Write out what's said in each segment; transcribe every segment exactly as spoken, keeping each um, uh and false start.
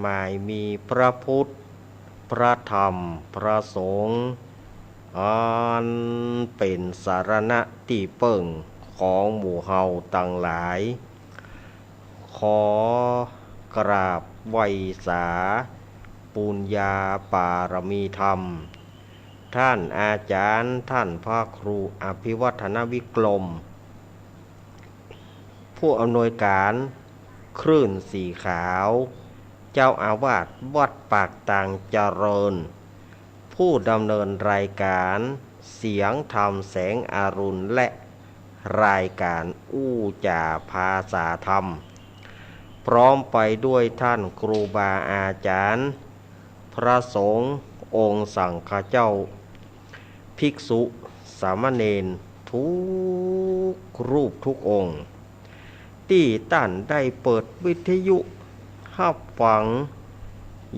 หมายมีพระพุทธ พระธรรม พระสงฆ์ อันเป๋นสรณะตี้เปิ้งของหมู่เฮาตังหลาย ขอกราบไหว้สาปุญญาปารมีธรรม ท่านอาจารย์ ท่านพระครูอภิวัฒนวิกรม ผู้อำนวยการคลื่นสีขาว เจ้าอาวาสวัดปากตางเจริญ ผู้ดำเนินรายการเสียงธรรมแสงอรุณ และรายการอู้จ๋าภาษาธรรม พร้อมไปด้วยท่านครูบาอาจารย์ พระสงฆ์องค์สังฆเจ้า ภิกษุสามเณรทุกรูปทุกองค์ ตี้ต้านได้เปิดวิทยุฮับฟัง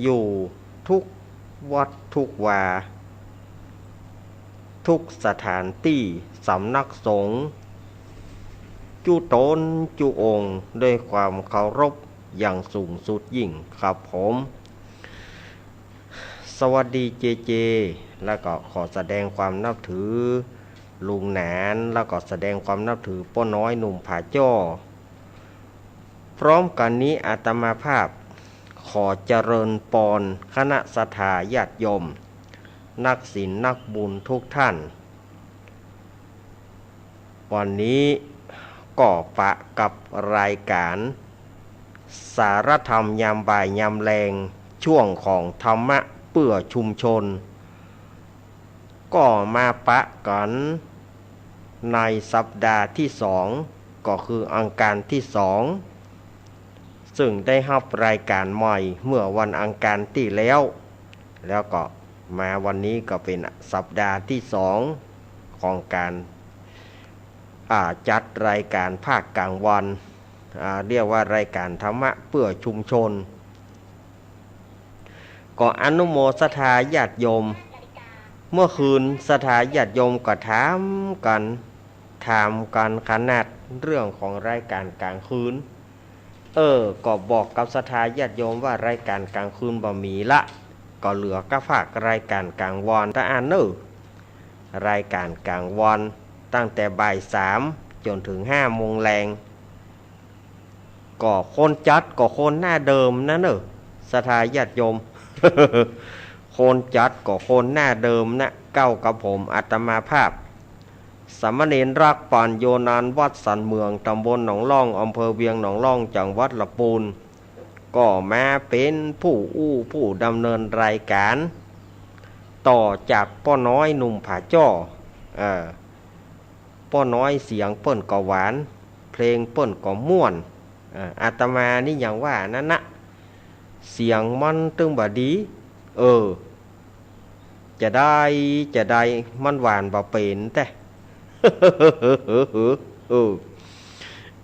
อยู่ทุกวัดทุกวา ทุกสถานตี้สำนักสงฆ์ จุ๊ต๋นจุ๊องค์ ด้วยความเคารพอย่างสูงสุดยิ่งครับผม สวัสดีเจเจ แล้วก็ขอแสดงความนับถือลุงหนาน แล้วก็แสดงความนับถือป้อน้อยหนุ่มผาจ้อ พร้อมกั๋นนี้อาตมาภาพขอเจริญปอนคณะศรัทธาญาติโยม นักศีลนักบุญทุกท่าน วันนี้ก็ปะกับรายการสารธรรมยามบ่ายยามแลง ช่วงของธรรมะเปื้อชุมชน ก็มาปะกั๋นในสัปดาห์ตี้สอง ก็คืออังคารตี้สอง ซึ่งได้ฮับรายการใหม่เมื่อวันอังคารตี้แล้ว แล้วก็มาวันนี้ก็เป๋นสัปดาห์ตี้สองของก๋าน อ่า จัดรายการภาคกลางวัน อ่า เรียกว่ารายการธรรมะเปื้อชุมชน ก็อนุโมทนาญาติโยม เมื่อคืนศรัทธาญาติโยมก็ถามกั๋น ถามกั๋นขนาดเรื่องของรายการกลางคืน เออ ก็บอกกับศรัทธาญาติโยมว่ารายการกลางคืนบ่มีละ ก็เหลือก้าฝากรายการกลางวันตะอันเน่อ รายการกลางวันตั้งแต่บ่ายสามจ๋นเถิงห้าโมงแลง ก็คนจัดก็คนหน้าเดิมนะเน่อ ศรัทธาญาติโยม คนจัดก็คนหน้าเดิมนะ เก้ากับผมอาตมาภาพ สามเณรรัก ปัญโญนันท์ วัดสันเมือง ตำบลหนองล่อง อำเภอเวียงหนองล่อง จังหวัดละปูน ก็มาเป๋นผู้อู้ผู้ดำเนินรายการ ต่อจากป้อน้อยหนุ่มผาจ้อ เออ ป้อน้อยเสียงเปิ้นก็หวาน เพลงเปิ้นก็ม่วน เออ อาตมานี่อย่างว่านั้นนะ เสียงมันตึงบ่ดี เออ จะได้ จะได้ มันหวานบ่เป๋นแต๊ เออ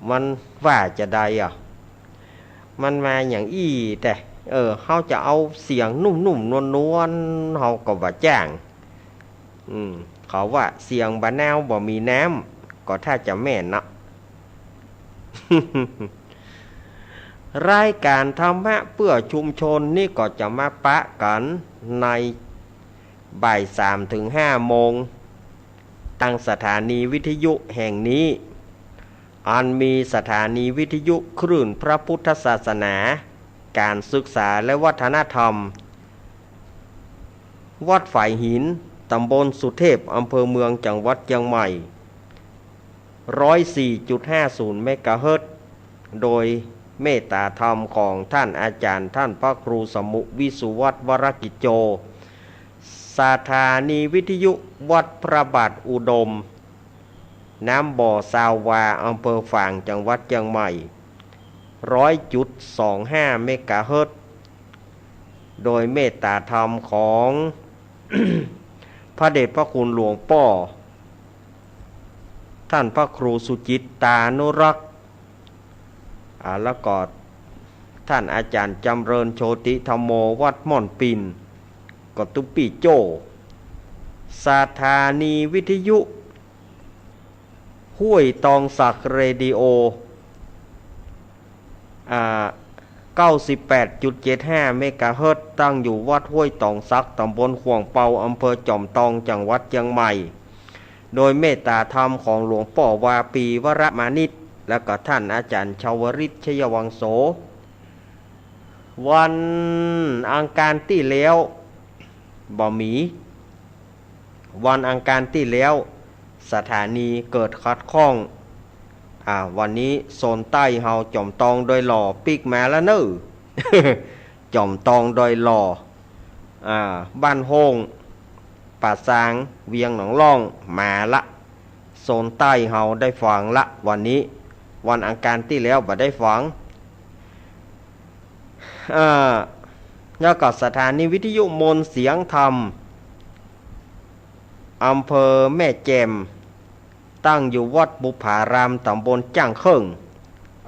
มันว่าจะได้อะ มันมาอย่างอี้แต๊ เออ เฮาจะเอาเสียงนุ่มๆ นวลๆ เฮาก็บ่จ้าง อืม เขาว่าเสียงบ่หนาวบ่มีน้ำ ก็ถ้าจะแม่นเนาะ รายการธรรมะเปื้อชุมชนนี่ก็จะมาปะกั๋นในบ่ายสามเถิงห้าโมง ตางสถานีวิทยุแห่งนี้ อันมีสถานีวิทยุคลื่นพระพุทธศาสนา ก๋านศึกษาและวัฒนธรรม วัดฝายหิน ตำบลสุเทพ อำเภอเมือง จังหวัดเจียงใหม่ ร้อยสี่จุดห้าศูนย์เมกะเฮิรตซ์ โดยเมตตาธรรมของท่านอาจารย์ ท่านพระครูสมุห์ วิสุวัฒน์ วรกิจโจ สถานีวิทยุวัดพระบาทอุดม น้ำบ่อซาววา อำเภอฝาง จังหวัดเจียงใหม่ ร้อยจุดสองห้าเมกะเฮิรตซ์ โดยเมตตาธรรมของ พระเดชพระคุณหลวงป้อ ท่านพระครูสุจิตตานุรักษ์ อ่า แล้วก็ท่านอาจารย์จำเริญโชติธัมโม วัดม่อนปิ่น ก็ตุ๊ปี้โจ้ สถานีวิทยุห้วยตองสักเรดิโอ อ่า เก้าสิบแปดจุดเจ็ดห้าเมกะเฮิรตซ์ ตั้งอยู่วัดห้วยต๋องสัก ต๋ำบลข่วงเปา อำเภอจอมตอง จังหวัดเจียงใหม่ โดยเมตตาธรรมของหลวงป้อวาปี วรมานิต แล้วก็ท่านอาจ๋ารย์ชาวริต ชัยวังโส วันอังคารตี้แล้ว บ่มี วันอังคารตี้แล้ว สถานีเกิดขัดข้อง อ่า วันนี้โซนใต้เฮาจ๋อมตองดอยหล่อปิ๊กมาแล้วเน่อ จ๋อมตองดอยหล่อ อ่า บ้านโฮ่ง ป่าซาง เวียงหนองล่อง มาละ โซนใต้เฮาได้ฟังละ วันนี้ วันอังคารตี้แล้วบ่ได้ฟัง อ่า แล้วก็สถานีวิทยุมนต์เสียงธรรม อำเภอแม่แจ่ม ตั้งอยู่วัดบุพพาราม ต๋ำบลจ้างเคิ่ง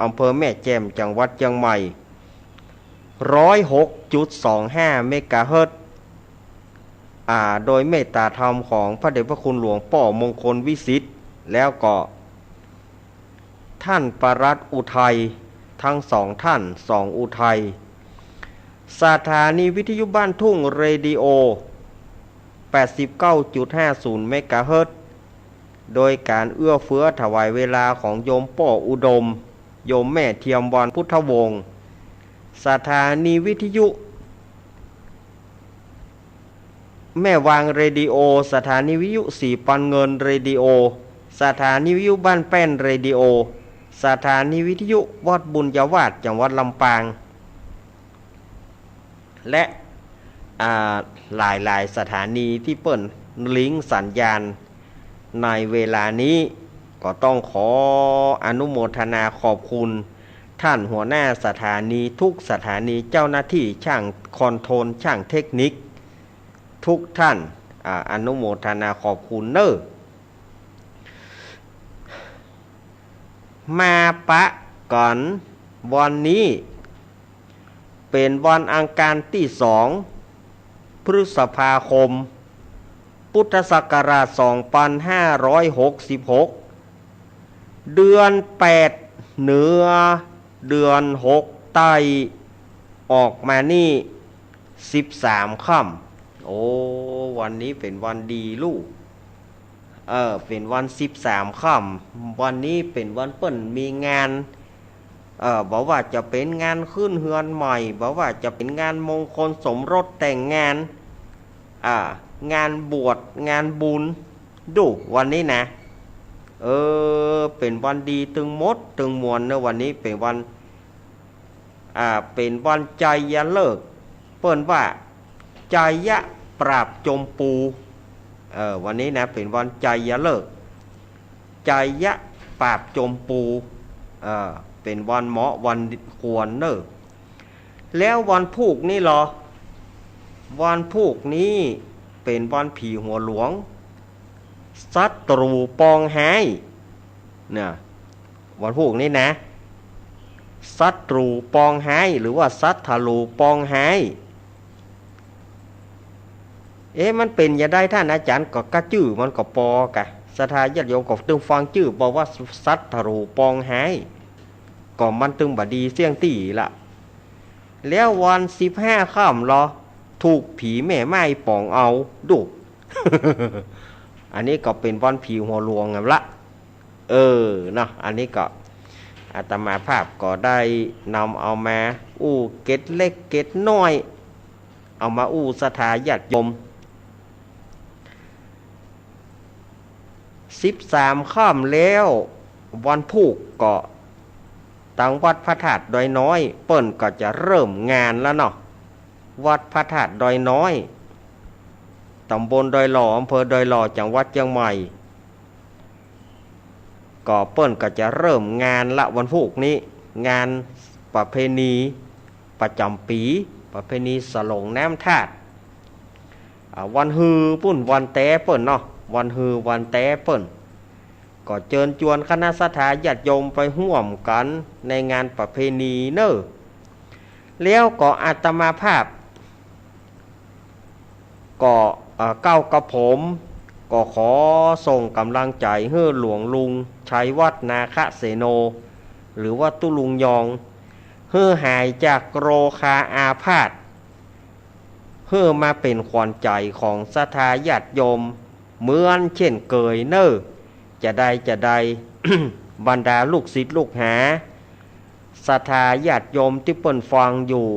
อำเภอแม่แจ่ม จังหวัดเจียงใหม่ ร้อยหกจุดสองห้าเมกะเฮิรตซ์ อ่า โดยเมตตาธรรมของพระเดชพระคุณหลวงป้อมงคลวิสิทธิ์ แล้วก็ท่านปลัดอุทัย ทั้งสองท่าน สองอุทัย สถานีวิทยุบ้านทุ่งเรดิโอ แปดสิบเก้าจุดห้าศูนย์เมกะเฮิรตซ์ โดยการเอื้อเฟื้อถวายเวลาของโยมป้ออุดม โยมแม่เทียมวรรณพุทธวงศ์ สถานีวิทยุแม่วางเรดิโอ สถานีวิทยุสีปันเงินเรดิโอ สถานีวิทยุบ้านแป้นเรดิโอ สถานีวิทยุวัดบุญญาวาส จังหวัดลำปาง และ อ่า หลายๆ สถานีตี้เปิ้นลิงก์สัญญาณในเวลานี้ ก็ต้องขออนุโมทนาขอบคุณท่านหัวหน้าสถานี ทุกสถานี เจ้าหน้าตี้จ้างคอนโทรล จ้างเทคนิค ทุกท่าน อ่า อนุโมทนาขอบคุณเน่อ มาปะกั๋นวันนี้ เป๋นวันอังคารตี้สอง พฤษภาคม พุทธศักราชสองปันห้าร้อยหกสิบหก เดือนแปดเหนือ เดือนหกใต้ ออกมานี่สิบสามค่ำ โอ้ วันนี้เป๋นวันดีลู่ เออ เป๋นวันสิบสามค่ำ วันนี้เป๋นวันเปิ้นมีงาน เออ บ่ว่าจะเป๋นงานขึ้นเฮือนใหม่ บ่ว่าจะเป๋นงานมงคลสมรสแต่งงาน อ่า งานบวช งานบุญ ดูวันนี้นะ เออ เป๋นวันดีตึงหมดตึงมวลเน่อ วันนี้เป๋นวัน อ่า เป๋นวันไชยฤกษ์ เปิ้นว่า ไชยะปราบโจมปู เออ วันนี้นะ เป๋นวันไชยฤกษ์ ไชยะปราบโจมปู เออ เป๋นวันเหมาะวันควรเน่อ แล้ววันพูกนี้ลอ วันพูกนี้เป๋นวันผีหัวหลวง ศัตรูปองฮ้าย เนี่ย วันพูกนี้นะ ศัตรูปองฮ้าย หรือว่าศัตรูปองฮ้าย เอ๊ะ มันเป๋นจะใดท่านอาจ๋ารย์ ก็กะจื้อมันก็ปอกะ ศรัทธาญาติโยมก็ตึงฟังจื้อปอว่าศัตรูปองฮ้าย ก็มันตึงบ่ดีเสี้ยงตี้ละ แล้ววันสิบห้าค่ำลอ ถูกผีแม่ไม้ป๋องเอา ดู อันนี้ก็เป๋นวันผีหัวหลวงนั่นละ เออ เนาะ อันนี้ก็อาตมาภาพก็ได้นำเอามาอู้เกร็ดเล็กเกร็ดน้อย เอามาอู้ศรัทธาญาติโยม สิบสามค่ำแล้ว วันพูกก็ ตังวัดพระธาตุดอยน้อย เปิ้นก็จะเริ่มงานแล้วเนาะ วัดพระธาตุดอยน้อย ต๋ำบลดอยหล่อ อำเภอดอยหล่อ จังหวัดเจียงใหม่ ก็เปิ้นก็จะเริ่มงานละวันพูกนี้ งานประเพณีประจ๋ำปี๋ ประเพณีสลงน้ำธาตุ อ่า วันฮือปุ้นวันแต๊เปิ้นเนาะ วันฮือวันแต๊เปิ้น ก็เจิญจวนคณะศรัทธาญาติโยมไปฮ่วมกั๋นในงานประเพณีเน่อ แล้วก็อาตมาภาพ ก็ เอ่อ เก้ากระผม ก็ขอส่งก๋ำลังใจ๋หื้อหลวงลุงชัยวัฒน์ นาคเสโน หรือว่าตุ๊ลุงยอง หื้อหายจากโรคาอาพาธ หื้อมาเป๋นขวัญใจ๋ของศรัทธาญาติโยมเหมือนเช่นเกยเน่อ จะใด จะใด บรรดาลูกศิษย์ลูกหา ศรัทธาญาติโยมตี้เปิ้นฟังอยู่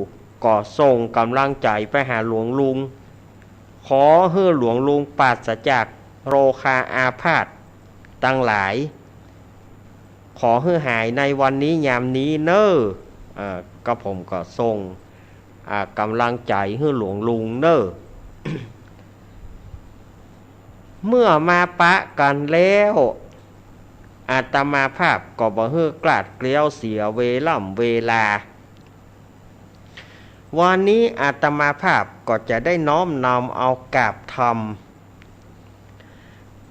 ก็ส่งก๋ำลังใจ๋ไปหาหลวงลุง ขอหื้อหลวงลุงปราศจากโรคาอาพาธตังหลาย ขอหื้อหายในวันนี้ยามนี้เน่อ เอ่อ กระผมก็ส่ง อ่า ก๋ำลังใจ๋หื้อหลวงลุงเน่อ เมื่อมาปะกั๋นแล้ว อาตมาภาพก็บ่หื้อคลาดเคลี้ยวเสียเวล่ำเวลา วันนี้อาตมาภาพก็จะได้น้อมนำเอากาบธรรม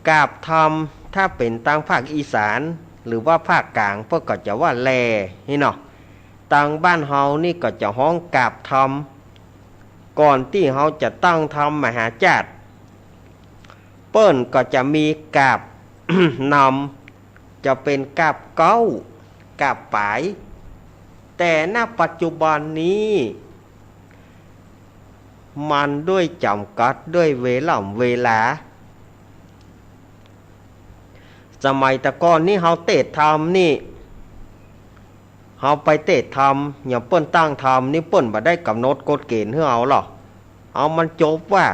กาบธรรม ถ้าเป๋นตางภาคอีสาน หรือว่าภาคก๋าง เปิ้นก็จะว่าแล่ นี่เนาะ ตางบ้านเฮานี่ก็จะฮ้องกาบธรรม ก่อนตี้เฮาจะตั้งธรรมมหาจาติ เปิ้นก็จะมีกาบนำ จะเป๋นกาบเก๊า กาบป๋าย แต่ ณ ปัจจุบันนี้ มันด้วยจ๋ำกัดด้วยเวล่ำเวลา สมัยแต่ก่อนนี้เฮาเตสน์ธรรมนี่ เฮาไปเตสน์ธรรม อย่างเปิ้นตั้งธรรมนี่เปิ้นบ่ได้ก๋ำหนดกฎเกณฑ์หื้อเฮาหรอก เอามันจบว่า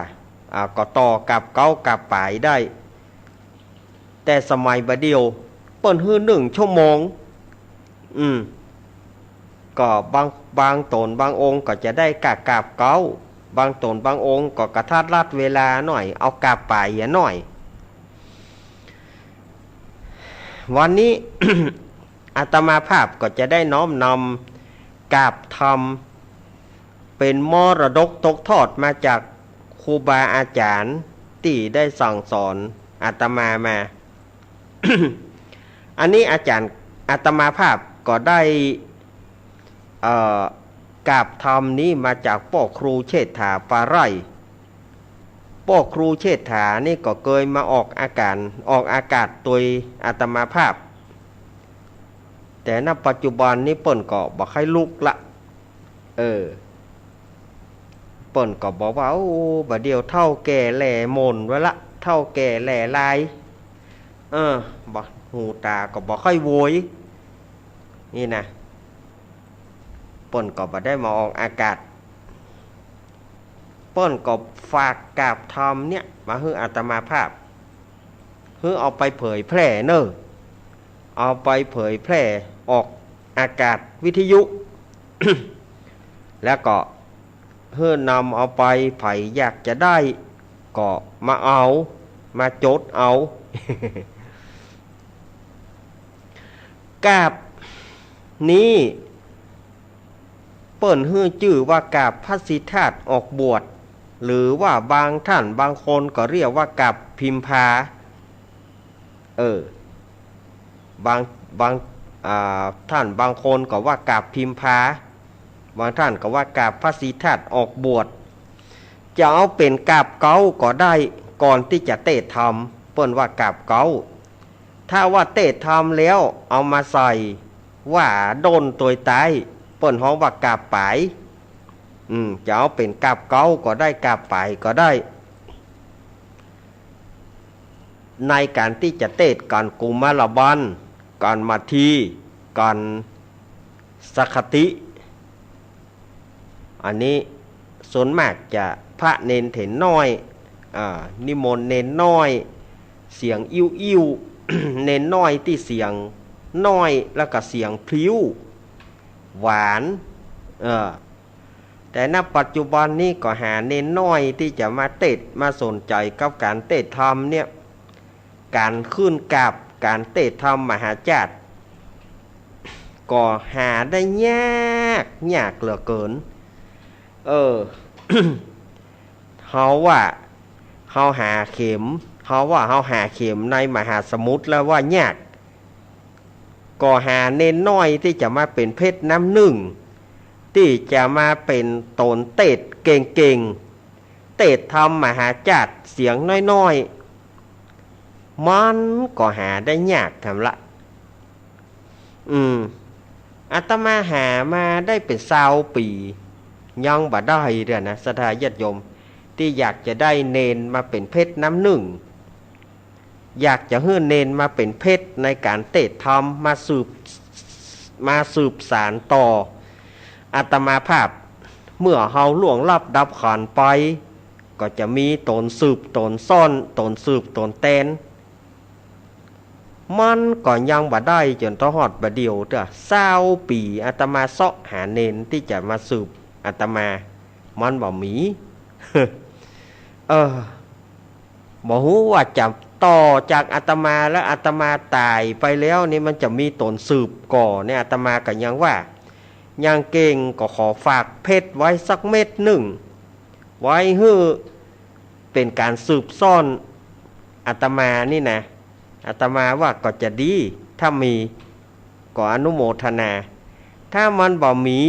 อ่า ก็ต่อกาบเก๊ากาบป๋ายได้ แต่สมัยบ่าเดี่ยว เปิ้นหื้อนึ่งชั่วโมง อืม ก็บาง บางต๋นบางองค์ก็จะได้ก้ากาบเก๊า บางต๋นบางองค์ก็กระทัดรัดเวลาหน่อย เอากาบป๋ายเหียหน่อย วันนี้ อาตมาภาพก็จะได้น้อมนำกาบธรรม เป๋นมรดกตกทอดมาจากครูบาอาจ๋ารย์ตี้ได้สั่งสอนอาตมามา อันนี้อาจ๋ารย์ อาตมาภาพก็ได้ เอ่อ กาบธรรมนี้มาจากป้อครูเชษฐา ปาไร่ ป้อครูเชษฐานี่ก็เกยมาออกอาก๋าน ออกอากาศตวยอาตมาภาพ แต่ ณ ปัจจุบันนี้เปิ้นก็บ่ค่อยลุกละ เออ เปิ้นก็บอกว่า โอ้ บ่าเดี่ยวเฒ่าแก่แหล่หม่นไว้ละ เฒ่าแก่แหล่ลาย เออ บ่ หูต๋าก็บ่ค่อยโวย นี่นะ เปิ้นก็บ่ได้มาออกอากาศ เปิ้นก็ฝากกาบธรรมเนี่ยมาหื้ออาตมาภาพ หื้อเอาไปเผยแพร่เน่อ เอาไปเผยแพร่ออกอากาศวิทยุ แล้วก็หื้อนำเอาไป ใผอยากจะได้ก็มาเอา มาจดเอา กาบนี้ เปิ้นหื้อจื้อว่ากาบพระสิทธาตุออกบวช หรือว่าบางท่านบางคนก็เรียกว่ากาบพิมพา เออ บาง บาง อ่า ท่านบางคนก็ว่ากาบพิมพา บางท่านก็ว่ากาบพระสิทธาตุออกบวช จะเอาเป๋นกาบเก๊าก็ได้ ก่อนตี้จะเตสน์ธรรม เปิ้นว่ากาบเก๊า ถ้าว่าเตสน์ธรรมแล้วเอามาใส่ว่าด้นตวยใต้ เปิ้นฮ้องว่ากาบป๋าย อืม จะเอาเป๋นกาบเก๊าก็ได้ กาบป๋ายก็ได้ ในก๋านตี้จะเตสน์ก๋านกุมารบัณฑ์ ก๋านมัทที ก๋านสังฆติ อันนี้ส่วนมากจะพระเณรเถรน้อย อ่า นิมนต์เณรน้อย เสียงอิ้วๆ เณรน้อยตี้เสียงน้อย แล้วก็เสียงพลิ้ว หวาน เออ แต่ ณ ปัจจุบันนี้ก็หาเณรน้อยตี้จะมาเตสน์ มาสนใจ๋กับก๋านเตสน์ธรรมเนี่ย ก๋านขึ้นกาบ ก๋านเตสน์ธรรมมหาจาติ ก็หาได้ยาก ยากเหลือเกิน เออ เฮาว่าเฮาหาเข็ม เฮาว่าเฮาหาเข็มในมหาสมุทรแล้วว่ายาก ก็หาเณรน้อยตี้จะมาเป๋นเพชรน้ำนึ่ง ตี้จะมาเป๋นต๋นเตสน์เก่งๆ เตสน์ธรรมมหาจาติเสียงน้อยๆ มันก็หาได้ยากแถมละ อืม อาตมาหามาได้เป๋นซาวปี๋ ยังบ่ได้เตื้อนะ ศรัทธาญาติโยม ตี้อยากจะได้เณรมาเป๋นเพชรน้ำนึ่ง อยากจะหื้อเณรมาเป๋นเพชรในก๋านเตสน์ธรรม มาสืบ มาสืบสานต่ออาตมาภาพ เมื่อเฮาล่วงลับดับขันธ์ไป ก็จะมีต๋นสืบต๋นซ้อน ต๋นสืบต๋นแตน มันก็ยังบ่ได้จ๋นเต้าฮอดบ่าเดี่ยวเตื้อ ซาวปี๋อาตมาเซาะหาเณรตี้จะมาสืบอาตมา มันบ่มี เออ บ่ฮู้ว่าจะต่อจากอาตมาแล้ว อาตมาต๋ายไปแล้วนี่ มันจะมีต๋นสืบก่อเนี่ย อาตมาก็ยังว่า ยังเก่งก็ขอฝากเพชรไว้สักเม็ดนึ่ง ไว้หื้อเป๋นก๋านสืบซ้อนอาตมานี่นะ อาตมาว่าก็จะดี ถ้ามีก็อนุโมทนา ถ้ามันบ่มี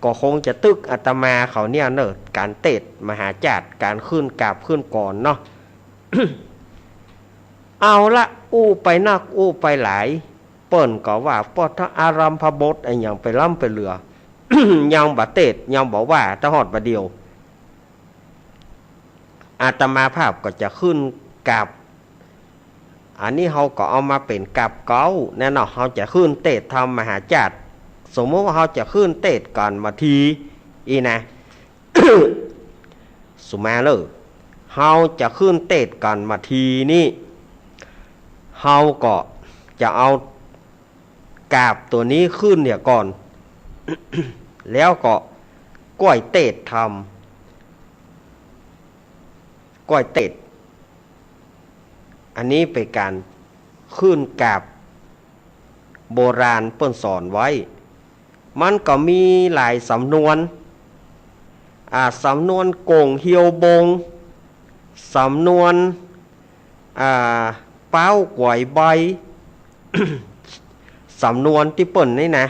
ก็คงจะตึกอาตมาเขาเนี่ยเนาะ ก๋านเตสน์มหาจาตุ ก๋านขึ้นกราบขึ้นก่อนเนาะ เอาละ อู้ไปนักอู้ไปหลาย เปิ้นก็ว่าปอทะอารัมภบทอะหยังไปล้ำไปเหลือ ยังบ่เตสน์ ยังบ่ว่า เต้าฮอดบ่าเดี่ยว อาตมาภาพก็จะขึ้นกราบ อันนี้เฮาก็เอามาเป๋นกราบเก๊าแน่เนาะ เฮาจะขึ้นเตสน์ธรรมมหาจาตุ สมมุติว่าเฮาจะขึ้นเตสน์ก่อนบ่าทีอี้นะ สุมาเล่อ เฮาจะขึ้นเตสน์ก่อนบ่าทีนี้ เฮาก็จะเอากราบตั๋วนี้ขึ้นเหียก่อน แล้วก็ก้อยเตสน์ธรรม ก้อยเตสน์ อันนี้เป๋นก๋านขึ้นกราบ โบราณเปิ้นสอนไว้ มันก็มีหลายสำนวน อ่า สำนวนก๋งเหี่ยวบง สำนวน อ่า ป๊าวก๋วยใบ สำนวนตี้เปิ้นนี่นะ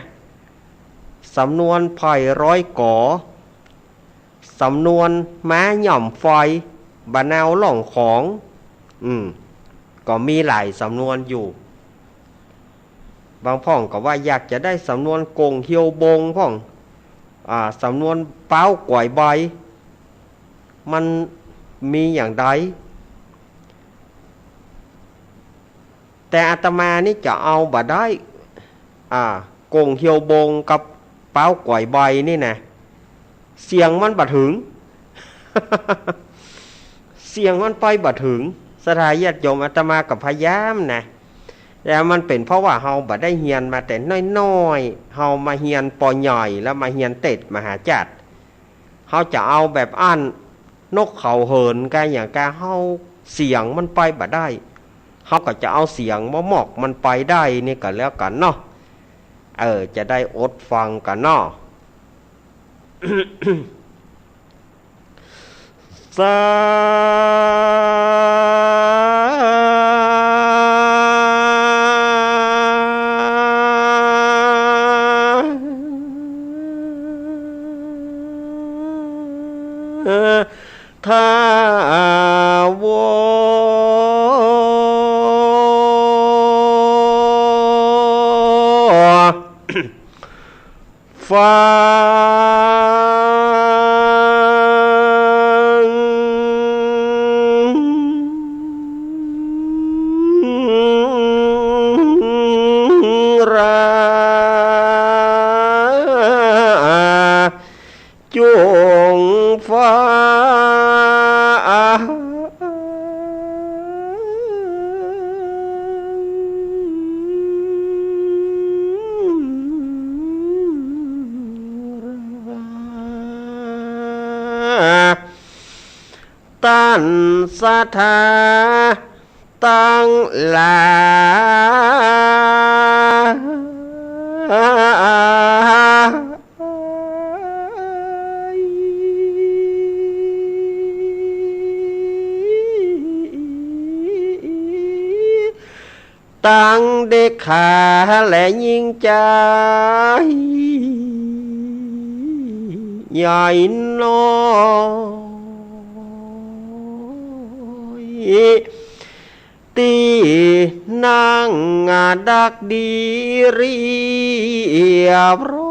สำนวนไผ่ร้อยก๋อ สำนวนม้าหย่อมฟอย บ่านาวล่องของ อืม ก็มีหลายสำนวนอยู่ บางพ่องก็ว่าอยากจะได้สำนวนก๋งเหี่ยวบงพ่อง อ่า สำนวนป๊าวก๋วยใบ มันมีอย่างใด แต่อาตมานี่จะเอาบ่ได้ อ่า ก๋งเหี่ยวบงกับป๊าวก๋วยใบนี่นะ เสียงมันบ่เถิง เสียงมันไปบ่เถิง ศรัทธาญาติโยม อาตมาก็พยายามนะ แต่มันเป๋นเพราะว่าเฮาบ่ได้เฮียนมาแต่น้อยๆ เฮามาเฮียน ป.ใหญ่ แล้วมาเฮียนเตสน์มหาจาตุ เฮาจะเอาแบบอั้น นกเขาเหินกาอย่างกา เฮาเสียงมันไปบ่ได้ เฮาก็จะเอาเสียงมามอกมันไปได้นี่ก็แล้วกั๋นเนาะ เออ จะได้อดฟังกั๋นเนาะ สา ทาวา ฟัง รา จุงฟ้า ต้านศรัทธาตังหลาย ตังเด็กขาและญิงจาย ใหญ่น้อย ตี้นั่งดักดีเรียบร้อ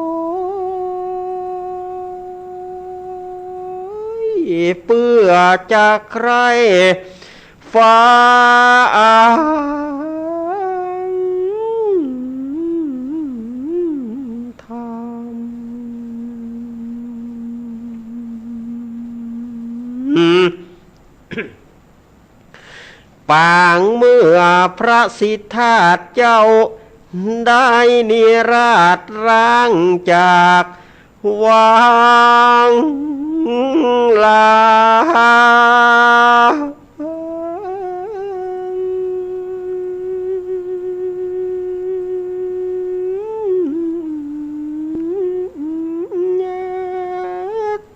ย เปื้อจะใคร่ฟังธรรม ปางเมื่อพระสิทธัตถ์เจ้า ได้นิราศร้างจากวังลา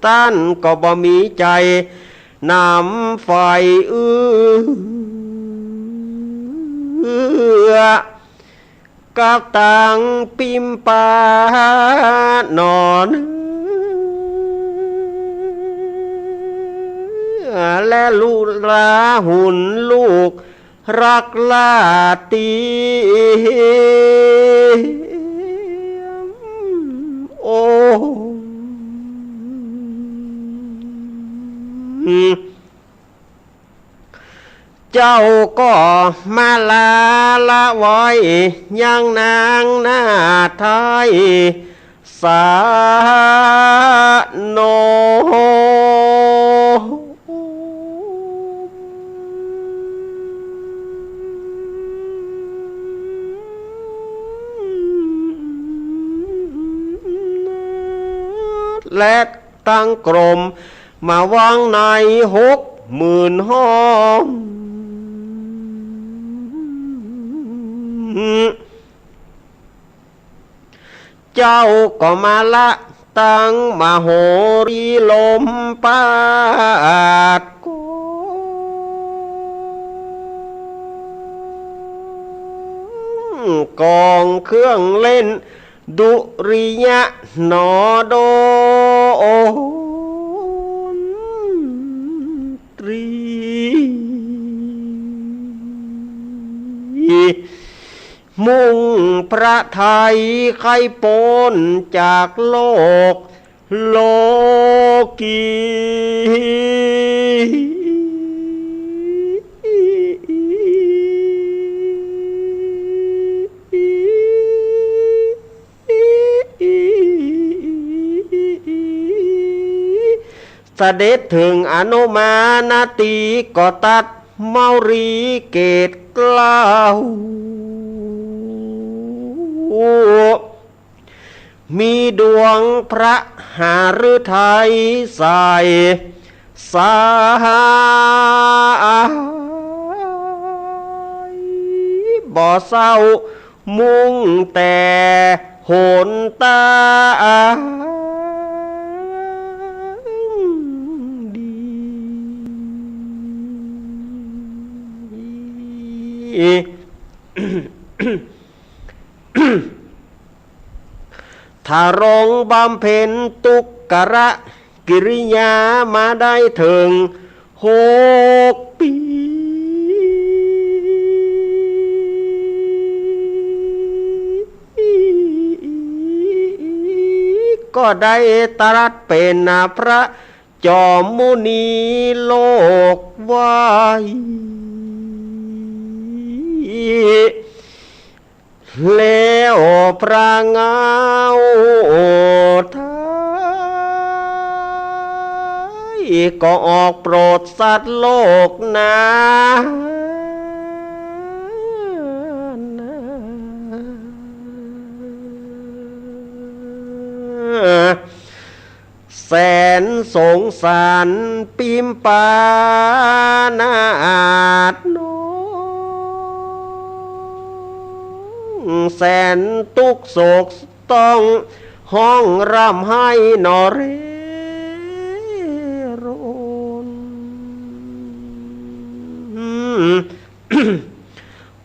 ต้านก็บ่มีใจ๋ นำใฝ่เอื้อ กับตังปิมปาหนอ และลุราหุลลูกรักลาเตียมองค์ เจ้าก็มาลาละไว้ยังนางนาฏไทยสนม และตังกรมมาวังในหกหมื่นห้อง เจ้าก็มาละตังมโหรีลมปราดกอง กองเครื่องเล่น ดุริยะหนอดนตรี มุ่งพระทัยใค่ป๊นจากโลกโลกี เสด็จเถิงอนุมานาตี ก็ตรัสเมารีเกตเกล้า มีดวงพระหฤทัยใส สายบ่เศร้า มุ่งแต่หนตางดี ถ้าลงบำเพ็ญทุกขกิริยามาได้เถิงหกปี๋ ก็ได้ตรัสเป๋นพระจอมมุนีโลกไว้ แล้วพระเงาไทยก็ออกโปรดสัตว์โลกนานา แสนสงสารปิมปานาฏน้อง แสนตุ๊กข์โศกต้องฮ้องร่ำไห้หนอเร่ร่อน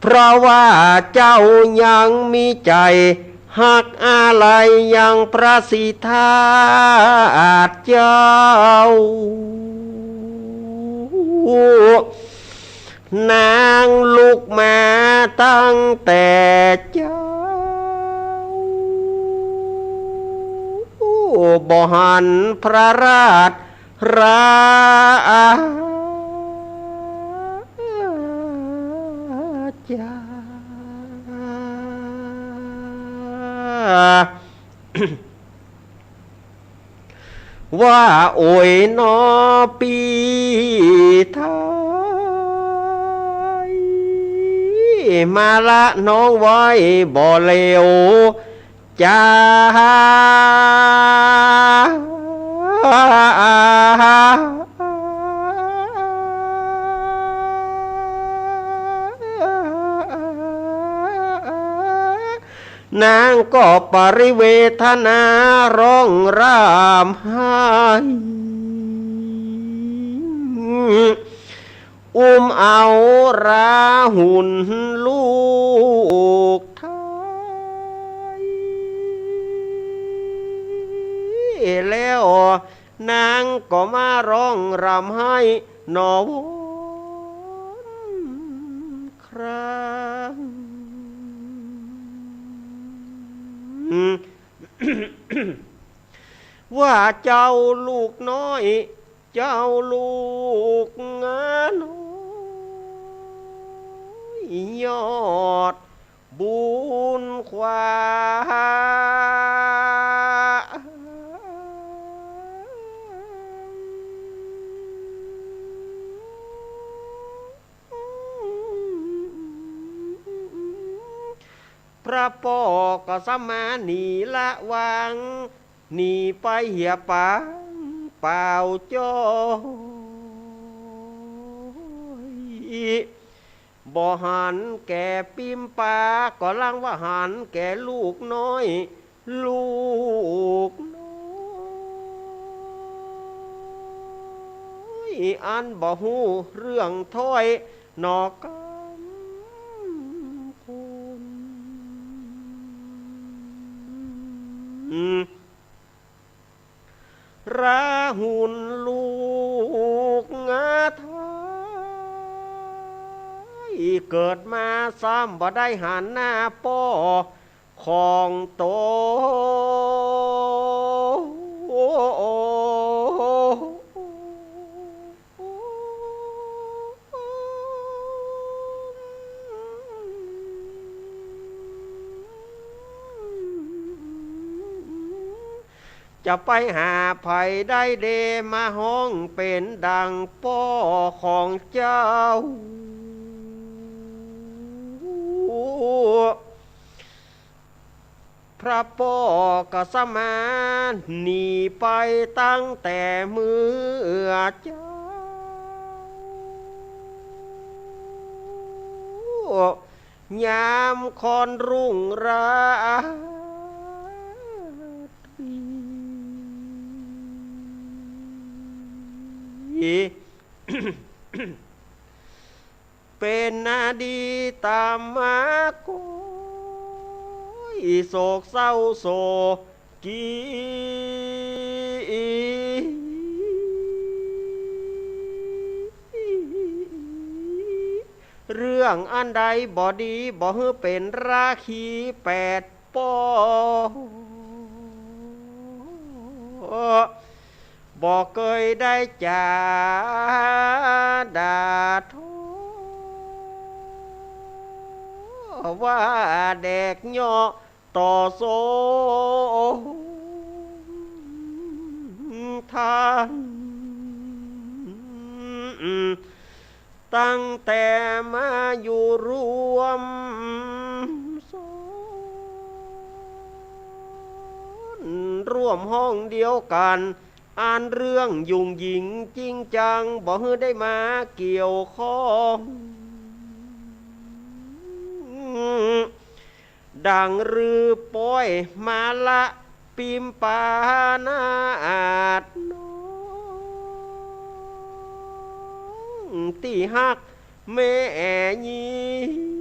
เพราะว่าเจ้ายังมีใจ๋ฮักอาลัยยังพระสิทธัตถ์เจ้า นางลุกมาตั้งแต่เจ๊า บ่หันพระราช ราชา ว่าโอยหนอปี้ไทย มาละน้องไว้บ่เลวจา นางก็ปริเวทนาร้องร่ำไห้ อุ้มเอาราหุลลูกไทย แล้วนางก็มาร้องร่ำไห้หนอวนคราง ว่าเจ้าลูกน้อย เจ้าลูกงาน้อยยอดบุญควา พระป้อก็สมาหนีละวัง หนีไปเหียปางเปล่าจ้อย บ่หันแก่ปิมปา ก็ลังว่าหันแก่ลูกน้อย ลูกน้อย อันบ่ฮู้เรื่องถ้อยหนอกำคน ราหุลลูกงาไทย เกิดมาซ้ำบ่ได้หันหน้าป้อของตน จะไปหาใผได้เดมาฮ้องเป๋นดังป้อของเจ้า พระป้อก็สมาหนีไปตั้งแต่เมื่อเจ๊า ยามค่อนรุ่งราตรี เป๋นอดีตมาก่อย โศกเศร้าโศกี เรื่องอันใดบ่ดี บ่หื้อเป๋นราคีแปด ป้อ บ่เกยได้จ๋าด่าทอ ว่าแดกเยาะต่อสงฆ์ท่าน ตั้งแต่มาอยู่ร่วมสน ร่วมห้องเดียวกั๋น อันเรื่องยุ่งหยิ่งจริงจัง บ่หื้อได้มาเกี่ยวข้อง ดังฤๅป้อยมาละปิมปานาถน้องตี้ฮักแม่ญิง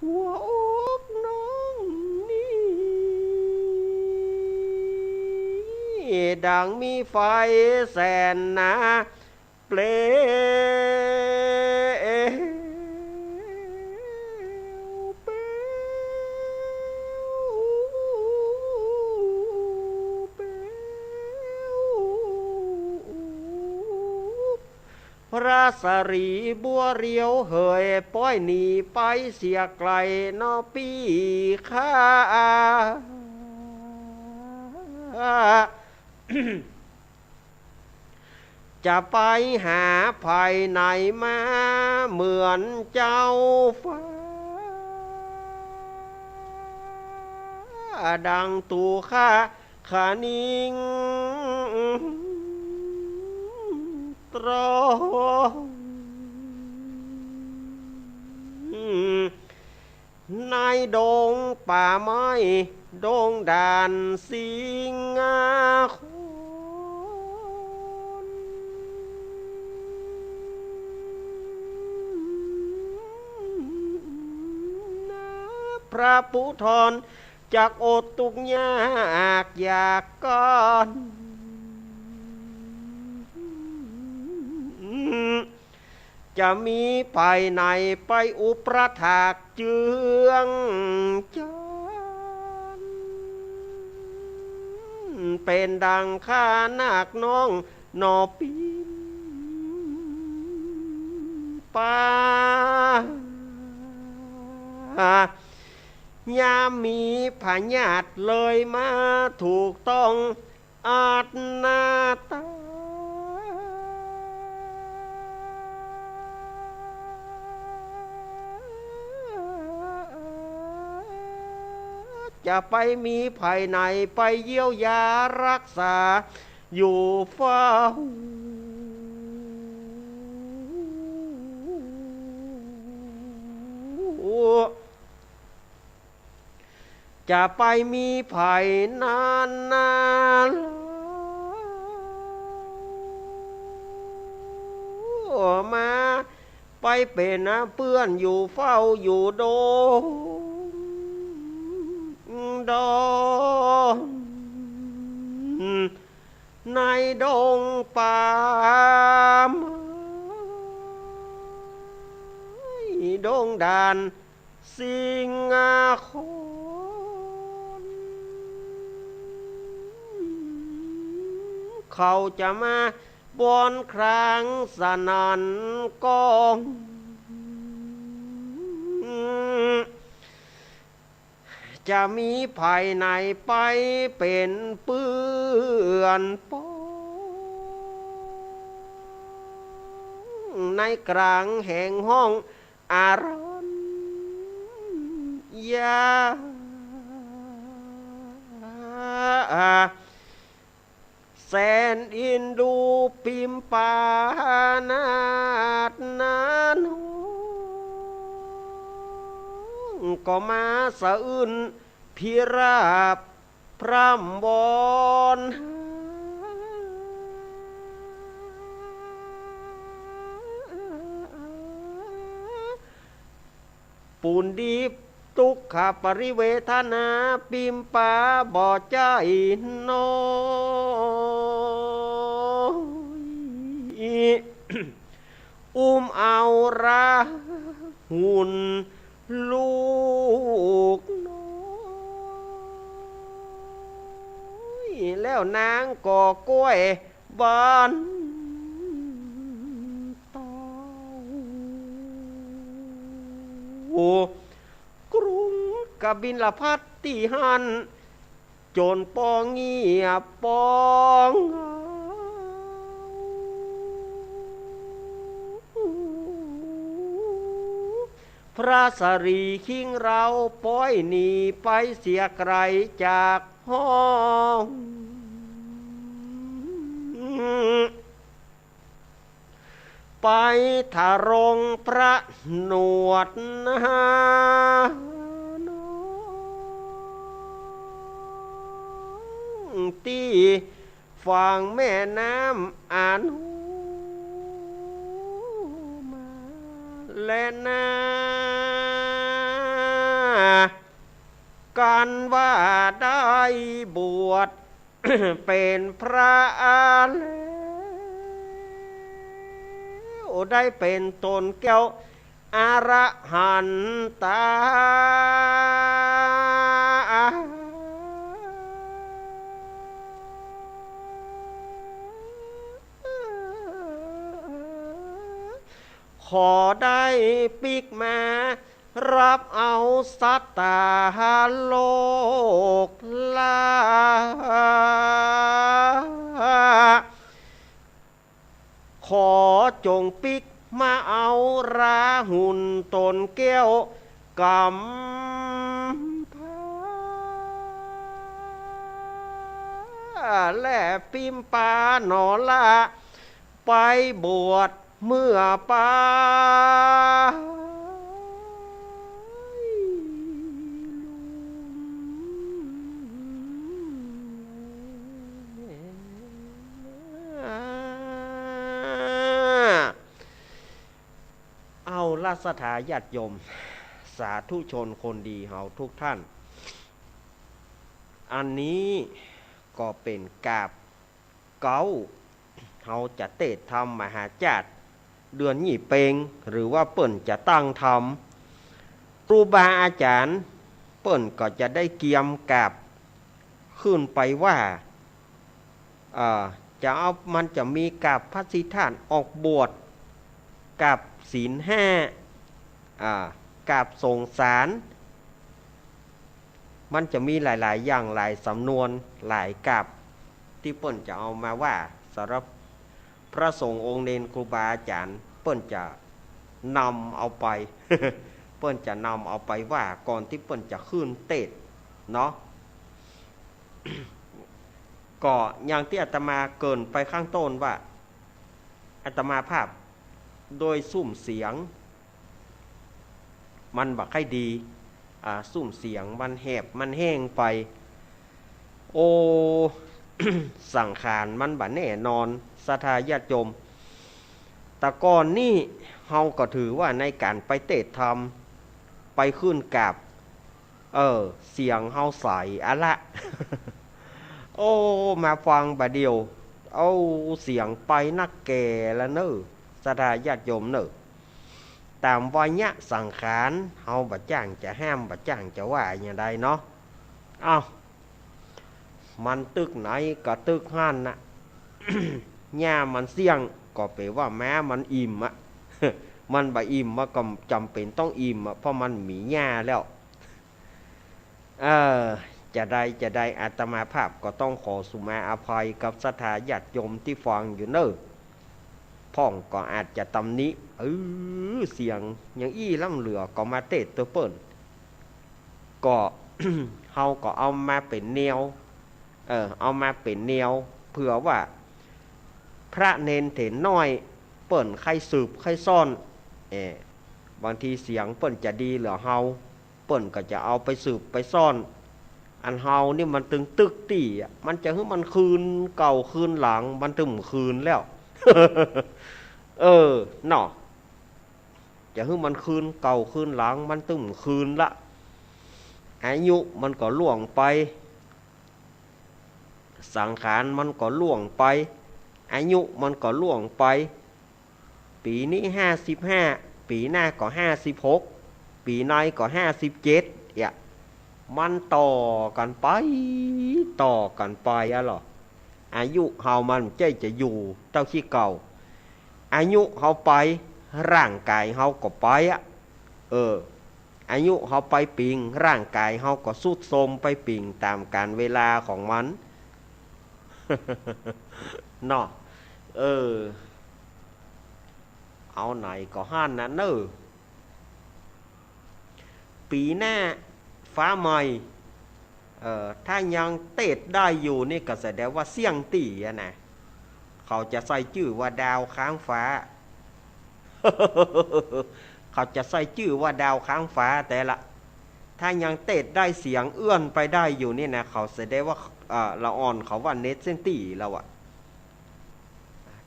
หัวอกน้องนี้ ดังมีไฟแสนหนา เปลว เปลว เปลว พระสรีบัวเรียวเหย ป้อยหนีไปเสียไกลเนาะปี้ข้า จะไปหาไผไหนมาเหมือนเจ้าฟ้า ดังตูข้าขะนิงตรอง ในดงป่าไม้ดงด่านสิงหาคอน พระปุทธรจักอดตุ๊กข์ยากอยากก้อน จะมีไผไหนไปอุปถากเจืองจันทน์ เป๋นดังข้านาคน้องหนอปิมปา ยามมีพยาธิเลยมาถูกต้อง อัดนาตา จะไปมีไผไหนไปเยียวยารักษาอยู่เฝ้า จะไปมีไผนั้นนาลาว มาไปเป๋นเปื้อนอยู่เฝ้าอยู่ดงดอน ในดงป่าไม้ดงด่าน สิงหาคอน เขาจะมาบอนครางสนั่นก้อง จะมีไผไหนไปเป๋นเปื้อนปอง ในกลางแห่งห้อง อารัญญา แสนอินดูปิมปานาถนาน้อง ก็มาสะอื้นพิราบ พร่ำวอนหา ปูนดีตุ๊กขปริเวทนา ปิมปาบ่ใจ้น้อย อุ้มเอาราหุลลูกน้อย แล้วนางก็ก้วยบรรเตา กรุงกบิลพัสตี้หั้น จ๋นปองเงียบปองเหงา พระสรีคิงเราป้อยหนีไปเสียไกลจากห้อง ไปทรงพระหนวดนาน้อง ตี้ฝั่งแม่น้ำอนุมา และนา กันว่าได้บวช เป๋นพระแล้ว ได้เป๋นต๋นแก้วอรหันตา ขอได้ปิ๊กมา ฮับเอาสัตตาโลกลา ขอจงปิ๊กมาเอาราหุลต๋นแก้วกำพร้า และปิ๊มปาหนอละ ไปบวชเมื่อไป เอาละศรัทธาญาติโยม สาธุชนคนดีเฮาทุกท่าน อันนี้ก็เป๋นกาบเก๊า เฮาจะเตศน์ธรรมมหาจาติเดือนยี่เป็ง หรือว่าเปิ้นจะตั้งธรรม ครูบาอาจ๋ารย์เปิ้นก็จะได้เกียมกาบขึ้นไปว่า เอ่อ จะเอา มันจะมีกาบพระสิทธาตุออกบวช กาบศีลห้า อ่า กาบสงสาร มันจะมีหลายๆ อย่าง หลายสำนวน หลายกาบ ตี้เปิ้นจะเอามาว่า สำหรับพระสงฆ์องค์เณรครูบาอาจ๋ารย์ เปิ้นจะนำเอาไป เปิ้นจะนำเอาไปว่าก่อนตี้เปิ้นจะขึ้นเตศน์เนาะ ก็อย่างตี้อาตมาเกริ่นไปข้างต้นว่า อาตมาภาพโดยซุ่มเสียง มันบ่ค่อยดี อ่า ซุ่มเสียงมันแหบมันแห้งไป โอ้ สังขารมันบ่แน่นอน ศรัทธาญาติโยม แต่ก่อนนี้เฮาก็ถือว่าในก๋านไปเตศน์ธรรม ไปขึ้นกาบ เออ เสียงเฮาใสอะละ โอ้ มาฟังบ่าเดี่ยว เอ้า เสียงไปนักแก่ละเน่อ ศรัทธาญาติโยมเน่อ ต๋ามวัยยะสังขาร เฮาบ่จ้างจะห้าม บ่จ้างจะว่าอย่างใดเนาะ เอ้า มันตึกไหนก็ตึกหั้นน่ะ หญ้ามันเสี้ยง ก็แป๋ว่าม้ามันอิ่มอะ มันบ่อิ่ม มันก็จ๋ำเป๋นต้องอิ่มอะ เพราะมันมีหญ้าแล้ว เออ จะใดจะใด อาตมาภาพก็ต้องขอสุมาอภัยกับศรัทธาญาติโยมตี้ฟังอยู่เน่อ พ่องก็อาจจะตำหนิ เออ เสียงอย่างอี้ล้ำเหลือก็มาเตศน์เต๊อะเปิ้น ก็ เฮาก็เอามาเป๋นแนว เออ เอามาเป๋นแนว เผื่อว่า พระเณรเถรน้อย เปิ้นใค่สืบใค่ซ่อน เออ บางทีเสียงเปิ้นจะดีเหลือเฮา เปิ้นก็จะเอาไปสืบไปซ่อน อันเฮานี่มันตึงตึกตี้อะ มันจะหื้อมันคืนเก่าคืนหลัง มันตึงบ่คืนแล้ว เออ เนาะ จะหื้อมันคืนเก่าคืนหลัง มันตึงบ่คืนละ อายุมันก็ล่วงไป สังขารมันก็ล่วงไป อายุมันก็ล่วงไป ปี๋นี้ห้าสิบห้า ปี๋หน้าก็ห้าสิบหก ปี๋ในก็ห้าสิบเจ็ด เนี่ย มันต่อกั๋นไป ต่อกั๋นไปอะเหรอ อายุเฮามันบ่ใจ้จะอยู่เต้าขี้เก่า อายุเฮาไป ร่างก๋ายเฮาก็ไปอะ เออ อายุเฮาไปปิ๋ง ร่างก๋ายเฮาก็ทรุดโทรมไปปิ๋งต๋ามกาลเวลาของมัน เนาะ เออ เอาไหนก็หั้นน่ะเน่อ ปี๋หน้าฟ้าใหม่ เอ่อ ถ้ายังเตศน์ได้อยู่นี่ก็แสดงว่าเสี้ยงตี้อะนะ เขาจะใส่จื้อว่าดาวค้างฟ้า เขาจะใส่จื้อว่าดาวค้างฟ้าแต่ละ ถ้ายังเตศน์ได้เสียงเอื้อนไปได้อยู่นี่นะ เขาแสดงว่า เอ่อ ละอ่อนเขาว่าเน็ตเสี้ยงตี้แล้วอะ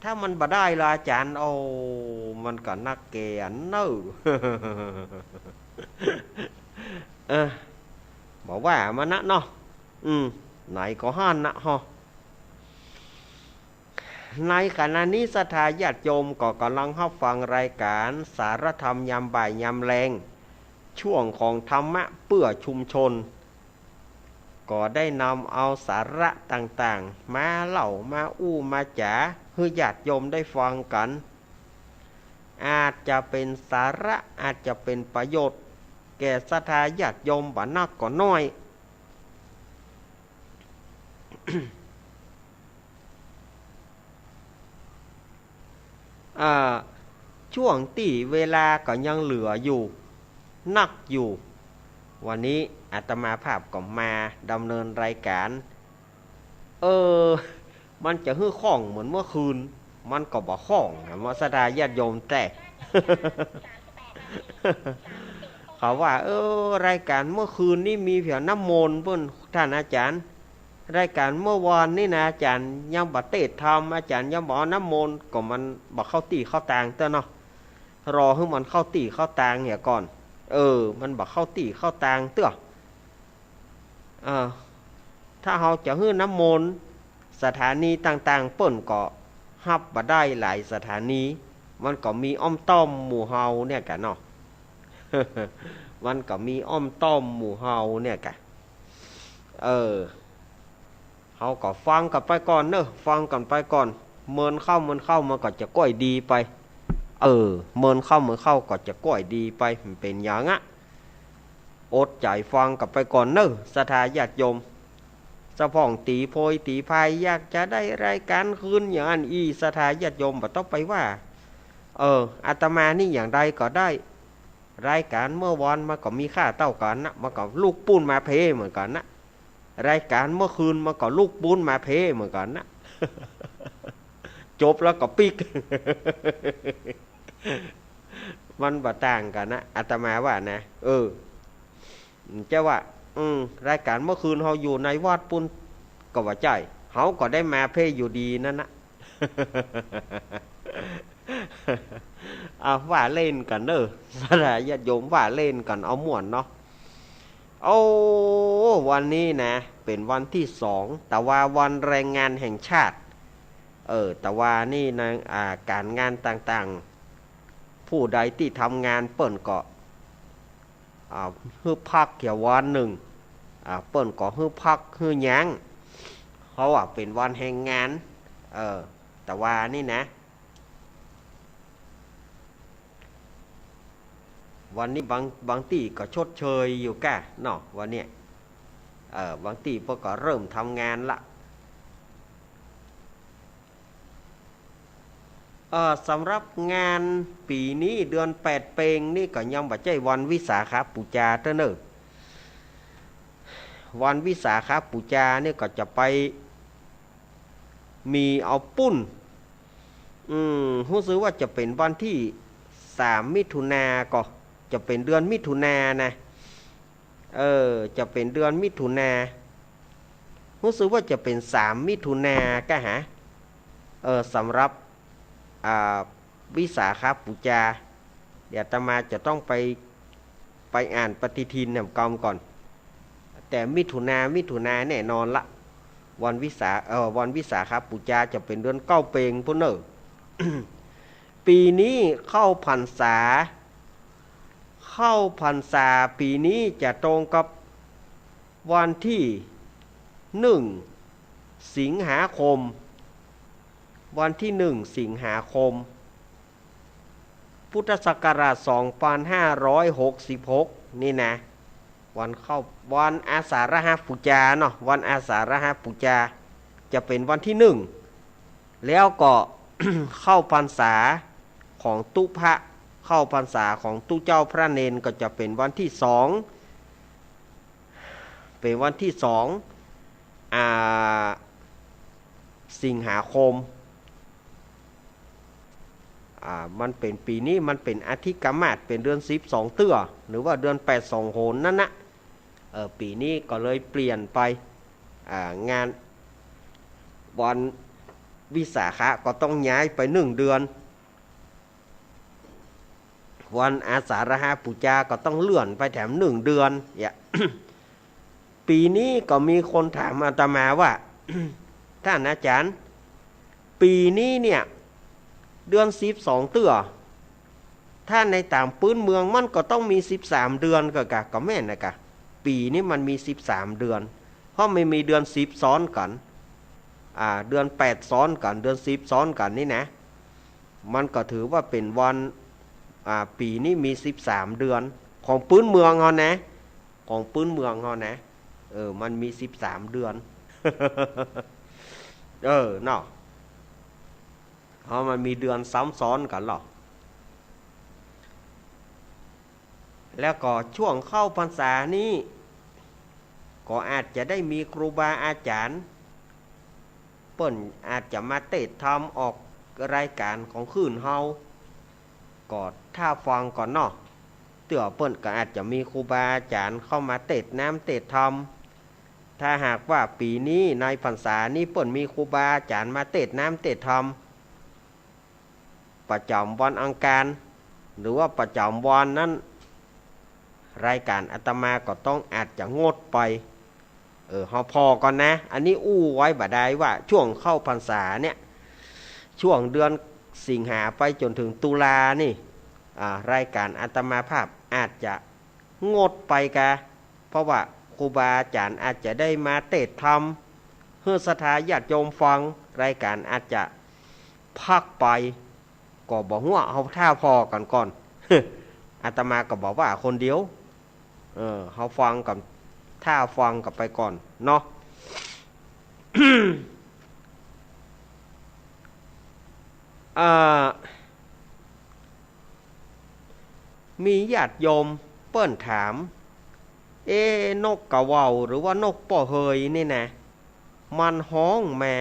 ถ้ามันบ่ได้ละอาจ๋ารย์ โอ้ มันก็นักแก่เน่อ เออ บ่ว่ามันนะเนาะ อืม ไหนก็หั้นนะฮะ ในขณะนี้ศรัทธาญาติโยมก็กำลังฮับฟังรายการสารธรรมยามบ่ายยามแลง ช่วงของธรรมะเพื่อชุมชน ก็ได้นำเอาสาระต่างๆ มาเล่ามาอู้มาจ๋าหื้อญาติโยมได้ฟังกั๋น อาจจะเป๋นสาระ อาจจะเป๋นประโยชน์ แก่ศรัทธาญาติโยมบ่นักก็น้อย อ่า ช่วงตี้เวลาก็ยังเหลืออยู่ นักอยู่ วันนี้อาตมาภาพก็มาดำเนินรายการ เออ มันจะหื้อคล่องเหมือนเมื่อคืน มันก็บ่คล่องนะ เมื่อศรัทธาญาติโยมแต๊ เขาว่า เออ รายการเมื่อคืนนี้มีเพียงน้ำมนต์เปิ้น ท่านอาจารย์ รายการเมื่อวานนี้นะอาจารย์ ยังบ่เตศน์ธรรม อาจารย์ยังบ่เอาน้ำมนต์ ก็มันบ่เข้าตี้เข้าตางเตื้อเนาะ รอหื้อมันเข้าตี้เข้าตางเหียก่อน เออ มันบ่เข้าตี้เข้าตางเตื้อ อ่า ถ้าเฮาจะหื้อน้ำมนต์ สถานีต่างๆ เปิ้นก็ฮับบ่ได้หลายสถานี มันก็มีอ้อมต้อมหมู่เฮาเนี่ยกะเนาะ มันก็มีอ้อมต้อมหมู่เฮาเนี่ยกะ เออ เฮาก็ฟังกั๋นไปก่อนเน่อ ฟังกั๋นไปก่อน เมินเข้าเมินเข้ามันก็จะก้อยดีไป เออ เมินเข้าเมินเข้าก็จะก้อยดีไป มันเป๋นอย่างอะ อดใจ๋ฟังกั๋นไปก่อนเน่อ ศรัทธาญาติโยม สะพ่องตี๋โพยตี๋พาย อยากจะได้รายการคืนอย่างอั้นอี้ ศรัทธาญาติโยมบ่ต้องไปว่า เออ อาตมานี่อย่างใดก็ได้ รายการเมื่อวานมันก็มีค่าเต้ากั๋นนะ มันก็ลุกปู๊นมาเพเหมือนกั๋นนะ รายการเมื่อคืนมันก็ลุกปู๊นมาเพเหมือนกั๋นนะ จบแล้วก็ปิ๊ก มันบ่ต่างกั๋นนะ อาตมาว่านะ เออ จะว่า อืม รายการเมื่อคืนเฮาอยู่ในวัดปู๊นก็บ่ใจ้ เฮาก็ได้มาเพอยู่ดีนั่นนะ เอาว่าเล่นกั๋นเน่อ ศรัทธาญาติโยม ว่าเล่นกั๋นเอาม่วนเนาะ โอ้ วันนี้นะ เป๋นวันตี้สอง ตะวาวันแรงงานแห่งชาติ เออ ตะวานี่นะ อ่า ก๋านงานต่างๆ ผู้ใดตี้ทำงานเปิ้นก็ อ่า หื้อพักเหียวันนึ่ง อ่า เปิ้นก็หื้อพักหื้อยั้ง เพราะว่าเป๋นวันแฮงงาน เออ ตะวานี่นะ วันนี้บาง บางตี้ก็ชดเชยอยู่ก้าเนาะ วันเนี้ย เออ บางตี้เปิ้นก็เริ่มทำงานละ เอ่อ สำหรับงานปี๋นี้เดือนแปดเปงนี่ก็ยังบ่ใจ้วันวิสาขบูชาเตื้อเน่อ วันวิสาขบูชานี่ก็จะไปมีเอาปู๊น อืม ฮู้สึกว่าจะเป๋นวันตี้สามมิถุนาก็ จะเป๋นเดือนมิถุนานะ เออ จะเป๋นเดือนมิถุนา ฮู้สึกว่าจะเป๋นสามมิถุนาก้าหา เออ สำหรับ อ่า วิสาขบูชา เดี๋ยวอาตมาจะต้องไป ไปอ่านปฏิทินแหมกำก่อน แต่มิถุนา มิถุนาแน่นอนละ วันวิสา เอ่อ วันวิสาขบูชาจะเป๋นเดือนเก้าเปงปู๊นเน่อ ปี๋นี้เข้าพรรษา เข้าพรรษาปี๋นี้จะตรงกับวันตี้หนึ่งสิงหาคม วันตี้หนึ่งสิงหาคม พุทธศักราชสองพันห้าร้อยหกสิบหกนี่นะ วันเข้า วันอาสาฬหบูชาเนาะ วันอาสาฬหบูชาจะเป๋นวันตี้หนึ่ง แล้วก็ เข้าพรรษาของตุ๊พระ เข้าพรรษาของตุ๊เจ้าพระเณรก็จะเป๋นวันตี้สอง เป๋นวันตี้สอง อ่า สิงหาคม อ่า มันเป๋นปี๋นี้มันเป๋นอธิกมาส เป๋นเดือนสิบสองเตื้อ หรือว่าเดือนแปดสองหนนั่นนะ เออ ปี๋นี้ก็เลยเปลี่ยนไป อ่า งานวันวิสาขะก็ต้องย้ายไปหนึ่งเดือน วันอาสาฬหบูชาก็ต้องเลื่อนไปแถมหนึ่งเดือน เนี่ย ปี๋นี้ก็มีคนถามอาตมาว่า ท่านอาจารย์ ปี ปี๋นี้เนี่ย เดือนสิบสองเตื้อ ถ้าในต๋ามปื๊นเมืองมันก็ต้องมีสิบสามเดือน ก็กะ ก็แม่นนะกะ ปี๋นี้มันมีสิบสามเดือน เพราะมันมีเดือนสิบซ้อนกั๋น อ่า เดือนแปดซ้อนกั๋น เดือนสิบซ้อนกั๋นนี่นะ มันก็ถือว่าเป๋นวัน อ่า ปี๋นี้มีสิบสามเดือน ของปื๊นเมืองเฮานะ ของปื๊นเมืองเฮานะ เออ มันมีสิบสามเดือน เออ เนาะ เพราะมันมีเดือนซ้ำซ้อนกั๋นลอ แล้วก็ช่วงเข้าพรรษานี้ ก็อาจจะได้มีครูบาอาจ๋ารย์ เปิ้นอาจจะมาเตสน์ธรรมออกรายก๋านของคลื่นเฮา ก็ท่าฟังก่อนเนาะ เตื้อเปิ้นก็อาจจะมีครูบาอาจ๋ารย์เข้ามาเตสน์น้ำเตสน์ธรรม ถ้าหากว่าปี๋นี้ในพรรษานี้เปิ้นมีครูบาอาจ๋ารย์มาเตสน์น้ำเตสน์ธรรม ประจ๋ำวันอังคาร หรือว่าประจ๋ำวันนั้น รายก๋านอาตมาก็ต้องอาจจะงดไป เออ เฮาผ่อก่อนนะ อันนี้อู้ไว้บ่ดายว่าช่วงเข้าพรรษาเนี่ย ช่วงเดือนสิงหาไปจ๋นเถิงตุลานี่ อ่า รายก๋านอาตมาภาพอาจจะงดไปกา เพราะว่าครูบาอาจ๋ารย์อาจจะได้มาเตสน์ธรรมหื้อศรัทธาญาติโยมฟัง รายก๋านอาจจะพักไป ก็บ่ฮู้ เฮาท่าผ่อกั๋นก่อน อาตมาก็บ่ว่าคนเดียว เออ เฮาฟังกั๋น ท่าฟังกั๋นไปก่อนเนาะ อ่า มีญาติโยมเปิ้นถาม เอ๊ะ นกกาเหว่าหรือว่านกป้อเฮยนี่นะ มันฮ้องมา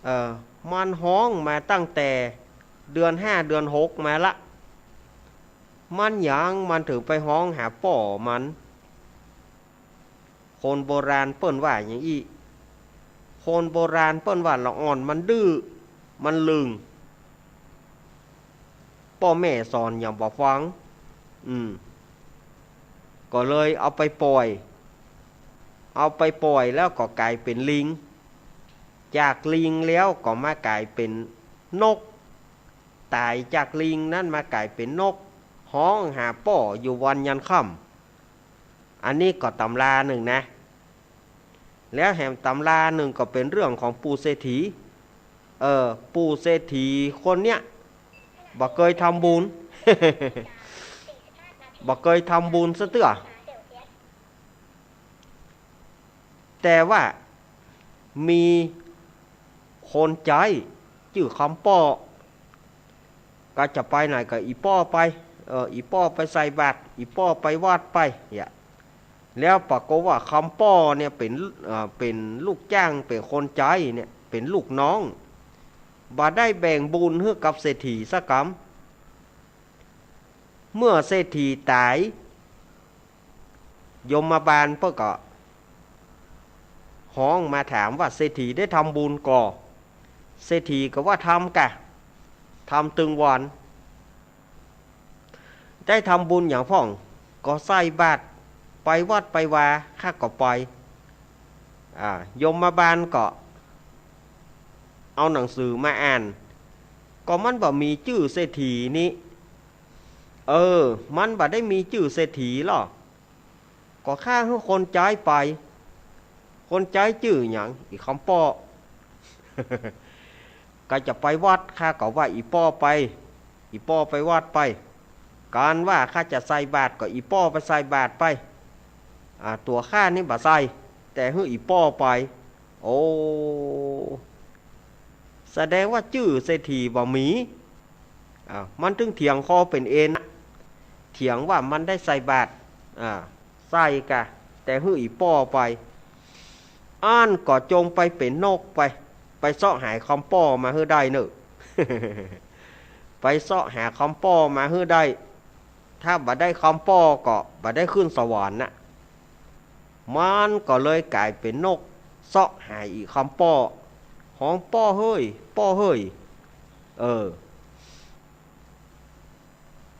เออ มันฮ้องมาตั้งแต่เดือนห้าเดือนหกมาละ มันหยังมันเถิงไปฮ้องหาป้อมัน คนโบราณเปิ้นว่าอย่างอี้ คนโบราณเปิ้นว่าละอ่อนมันดื้อ มันลึง ป้อแม่สอนหยังบ่ฟัง อืม ก็เลยเอาไปป่อย เอาไปป่อยแล้วก็ก๋ายเป๋นลิง จากลิงแล้วก็มาก๋ายเป๋นนก ต๋ายจากลิงนั้นมาก๋ายเป๋นนก ฮ้องหาป้ออยู่วันยันค่ำ อันนี้ก็ต๋ำรานึ่งนะ แล้วแหมต๋ำรานึ่งก็เป๋นเรื่องของปู่เศรษฐี เออ ปู่เศรษฐีคนเนี้ย บ่เกยทำบุญ บ่เกยทำบุญสักเตื้อ แต่ว่ามีคนใจ๊จื้อคำป้อ ก็จะไปไหนก็อี่ป้อไป เออ อี่ป้อไปใส่บาตร อี่ป้อไปวัดไป เนี่ย แล้วปรากฏว่าคำป้อเนี่ยเป๋น เอ่อ เป๋นลูกจ้าง เป๋นคนใจ๊เนี่ย เป๋นลูกน้อง บ่ได้แบ่งบุญหื้อกับเศรษฐีสักกำ เมื่อเศรษฐีต๋าย ยมบาลเปิ้นก็ฮ้องมาถามว่าเศรษฐีได้ทำบุญก่อ เศรษฐีก็ว่าทำกะ ทำตึงวัน ได้ทำบุญหยังพ่อง ก็ใส่บาตร ไปวัดไปวา ข้าก็ไป อ่า ยมบาลก็เอาหนังสือมาอ่าน ก็มันบ่มีจื้อเศรษฐีนี่ เออ มันบ่ได้มีจื้อเศรษฐีหรอก ก็ข้าหื้อคนใจ๊ไป คนใจ๊จื้อหยัง อี่คำป้อ ก็จะไปวัด ข้าก็ว่าอี่ป้อไป อี่ป้อไปวัดไป ก๋านว่าข้าจะใส่บาตรก็อี่ป้อไปใส่บาตรไป อ่า ตั๋วข้านี่บ่ใส่ แต่หื้ออี่ป้อไป โอ้ แสดงว่าจื้อเศรษฐีบ่มี อ่า มันถึงเถียงคอเป๋นเอน เถียงว่ามันได้ใส่บาตร อ่า ใส่กะ แต่หื้ออี่ป้อไป อั้นก็จงไปเป๋นนกไป ไปเซาะหาคำป้อมาหื้อได้เน่อ ไปเซาะหาคำป้อมาหื้อได้ ถ้าบ่ได้คำป้อก็บ่ได้ขึ้นสวรรค์น่ะ มันก็เลยก๋ายเป๋นนก เซาะหาอี่คำป้อ ฮ้องป้อเฮ้ย ป้อเฮ้ย เออ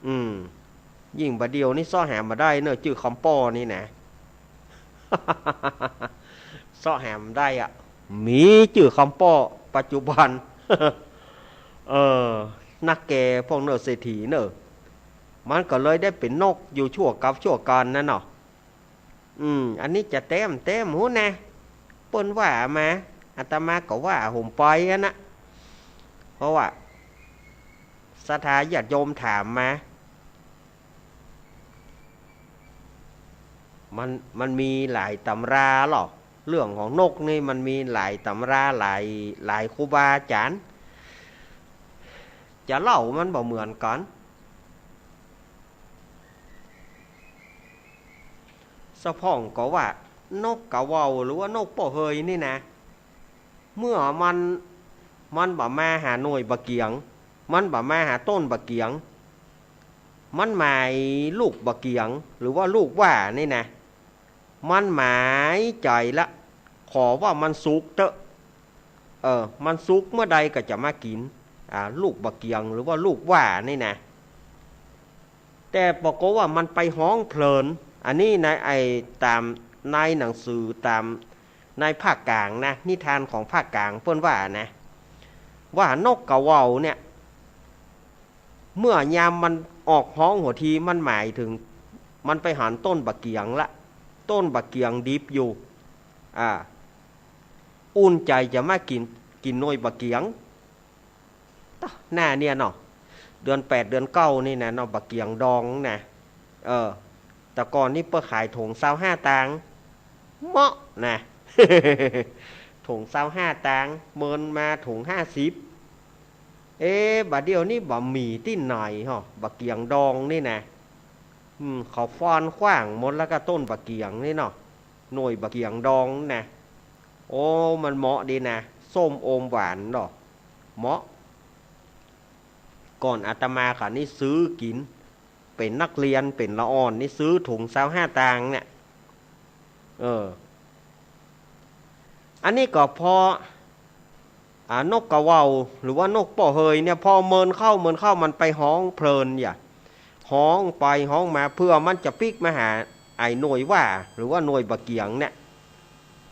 อืม ยิ่งบ่าเดี่ยวนี้เซาะหาบ่ได้เน่อ จื้อคำป้อนี่นะ เซาะหาบ่ได้อะ มีจื้อคำป้อ ปัจจุบัน เออ นักแก่พวกเน่อ เศรษฐีเน่อ มันก็เลยได้เป๋นนกอยู่ชั่วกับชั่วกาลนั่นเนาะ อืม อันนี้จะแต๊บ่แต๊บ่ฮู้นะ เปิ้นว่ามา อาตมาก็ว่าผมไปอันนะ เพราะว่าศรัทธาญาติโยมถามมา มัน มันมีหลายตำราหรอก เรื่องของนกนี่มันมีหลายตำรา หลาย หลายครูบาอาจ๋ารย์ จะเล่ามันบ่เหมือนกั๋น สะพ่องก็ว่า นกกาเว่าวหรือว่านกป้อเฮยนี่นะ เมื่อมัน มันบ่มาหาหน่วยบ่าเกี๋ยง มันบ่มาหาต้นบ่าเกี๋ยง มันหมายลูกบ่าเกี๋ยง หรือว่าลูกหว้านี่นะ มันหมายใจ๋ละ ขอว่ามันสุกเต๊อะ เออ มันสุกเมื่อใดก็จะมากิ๋น อ่า ลูกบ่าเกี๋ยง หรือว่าลูกหว้านี่นะ แต่ปรากฏว่ามันไปฮ้องเพลิน อันนี้ในไอ้ต๋ามในหนังสือ ต๋ามในภาคกลางนะ นิทานของภาคกลางเปิ้นว่านะ ว่านกกาเว่าวเนี่ย เมื่อยามมันออกฮ้องหัวที มันหมายเถิง มันไปหันต้นบ่าเกี๋ยงละ ต้นบ่าเกี๋ยงดิบอยู่ อ่า อุ่นใจ๋จะมากิ๋น กิ๋นหน่วยบ่าเกี๋ยง ต๊ะ หน้าเนี่ยเนาะ เดือนแปดเดือนเก้านี่นะเนาะ บ่าเกี๋ยงดองนะ เออ แต่ก่อนนี่เปิ้นขายถุงซาวห้าตางค์ เหมาะนะ ถุงซาวห้าตางค์ เมินมาถุงห้าสิบ เอ๊ะ บ่าเดี่ยวนี้บ่มีตี้ไหนฮะ บ่าเกี๋ยงดองนี่นะ อืม เขาฟ้อนขว้างหมดแล้วก็ต้นบ่าเกี๋ยงนี่เนาะ หน่วยบ่าเกี๋ยงดองนะ โอ้ มันเหมาะดีนะ ส้มโอมหวานเนาะ เหมาะ ก่อนอาตมาเขานี่ซื้อกิ๋น เป๋นนักเรียน เป๋นละอ่อนนี่ซื้อถุงซาวห้าตางค์เนี่ย เออ อันนี้ก็พอ อ่า นกกาเว่าว หรือว่านกป้อเฮยเนี่ย พอเมินเข้า เมินเข้า มันไปฮ้องเพลินอย่า ฮ้องไปฮ้องมา เผื่อมันจะปิ๊กมาหาไอ้หน่วยหว้า หรือว่าหน่วยบ่าเกี๋ยงเนี่ย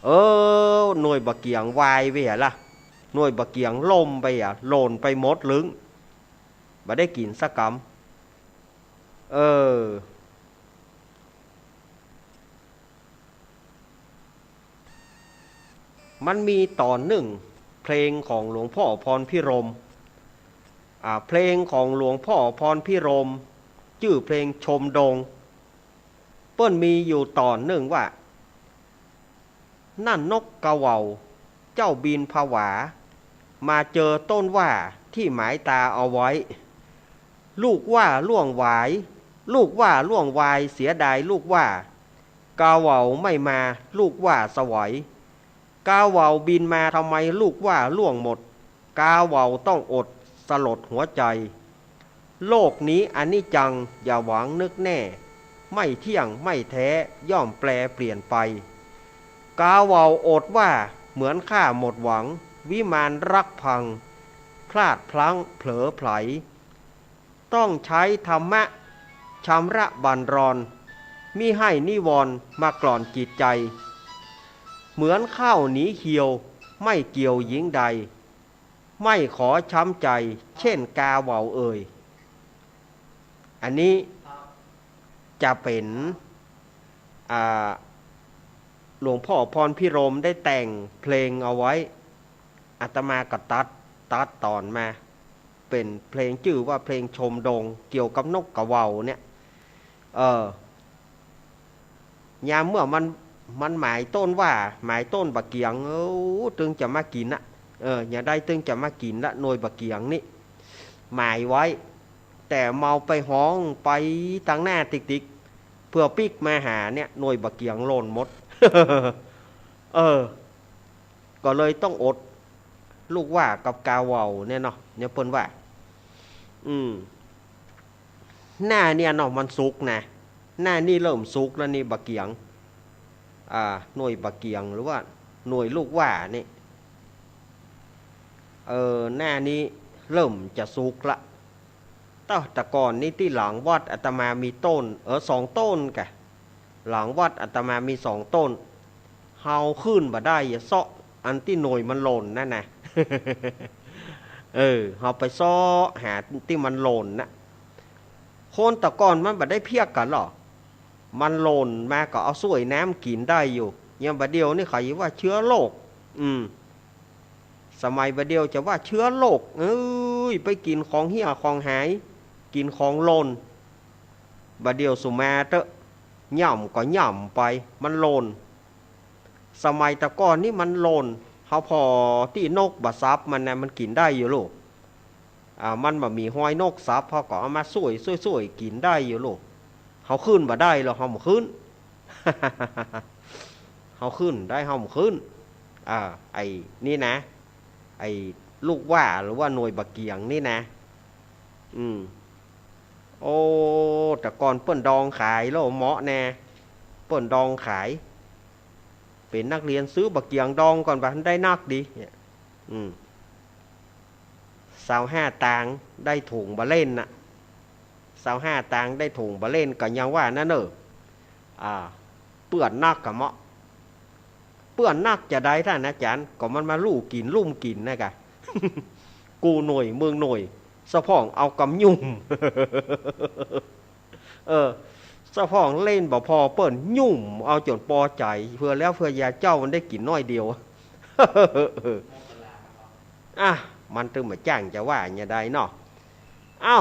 เออ หน่วยบ่าเกี๋ยงวายไปเหียละ หน่วยบ่าเกี๋ยงล่มไปเหีย หล่นไปหมดลึง บ่ได้กิ๋นสักกำ เออ มันมีต๋อนนึ่ง เพลงของหลวงพ่อพรพิรมย์ อ่า เพลงของหลวงพ่อพรพิรมย์ จื้อเพลงชมดง เปิ้นมีอยู่ต๋อนนึ่งว่า นั่นนกกาเว่าว เจ้าบินผวา มาเจอต้นหว้าตี้หมายต๋าเอาไว้ ลูกหว้าล่วงหวาย ลูกหว้าล่วงหวาย เสียดายลูกหว้า กาเว่าวไม่มา ลูกหว้าสวัย กาเว่าวบินมาทำไมลูกหว้าล่วงหมด กาเว่าวต้องอดสลดหัวใจ๋ โลกนี้อนิจจัง อย่าหวังนึกแน่ ไม่เที่ยงไม่แท้ ย่อมแปรเปลี่ยนไป กาเว่าวอดหว้า เหมือนข้าหมดหวัง วิมานรักพัง พลาดพลั้งเผลอไผล ต้องใช้ธรรมะชำระบั่นรอน มิให้นิวรณ์มากล่อนจิตใจ๋ เหมือนข้าวหนีเขียว ไม่เกี่ยวหญิงใด ไม่ขอช้ำใจ๋ เช่นกาเว่าวเอ่ย อันนี้จะเป๋น อ่า หลวงพ่อพรพิรมย์ได้แต่งเพลงเอาไว้ อาตมาก็ตัด ตัดต๋อนมา เป๋นเพลงจื้อว่าเพลงชมดง เกี่ยวกับนกกาเว่าวเนี่ย เออ ยามเมื่อมัน มันหมายต้นหว้า หมายต้นบ่าเกี๋ยง โอ้ ตึงจะมากิ๋นอะ เออ อย่างใดตึงจะมากิ๋นละ หน่วยบ่าเกี๋ยงนี่ หมายไว้ แต่เมาไปฮ้องไปตางหน้าติ๊กๆ เผื่อปิ๊กมาหาเนี่ย หน่วยบ่าเกี๋ยงหล่นหมด เออ ก็เลยต้องอด ลูกหว้ากับกาเว่าวเนี่ยเนาะ เนี่ยเปิ้นว่า อืม หน้าเนี่ยเนาะ มันสุกนะ หน้านี่เริ่มสุกแล้วนี่ บ่าเกี๋ยง อ่า หน่วยบ่าเกี๋ยง หรือว่าหน่วยลูกหว้านี่ เออ หน้านี้เริ่มจะสุกละ แต่ แต่ก่อนนี้ตี้หลังวัดอาตมามีต้น เออ สองต้นกะ หลังวัดอาตมามีสองต้น เฮาขึ้นบ่ได้ อย่าเซาะ อันตี้หน่วยมันหล่นนั่นนะ เออ เฮาไปเซาะหาตี้มันหล่นน่ะ คนแต่ก่อนมันบ่ได้เปียกกั๋นหรอ มันหล่นมาก็เอาส้วยน้ำกิ๋นได้อยู่ อย่างบ่าเดี่ยวนี่เขาว่าเจื๊อโรค อืม สมัยบ่าเดี่ยวจะว่าเจื๊อโรค เอ้ย ไปกิ๋นของเหี้ยของหาย กิ๋นของหล่น บ่าเดี่ยวสุมาเต๊อะ ย่ำก็ย่ำไป มันหล่น สมัยแต่ก่อนนี่มันหล่น เฮาผ่อตี้นกบ่สับมันนะ มันกิ๋นได้อยู่ลูก อ่า มันบ่มีฮอยนกสับ เฮาก็เอามาส้วย ส้วย ส้วยกิ๋นได้อยู่ลูก เฮาขึ้นบ่ได้หรอก เฮาบ่ขึ้น เฮาขึ้นได้ เฮาบ่ขึ้น อ่า ไอ้นี่นะ ไอ้ลูกว่าหรือว่าหน่วยบ่าเกี๋ยงนี่นะ อืม โอ้ แต่ก่อนเปิ้นดองขายแล้วเหมาะแน่ เปิ้นดองขาย เป๋นนักเฮียนซื้อบ่าเกี๋ยงดองก่อนบ่า ได้นักดี เนี่ย อืม ซาวห้าตางค์ได้ถุงบ่าเล่นน่ะ ซาวห้าตางค์ได้ถุงบ่าเล่นก็ยังว่านั้นเน่อ อ่า เปื้อนนักกะเหมาะ เปื้อนนักจาใดท่านอาจ๋ารย์ ก็มันมาลู่กิ๋นลุ่มกิ๋นนะกะ กู้หน่วยเมืองหน่วย สะพ่องเอากำยุ่ม เออ สะพ่องเล่นบ่ผ่อเปิ้นยุ่มเอาจ๋นปอใจ๋ เปื้อแล้วเปื้อยาเจ้ามันได้กิ๋นน้อยเดียว อ่ะ มันตึงบ่าจ้างจะว่าจะใดเนาะ เอ้า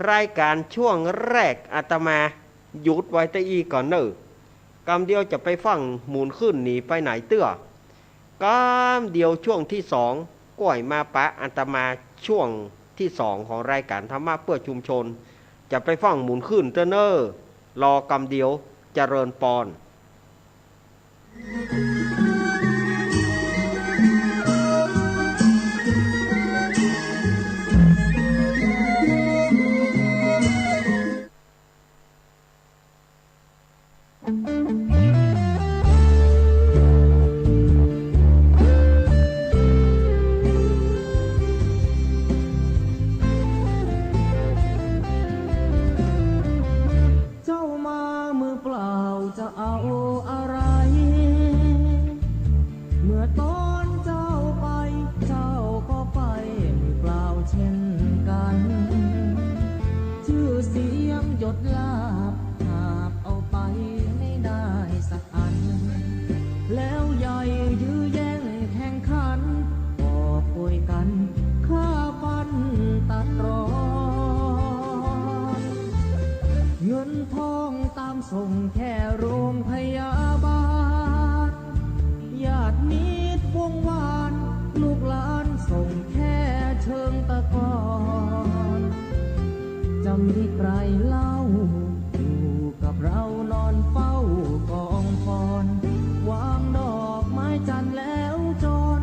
รายก๋านช่วงแรกอาตมาหยุดไว้ตะอี้ก่อนเน่อ กำเดียวจะไปฟั่งหมุนขึ้นหนีไปไหนเตื้อ กำเดียวช่วงตี้สอง ก้วยมาปะอาตมาช่วงตี้สองของรายก๋านธรรมะเปื้อชุมชน จะไปฟั่งหมุนขึ้นเตื้อเน่อ รอกำเดียว เจริญปอน เจ้ามามือเปล่าจะเอาอะไร เมื่อตอนเจ้าไป เจ้าก็ไปมือเปล่าเช่นกัน จื้อเสียงยศลาภหาบเอาไปไม่ได้สักอัน แล้วใหญ่ยื้อแย่งแข่งขัน ก็ป่วยกั๋นฆ่าฟันตัดรอน เงินทองตามส่งแค่โรงพยาบาล ญาติมิตรวงวาน ลูกหลานส่งแค่เชิงตะกอน จะมีใครเล่า อยู่กับเรานอนเฝ้ากองฟอน วางดอกไม้จันทร์แล้วจร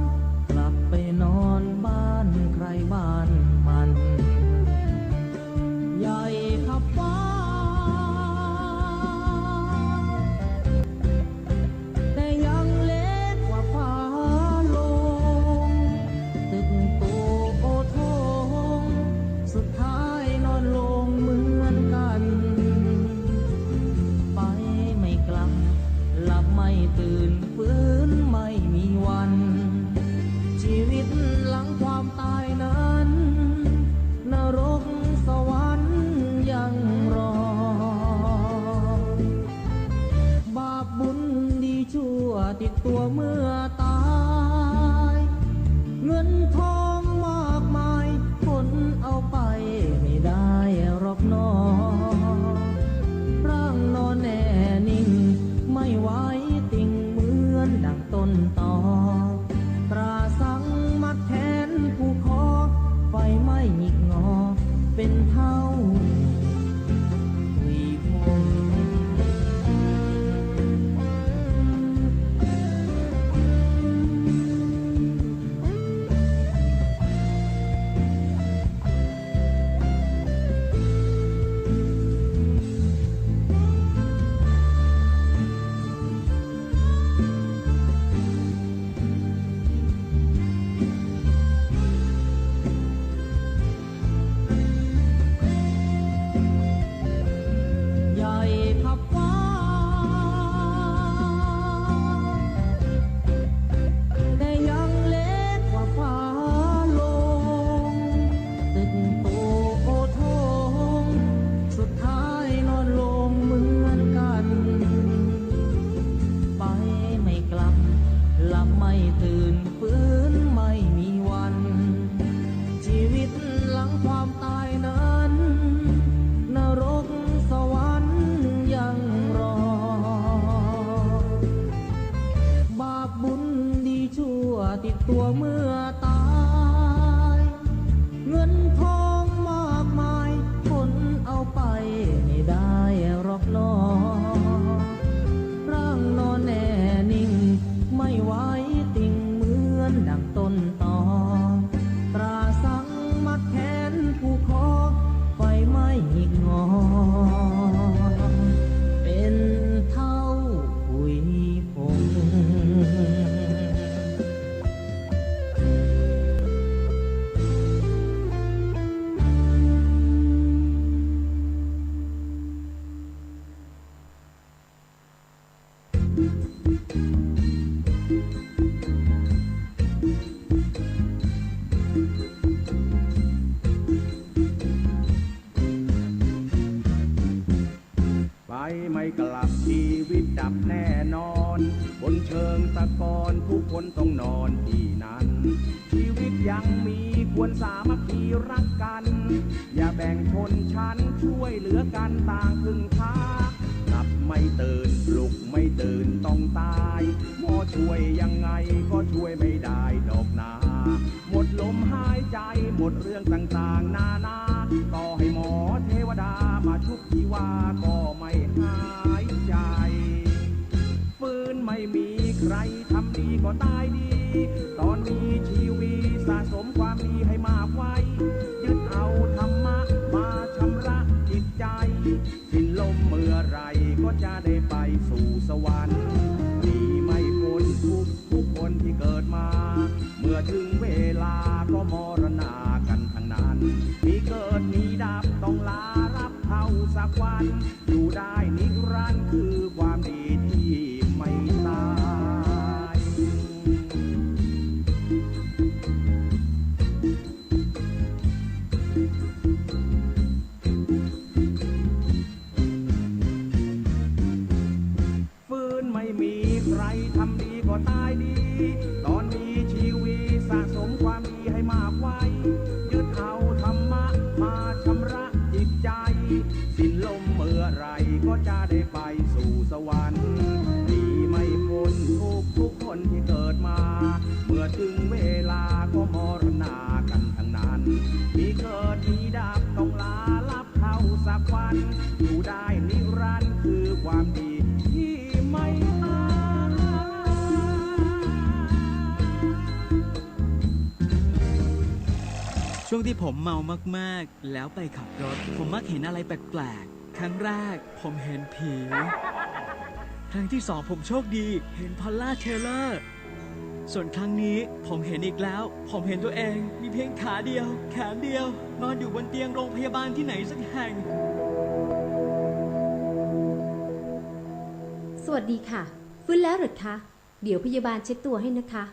กลับไปนอนบ้านใครบ้านมัน ใหญ่ขับฟ้า แต่ยังเล็กกว่าฝาโลง ตึกโตโอโถง สุดท้ายนอนโลงเหมือนกั๋น ไปไม่กลับ หลับไม่ตื่น ฟื้นไม่มีวัน ชีวิตหลังความตายนั้น นรกสวรรค์ยังรอ บาปบุญดีชั่วติดตัวเมื่อตาย เงินทองมากมาย ขนเอาไปไม่ได้หรอกหนอ ร่างนอนแน่นิ่ง ไม่ไหวติงเหมือนดังต้นตอ ตราสังมัดแขนผูกคอ ไฟไหม้หงิกงอเป็นเท่าทวีพง ตัวเมื่อตาย เงินทองมากมาย คนเอาไปไม่ได้หรอกหนอ ร่างนอนแน่นิ่ง ไม่ไหวติงเหมือนดังต้นตอ ตราสังมัดแขนผูกคอ ไฟไหม้หงิกงอ เป็นเถ้าผุยผง ไปไม่กลับ ชีวิตดับแน่นอน บนเชิงตะกอนทุกคนต้องนอนที่นั่น ชีวิตยังมีควรสามัคคีรักกัน อย่าแบ่งชนชั้น ช่วยเหลือกันต่างพึ่งพา หลับไม่ตื่น ปลุกไม่ตื่นต้องตาย หมอช่วยยังไงก็ช่วยไม่ได้ดอกนา หมดลมหายใจ หมดเรื่องต่างๆนานา ต่อให้หมอเทวดามาชุบชีวาก็ไม่หายใจ ฟื้นไม่มีใครทำดีก็ตายดี ตอนมีชีวิตสะสมความดีให้มากไว้ ยึดเอาธรรมะมาชำระจิตใจ สิ้นลมเมื่อไหร่ก็จะได้ไปสู่สวรรค์ หนีไม่พ้นทุกข์ทุกคนที่เกิดมา เมื่อถึงเวลาก็มรณากันทั้งนั้น มีเกิดมีดับต้องลารับเท่าสักวัน อยู่ได้นิรันดร์คือความดีที่ไม่ตาย ฟื้นไม่มีใครทำดีก็ตายดี ตอนมีชีวิตสะสมความดีให้มากไว้ ยึดเอาธรรมะมาชำระจิตใจ สิ้นลมเมื่อไหร่ก็จะได้ไปสู่สวรรค์ หนีไม่พ้นทุกข์ทุกคนที่เกิดมา เมื่อถึงเวลาก็มรณากันทั้งนั้น มีเกิดมีดับต้องลารับเท่าสักวัน อยู่ได้นิรันดร์คือความดีที่ไม่ตาย ช่วงที่ผมเมามากๆ แล้วไปขับรถ ผมมักเห็นอะไรแปลกๆ ครั้งแรกผมเห็นผี ครั้งที่สองผมโชคดีเห็นพอลล่าเทเลอร์ ส่วนครั้งนี้ผมเห็นอีกแล้ว ผมเห็นตัวเองมีเพียงขาเดียว แขนเดียว นอนอยู่บนเตียงโรงพยาบาลที่ไหนสักแห่ง สวัสดีค่ะ ฟื้นแล้วเหรอคะ เดี๋ยวพยาบาลเช็ดตัวให้นะคะ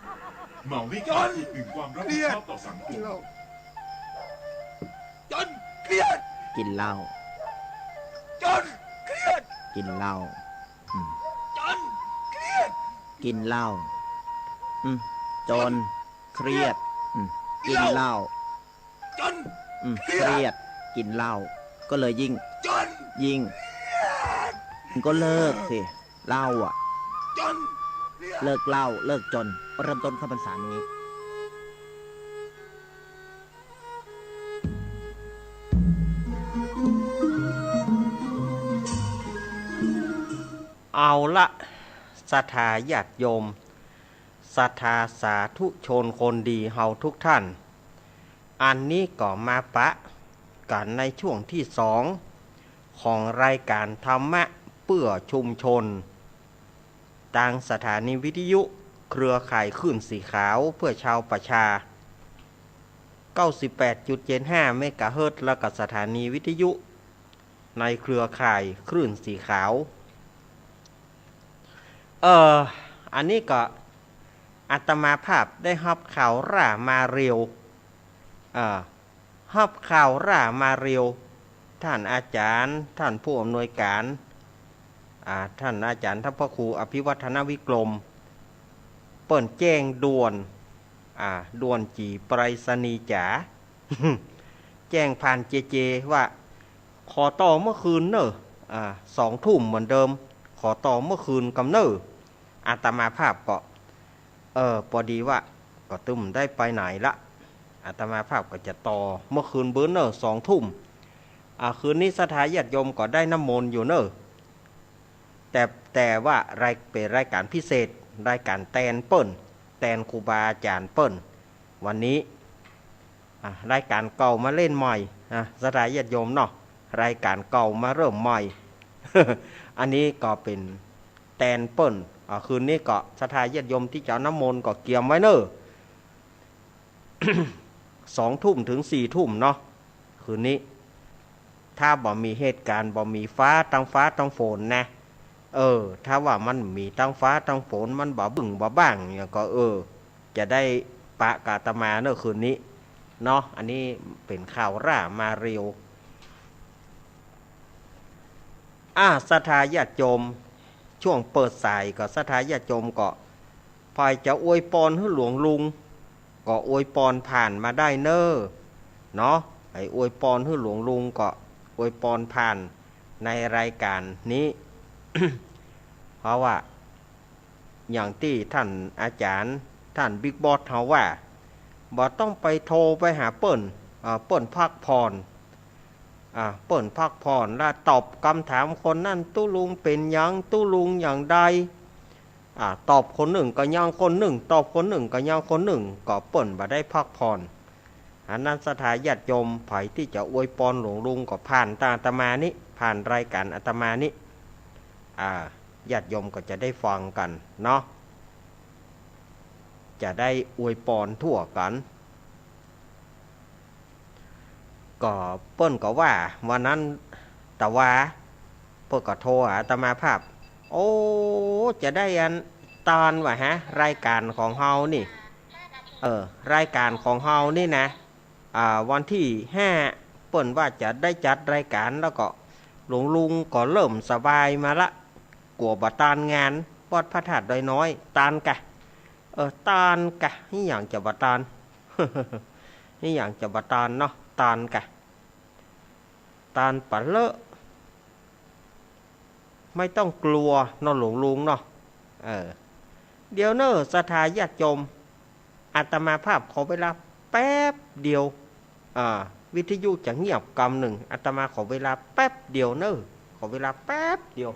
เมาไม่ขับ คิดถึงความรับผิดชอบต่อสังคม จนเครียด กินเหล้า จนเครียด กินเหล้า อืม จนเครียด กินเหล้า อืม จนเครียด อืม กินเหล้า จน อืม เครียด เครียด กินเหล้า ก็เลยยิ่ง จน ยิ่ง เครียด ก็เลิกสิ เหล้าอะ จนเครียด เลิกเหล้า เลิกจน เริ่มต้นเข้าพรรษานี้ เอาละ ศรัทธาญาติโยม ศรัทธาสาธุชนคนดีเฮาทุกท่าน อันนี้ก็มาปะกั๋นในช่วงที่สองของรายการธรรมะเพื่อชุมชน ตางสถานีวิทยุเครือข่ายคลื่นสีขาวเพื่อชาวประชา เก้าสิบแปดจุดเจ็ดห้าเมกะเฮิรตซ์ แล้วก็สถานีวิทยุในเครือข่ายคลื่นสีขาว เอ่อ อันนี้ก็อาตมาภาพได้ฮับข่าวหร้ามาเร็ว เอ่อ ฮับข่าวหร้ามาเร็ว ท่านอาจารย์ ท่านผู้อำนวยการ อ่า ท่านอาจารย์ทัพพระครูอภิวัฒนวิกรม เปิ้นแจ้งด่วน อ่า ด่วนจี๋ไปรษณีย์จ๋า แจ้งผ่านเจเจว่า ขอต่อเมื่อคืนเน่อ อ่า สองทุ่มเหมือนเดิม ขอต่อเมื่อคืนกำเน่อ อาตมาภาพก็ เออ ปอดีว่า ก็ตึงบ่ได้ไปไหนละ อาตมาภาพก็จะต่อ เมื่อคืนเบินเน่อ สองทุ่ม อ่า คืนนี้ศรัทธาญาติโยมก็ได้น้ำมนต์อยู่เน่อ แต่ แต่ว่าราย เป๋นรายก๋านพิเศษ รายก๋านแตนเปิ้น แตนครูบาอาจ๋ารย์เปิ้น วันนี้ อ่ะ รายก๋านเก่ามาเล่นใหม่ อ่ะ ศรัทธาญาติโยมเนาะ รายก๋านเก่ามาเริ่มใหม่ อันนี้ก็เป๋นแตนเปิ้น อ่ะ คืนนี้ก็ศรัทธาญาติโยมตี้จะเอาน้ำมนต์ก็เกียมไว้เน่อ สองทุ่มเถิงสี่ทุ่มเนาะ คืนนี้ ถ้าบ่มีเหตุก๋ารณ์ บ่มีฟ้า ตังฟ้าตังฝนนะ เออ ถ้าว่ามันมีตังฟ้าตังฝน มันบ่าบึ้งบ่าบ้างอย่างก็ เออ จะได้ปะกับอาตมาเน่อคืนนี้เนาะ อันนี้เป๋นข่าวหร้ามาเร็ว อ่า ศรัทธาญาติโยม ช่วงเปิดสายก็ศรัทธาญาติโยมก็ ใผจะอวยปอนหื้อหลวงลุง ก็อวยปอนผ่านมาได้เน่อ เนาะ ใผอวยปอนหื้อหลวงลุงก็อวยปอนผ่านในรายก๋านนี้ เพราะว่า อย่างตี้ต้านอาจ๋ารย์ ต้านบิ๊กบอสเฮาว่า บ่ต้องไปโทรไปหาเปิ้น อ่า เปิ้นพักผ่อน อ่า เปิ้นพักผ่อน แล้วตอบกำถามคนนั้น ตุ๊ลุงเป๋นหยัง ตุ๊ลุงอย่างใด อ่า ตอบคนนึ่งก็ยังคนนึ่ง ตอบคนนึ่งก็ยังคนนึ่ง ก็เปิ้นบ่ได้พักผ่อน อันนั้นศรัทธาญาติโยม ใผตี้จะอวยปอนหลวงลุงก็ผ่านตางอาตมานี้ ผ่านรายก๋านอาตมานี้ อ่า ญาติโยมก็จะได้ฟังกั๋นเนาะ จะได้อวยปอนทั่วกั๋น ก็เปิ้นก็ว่า วันนั้นตะวา เปิ้นก็โทรหาอาตมาภาพ โอ้ จะได้อันตอนวะฮะ รายก๋านของเฮานี่ เออ รายก๋านของเฮานี่นะ อ่า วันตี้ห้า เปิ้นว่าจะได้จัดรายก๋าน แล้วก็หลวงลุงก็เริ่มสบายมาละ กั๋วบ่ตานงานวัดพระธาตุดอยน้อย ตานกะ เออ ตานกะ อิหยังจะบ่ตาน อิหยังจะบ่ตานเนาะ ตานกะ ตานปะเลอะ ไม่ต้องกลัวเนาะหลวงลุงเนาะ เออ เดี๋ยวเน่อศรัทธาญาติโยม อาตมาภาพขอเวลาแป๊บเดียว อ่า วิทยุจะเงียบกำนึ่ง อาตมาขอเวลาแป๊บเดียวเน่อ ขอเวลาแป๊บเดียว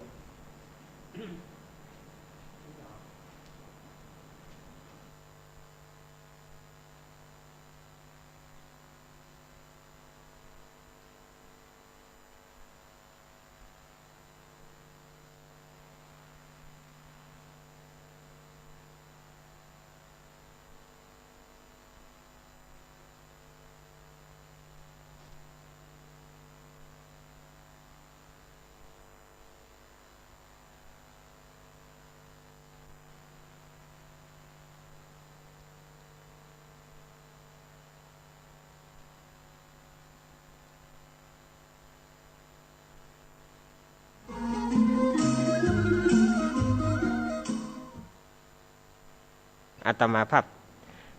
อาตมาภาพ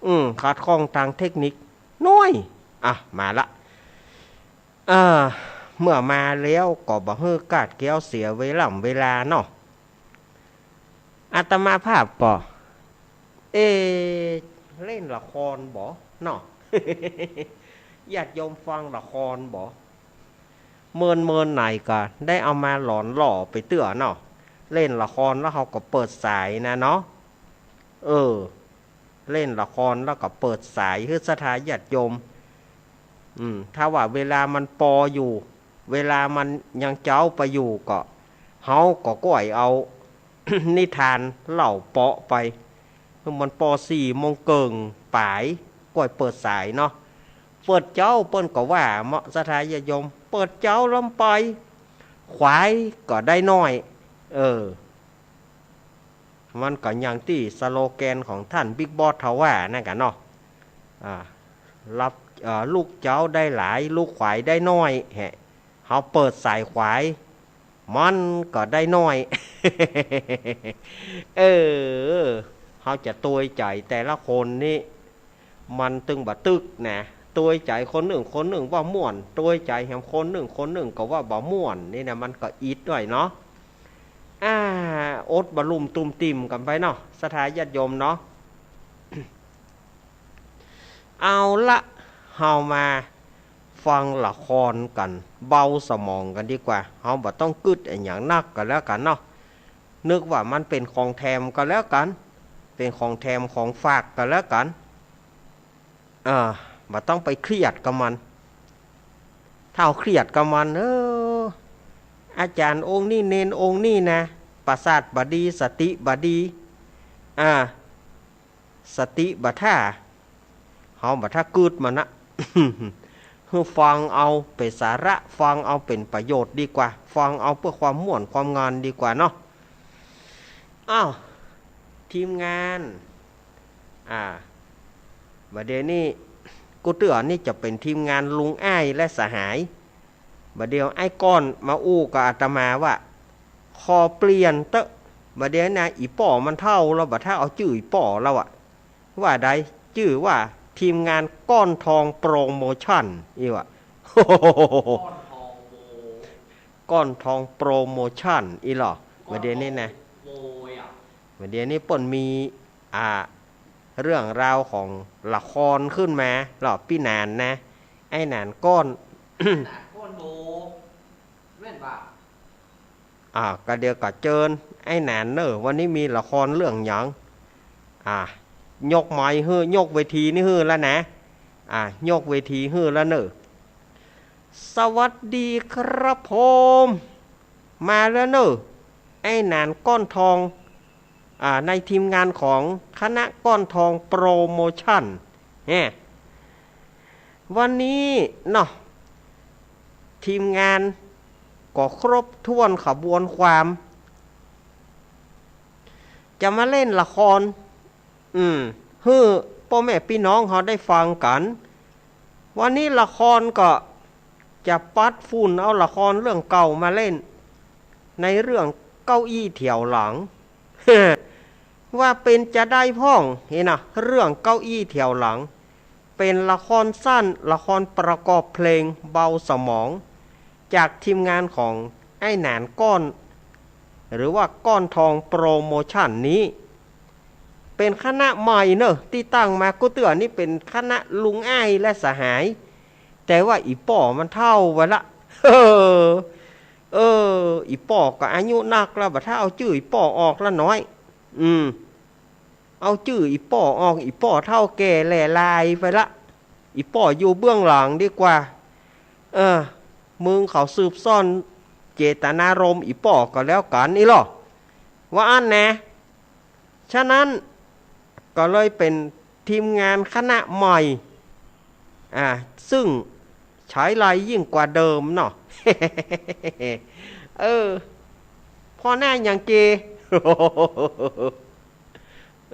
อืม ขัดข้องตางเทคนิคน้อย อ่ะ มาละ อ่า เมื่อมาแล้วก็บ่หื้อก้าดแก้วเสียเวล่ำเวลาเนาะ อาตมาภาพก็ เอ เล่นละครบ่เนาะ ญาติโยมฟังละครบ่ เมินๆ ไหนก็ได้เอามาหลอนหล่อไปเตื้อเนาะ เล่นละครแล้วเฮาก็เปิดสายนะเนาะ เออ เล่นละครแล้วก็เปิดสายหื้อศรัทธาญาติโยม อืม ถ้าว่าเวลามันปออยู่ เวลามันยังเจ๊าไปอยู่ก็ เฮาก็ก้อยเอา นิทานเล่าเปาะไป มันปอสี่โมงเกิ่งป๋าย ก้อยเปิดสายเนาะ เปิดเจ๊าเปิ้นก็ว่าเหมาะ ศรัทธาญาติโยม เปิดเจ๊าลำไป ขวายก็ได้น้อย เออ มันก็อย่างตี้สโลแกนของต้านบิ๊กบอสเฮาว่านั่นกะเนาะ อ่า รับ เอ่อ ลุกเจ๊าได้หลาย ลุกขวายได้น้อย แหะ เฮาเปิดสายขวาย มันก็ได้น้อย เออ เฮาจะตวยใจ๋แต่ละคนนี่ มันตึงบ่ตึกนะ ตวยใจ๋คนนึ่งคนนึ่งว่าม่วน ตวยใจ๋แหมคนนึ่งคนนึ่งก็ว่าบ่ม่วน นี่นะ มันก็อิดหน้อยเนาะ อ่า อดบ่ลุ่มตุ้มติ่มกั๋นไปเนาะ ศรัทธาญาติโยมเนาะ เอาละ เฮามาฟังละครกั๋น เบาสมองกั๋นดีกว่า เฮาบ่ต้องกึ๊ดอะหยังนักก็แล้วกั๋นเนาะ นึกว่ามันเป๋นของแถมก็แล้วกั๋น เป๋นของแถมของฝากก็แล้วกั๋น เออ บ่ต้องไปเครียดกับมัน ถ้าเฮาเครียดกับมัน เออ อาจ๋ารย์องค์นี้ เณรองค์นี้นะ ประสาทบ่ดี สติบ่ดี อ่า สติบ่ถ้า เฮาบ่ถ้ากึ๊ดมันนะ หื้อฟังเอาเป๋นสาระ ฟังเอาเป๋นประโยชน์ดีกว่า ฟังเอาเปื้อความม่วนความงานดีกว่าเนาะ อ้าว ทีมงาน อ่า บ่าเดี่ยวนี้ กู้เตื้อนี่จะเป๋นทีมงานลุงอ้ายและสหาย บ่าเดี่ยวไอ้ก้อนมาอู้กับอาตมาว่า ขอเปลี่ยนเต๊อะ บ่าเดี่ยวนะ อี่ป้อมันเฒ่าแล้ว บ่ถ้าเอาจื้ออี่ป้อแล้วอะ ว่าใด จื้อว่าทีมงานก้อนทองโปรโมชั่น อี้วะ ก้อนทองโปรโมชั่น อี้ลอ บ่าเดี่ยวนี้นะ บ่าเดี่ยวนี้เปิ้นมี อ่า เรื่องราวของละครขึ้นมาลอ ปี้หนานนะ ไอ้หนานก้อน หนานก้อนโบ แม่นบ่า อ่า ก็เดี๋ยวก็เจิญไอ้หนานเน่อ วันนี้มีละครเรื่องหยัง อ่า ยกไมค์หื้อ ยกเวทีนี่หื้อแล้วนะ อ่า ยกเวทีหื้อแล้วเน่อ สวัสดีครับผม มาแล้วเน่อ ไอ้หนานก้อนทอง อ่า ในทีมงานของคณะก้อนทองโปรโมชั่น แฮะ วันนี้เนาะ ทีมงานก็ครบถ้วนขบวนความ จะมาเล่นละคร อืม หื้อป้อแม่ปี้น้องเฮาได้ฟังกั๋น วันนี้ละครก็จะปัดฝุ่นเอาละครเรื่องเก่ามาเล่น ในเรื่องเก้าอี้แถวหลัง ว่าเป๋นจาใดพ่อง หันน่ะ เรื่องเก้าอี้แถวหลัง เป๋นละครสั้น ละครประกอบเพลงเบาสมอง จากทีมงานของไอ้หนานก้อน หรือว่าก้อนทองโปรโมชั่นนี้ เป๋นคณะใหม่เน่อ ตี้ตั้งมากู้เตื้อนี่เป๋นคณะลุงอ้ายและสหาย แต่ว่าอี่ป้อมันเฒ่าไปละ เออ เออ อี่ป้อก็อายุนักแล้ว บ่ถ้าเอาจื้ออี่ป้อออกละน้อย อืม เอาจื้ออี่ป้อออก อี่ป้อเฒ่าแก่แหล่ลายไปละ อี่ป้ออยู่เบื้องหลังดีกว่า เออ มึงเขาสืบซ่อนเจตนารมณ์อี่ป้อก็แล้วกั๋น อี้ลอ ว่าอั้นนะ ฉะนั้นก็เลยเป๋นทีมงานคณะใหม่ อ่า ซึ่งฉายไลยิ่งกว่าเดิมเนาะ เออ พ่อหน้าหยังเก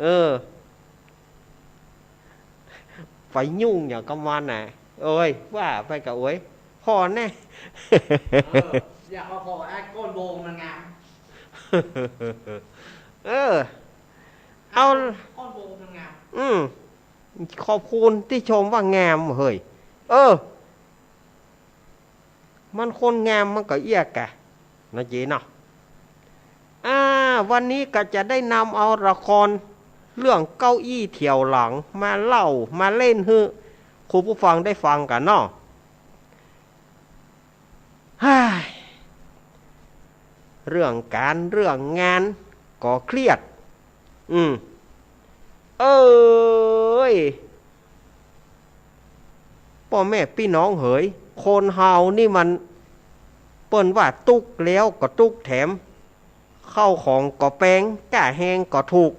เออ ไปยุ่งหยังกับมันน่ะ โอ๊ย ว่าไปกะโอ๊ย พ่อแน่ เออ อยากมาพอกับไอ้ก้อนโบมันงาม เออ เอา ก้อนโบมันงาม อืม ขอบคุณตี้ชมว่างาม เฮ้ย เออ มันคนงามมันก็เอี้ยกะ นะเจ๊เนาะ อ่า วันนี้ก็จะได้นำเอาละครเรื่องเก้าอี้แถวหลังมาเล่า มาเล่นหื้อคุณผู้ฟังได้ฟังกั๋นเนาะ ฮ่าย เรื่องก๋านเรื่องงานก็เครียด อืม เอ้ย ป้อแม่ปี้น้องเหย คนเฮานี่มัน เปิ้นว่าตุ๊กแล้วก็ตุ๊กแถม ข้าวของก็แปง ก้าแฮงก็ถูก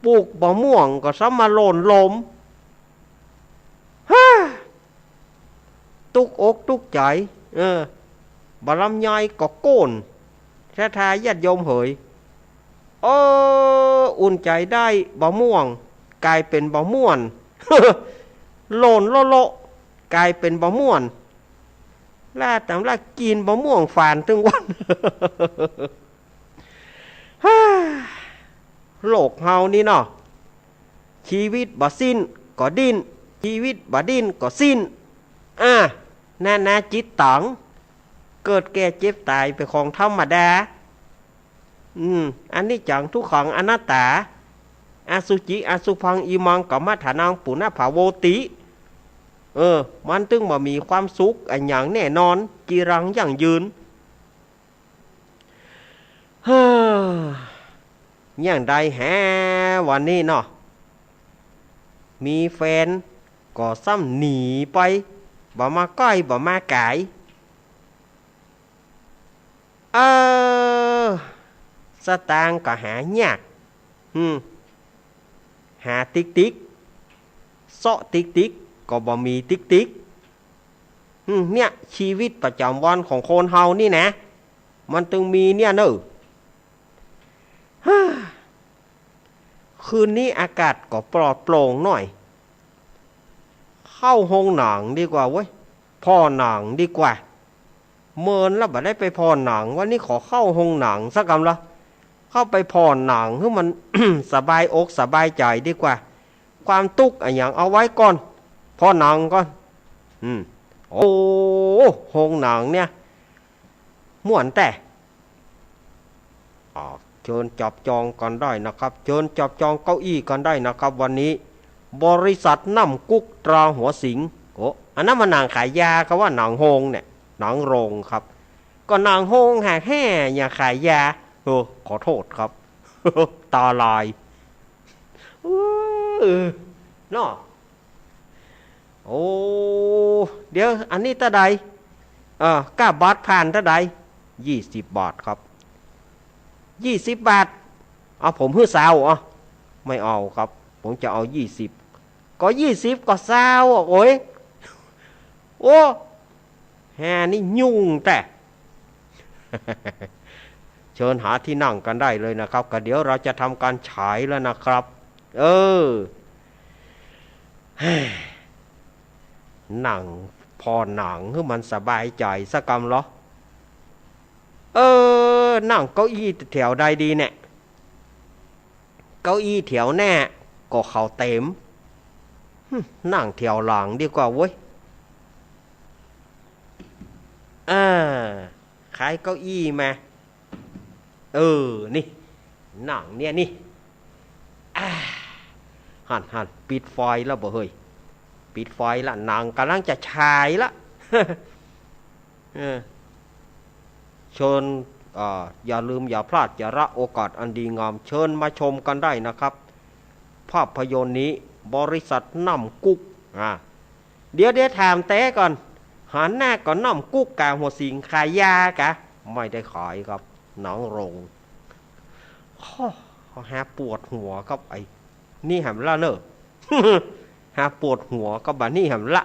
ปลูกบ่าม่วงก็ซ้ำมาโล่นล้ม ฮ่า ตุ๊กอกตุ๊กใจ๋ เออ บ่าลำไยก็โก้น ศรัทธาญาติโยมเหย เออ อุ่นใจ๋ได้บ่าม่วง ก๋ายเป๋นบ่าม่วน โล่นโละๆ ก๋ายเป๋นบ่าม่วน ล่าต๋ามล่ากิ๋นบ่าม่วงฝานตึงวัน ฮ่า โลกเฮานี่เนาะ ชีวิตบ่สิ้นก็ดิ้น ชีวิตบ่ดิ้นก็สิ้น อ่า นานาจิตตัง เกิดแก่เจ็บต๋ายเป๋นของธรรมดา อืม อนิจจังทุกขังอนัตตา อสุจิอสุภัง อิมัง กัมมัฏฐานัง ปุณณภาโวติ เออ มันตึงบ่มีความสุขอะหยังแน่นอน จีรัง ยั่งยืน เฮ้อ อย่างใดแฮ วันนี้เนาะ มีแฟนก็ซ้ำหนีไป บ่มาใก้บ่มาก๋าย เออ สตางค์ก็หายาก อืม หาติ๊กติ๊ก เซาะติ๊กติ๊ก ก็บ่มีติ๊กติ๊ก อืม เนี่ย ชีวิตประจำวันของคนเฮานี่นะ มันตึงมีเนี่ยเน่อ ฮ่า คืนนี้อากาศก็ปลอดโปร่งหน่อย เข้าโฮงหนังดีกว่าเว้ย ผ่อหนังดีกว่า เมินแล้วบ่ได้ไปผ่อหนัง วันนี้ขอเข้าโฮงหนังสักกำละ เข้าไปผ่อหนังหื้อมัน สบายอกสบายใจ๋ดีกว่า ความตุ๊กข์อะหยังเอาไว้ก่อน ผ่อหนังก่อน อืม โอ้ โฮงหนังเนี่ย ม่วนแต๊ อ่า เจิญจับจองกั๋นได้นะครับ เจิญจับจองเก้าอี้กั๋นได้นะครับ วันนี้ บริษัทน้ำกุ๊กตราหัวสิงห์ โอ้ อันนั้นมันหนังขายยาครับ ว่าหนังโฮงเนี่ย หนังโรงครับ ก็หนังโฮงหากแฮ่ อย่าขายยา โอ้ ขอโต้ษครับ ตาลาย เออ เนาะ โอ้ เดี๋ยว อันนี้เต้าใด เออ ก้าบัตรผ่านเต้าใด ยี่สิบบาทครับ ยี่สิบบาท เอาผมหื้อซาว เอา ไม่เอาครับ ผมจะเอายี่สิบ ก็ยี่สิบก็ซาวอะ โอ๊ย โอ้ แฮ่นี่ยุ่งแต๊ เชิญหาที่นั่งกันได้เลยนะครับ ก็เดี๋ยวเราจะทำการฉายแล้วนะครับ เออ นั่งผ่อหนังหื้อมันสบายใจ๋สักกำเหรอ เออ นั่งเก้าอี้แถวใดดีเนี่ย เก้าอี้แถวหน้าก็เขาเต็ม หึ นั่งแถวหลังดีกว่าเว้ย อ่า ขายเก้าอี้มา เออ นี่ นั่งเนี่ยนี่ อ่า หั้น หั้น ปิดไฟแล้วบ่เฮ้ย ปิดไฟละ หนังก่ำลังจะฉายละ เออ เชิญ อ่า อย่าลืมอย่าพลาด อย่าละโอกาสอันดีงาม เชิญมาชมกันได้นะครับ ภาพยนตร์นี้ บริษัทน้ำกุ๊ก อ่า เดี๋ยว เดี๋ยวถามแต๊ก่อน หันหน้าก่อน น้ำกุ๊กกาหัวสิงห์ขายยากะ ไม่ได้ขายครับ หนังโรง ข้อ ข้อหาปวดหัวครับ ไอ้นี่แหมละเน่อ หาปวดหัวก็บ่านี่แหมละ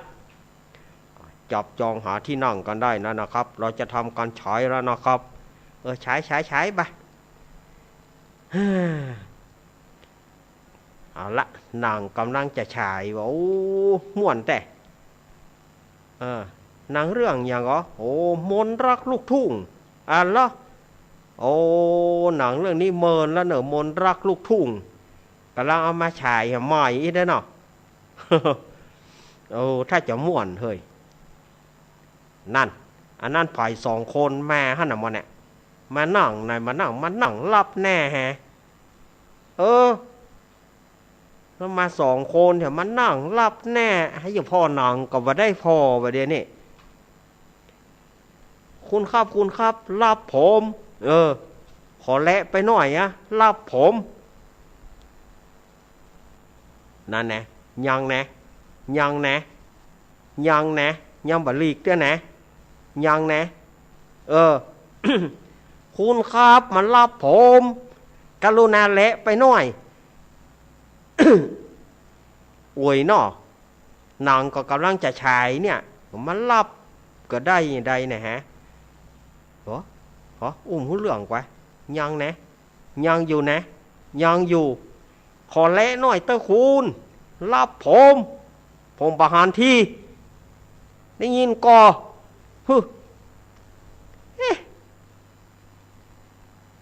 จับจองหาที่นั่งกันได้นะ นะครับ เราจะทำการฉายแล้วนะครับ เออ ฉาย ฉาย ฉายบ่า เอาละ หนังก่ำลังจะฉายว่า โอ้ ม่วนแต๊ เออ หนังเรื่องหยังเหรอ โอ้ มนต์รักลูกทุ่ง อันเหรอ โอ้ หนังเรื่องนี้เมินแล้วเน่อ มนต์รักลูกทุ่ง ก่ำลังเอามาฉายใหม่อีกแล้วเนาะ โอ้ ถ้าจะม่วนเฮ้ย นั่น อันนั้นผายสองคนมาหั้นน่ะ มาเนี่ย มานั่งไหน มานั่ง มานั่งหลับแน่แฮะ เออ แล้วมาสองคนแถวมานั่งหลับแน่ หาจะผ่อหนังก็บ่ได้ผ่อ บ่าเดี๋ยวนี้ คุณครับ คุณครับ หลับผม เออ ขอแลไปหน่อยอะ หลับผม นั่นแน่ ยังแน่ ยังแน่ ยังแน่ ยังบ่หลีกเตื้อแน่ ยังแน่ เออ คุณครับ มันหลับผม กรุณาแลไปหน่อย โอ้ยเนาะ หนังก็ก่ำลังจะฉายเนี่ย มันหลับก็ได้ยังไงนะฮะ โอ้ โอ้ อุ้มฮู้เรื่องกว่า ยังแน่ ยังอยู่แน่ ยังอยู่ ขอแลหน่อยเต๊อะคุณ หลับผม ผมบ่หันที ได้ยินก่อ ฮึ เอ๊ะ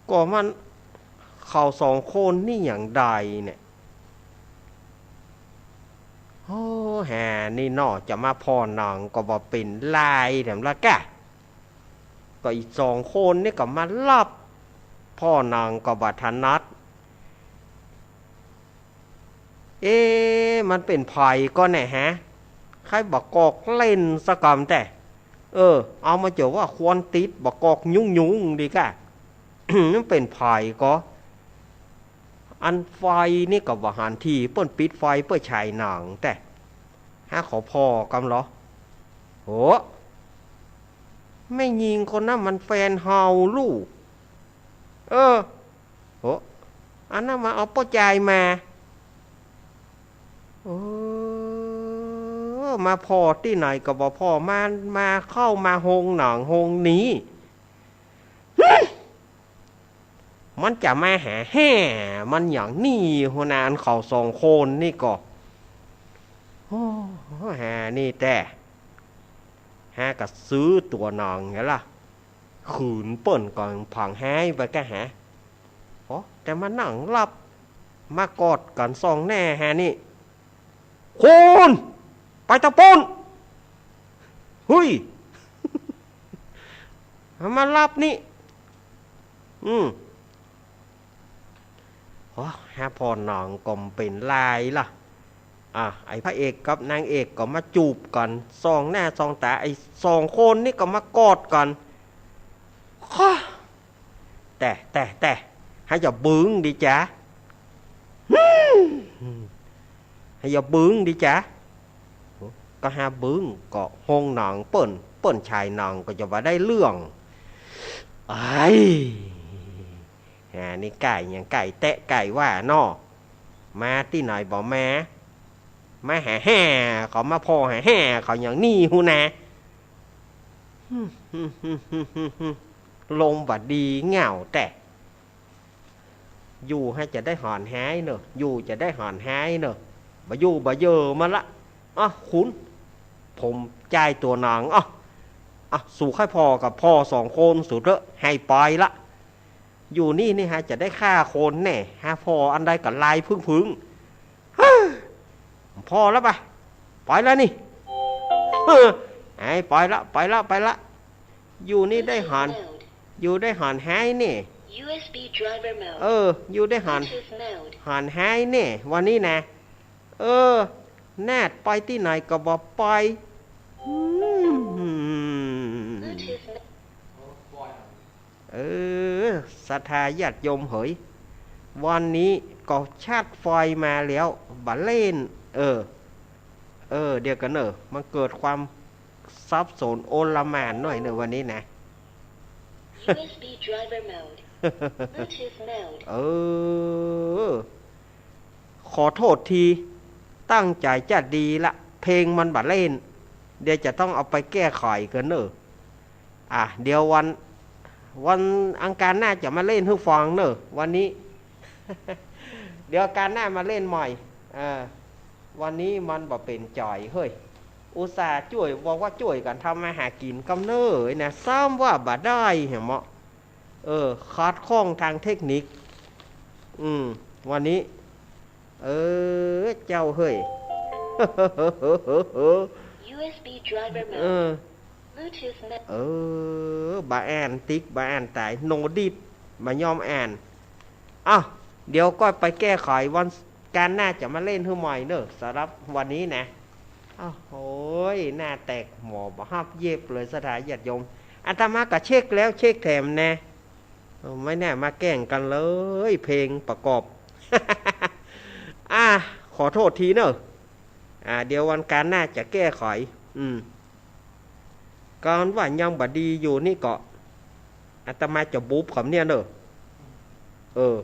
ก็มัน เขาสองคนนี่อย่างใดเนี่ย โอ้ แหม นี่เนาะ จะมาผ่อหนังก็บ่เป๋นไรแถมละกะ ก็อีกสองคนนี่ก็มาหลับ ผ่อหนังก็บ่ถนัด เอ๊ะ มันเป๋นใผก่อแน่ฮะ ใค่บ่ากอกเล่นสะกำแต๊ เออ เอามาเจียว่าควรติดบ่ากอกยุงๆ ดีก้า มันเป๋นใผก่อ อันไฟนี่ก็บ่หันตี้ เปิ้นปิดไฟเปื้อฉายหนังแต๊ หาขอผ่อกำลอ โห แม่ญิงคนนั้นมันแฟนเฮาลู่ เออ โห อันนั้นมาเอาป้อจายมา เออ มาผ่อตี้ไหนก็บ่ผ่อ มา มาเข้ามาโฮงหนังโฮงนี้ มันจะมาหาแฮ่ มันอย่างนี้หัวหน้า อันเขาสองคนนี่ก็ โอ้ หานี่แต๊ หาก็ซื้อตั๋วหนังหั้นละ ขืนเปิ้นก่อน ผังหายไปก้าหา โอ้ แต่มานั่งหลับ มากอดกั๋นส่องแน่หานี่ คุณ ไปตะปูน เฮ้ย มาหลับนี่ อืม โอ้ หาผ่อหนังก็บ่เป๋นไรละ อ่ะ ไอ้พระเอกกับนางเอกก็มาจูบกั๋น ส่องหน้าส่องต๋า ไอ้สองคนนี่ก็มากอดกั๋น ฮ่า แต๊ แต๊ แต๊ หาอย่าบึ้งดีจ๊ะ หาอย่าบึ้งดีจ๊ะ ก็หาบึ้ง ก็โฮงหนังเปิ้น เปิ้นฉายหนังก็จะบ่ได้เรื่อง ไอ้ หานี่ก้าหยัง ก้าแต๊ก้าว่าเนาะ มาตี้ไหนบ่มา มาหาแฮ่เขา มาผ่อหาแฮ่เขาอย่างนี้หัวหน้า ลมบ่ดีเหงาแต๊ อยู่หาจะได้หอนหายเน่อ อยู่จะได้หอนหายเน่อ บ่อยู่บ่เยอมาละ อ่ะ คุณ ผมจ่ายตั๋วหนัง อ่ะ อ่ะ สูใค่ผ่อกับผ่อสองคนสูเต๊อะ หายไปละ อยู่นี่นี่หาจะได้ฆ่าคนแน่ หาผ่ออันใดก็ลายพึงๆ ฮ่า ผ่อแล้วปะ ไปแล้วนี่ เออ ไอ้ ไปละ ไปละ ไปละ อยู่นี่ได้หอน อยู่ได้หอนหายแน่ USB driver mode เออ อยู่ได้หอน Bluetooth mode หอนหายแน่ วันนี้นะ เออ นาดไปตี้ไหนก็บ่ไป อืม Bluetooth mode เออ ศรัทธาญาติโยมเหย วันนี้ก็ชาร์จไฟมาแล้ว บ่าเล่น เออ เออ เดี๋ยวก่อนเน่อ มันเกิดความสับสนโอลหม่านหน่อยเน่อวันนี้นะ USB driver mode Bluetooth mode เออ ขอโทษที ตั้งใจ๋จะดีละ เพลงมันบ่าเล่น เดี๋ยวจะต้องเอาไปแก้ไขก่อนเน่อ อ่ะ เดี๋ยววัน วันอังคารหน้าจะมาเล่นหื้อฟังเน่อ วันนี้ เดี๋ยวอังคารหน้ามาเล่นใหม่ อ่า วันนี้มันบ่เป๋นจ๋อยเฮ้ย อุตส่าห์จ้วย บอกว่าจ้วยกั๋นทำมาหากิ๋นกำเน่อนะ ซ้ำว่าบ่ได้แหมเนาะ เออ ขัดข้องตางเทคนิค อืม วันนี้ เออ เจ้าเฮ้ย USB driver เออ mode Bluetooth mode เออ บ่อ่านติ๊ก บ่อ่านต๋าย โนดิส บ่ยอมอ่าน อ้าว เดี๋ยวก็ไปแก้ไข วันอังคารหน้าจะมาเล่นหื้อใหม่เน่อ สำหรับวันนี้นะ อ้าว โอ้ย หน้าแตกหมอบ่ฮับเย็บเลย ศรัทธาญาติโยม อาตมาก็เช็คแล้วเช็คแถมนะ เออ ไม่น่ามาแกล้งกั๋นเลย เพลงประกอบ อ่ะ ขอโทษทีเน่อ อ่า เดี๋ยววันอังคารหน้าจะแก้ไข อืม ก่อนว่ายังบ่ดีอยู่นี่ก็ อาตมาจะบู๊บกำเนี่ยเน่อ เออ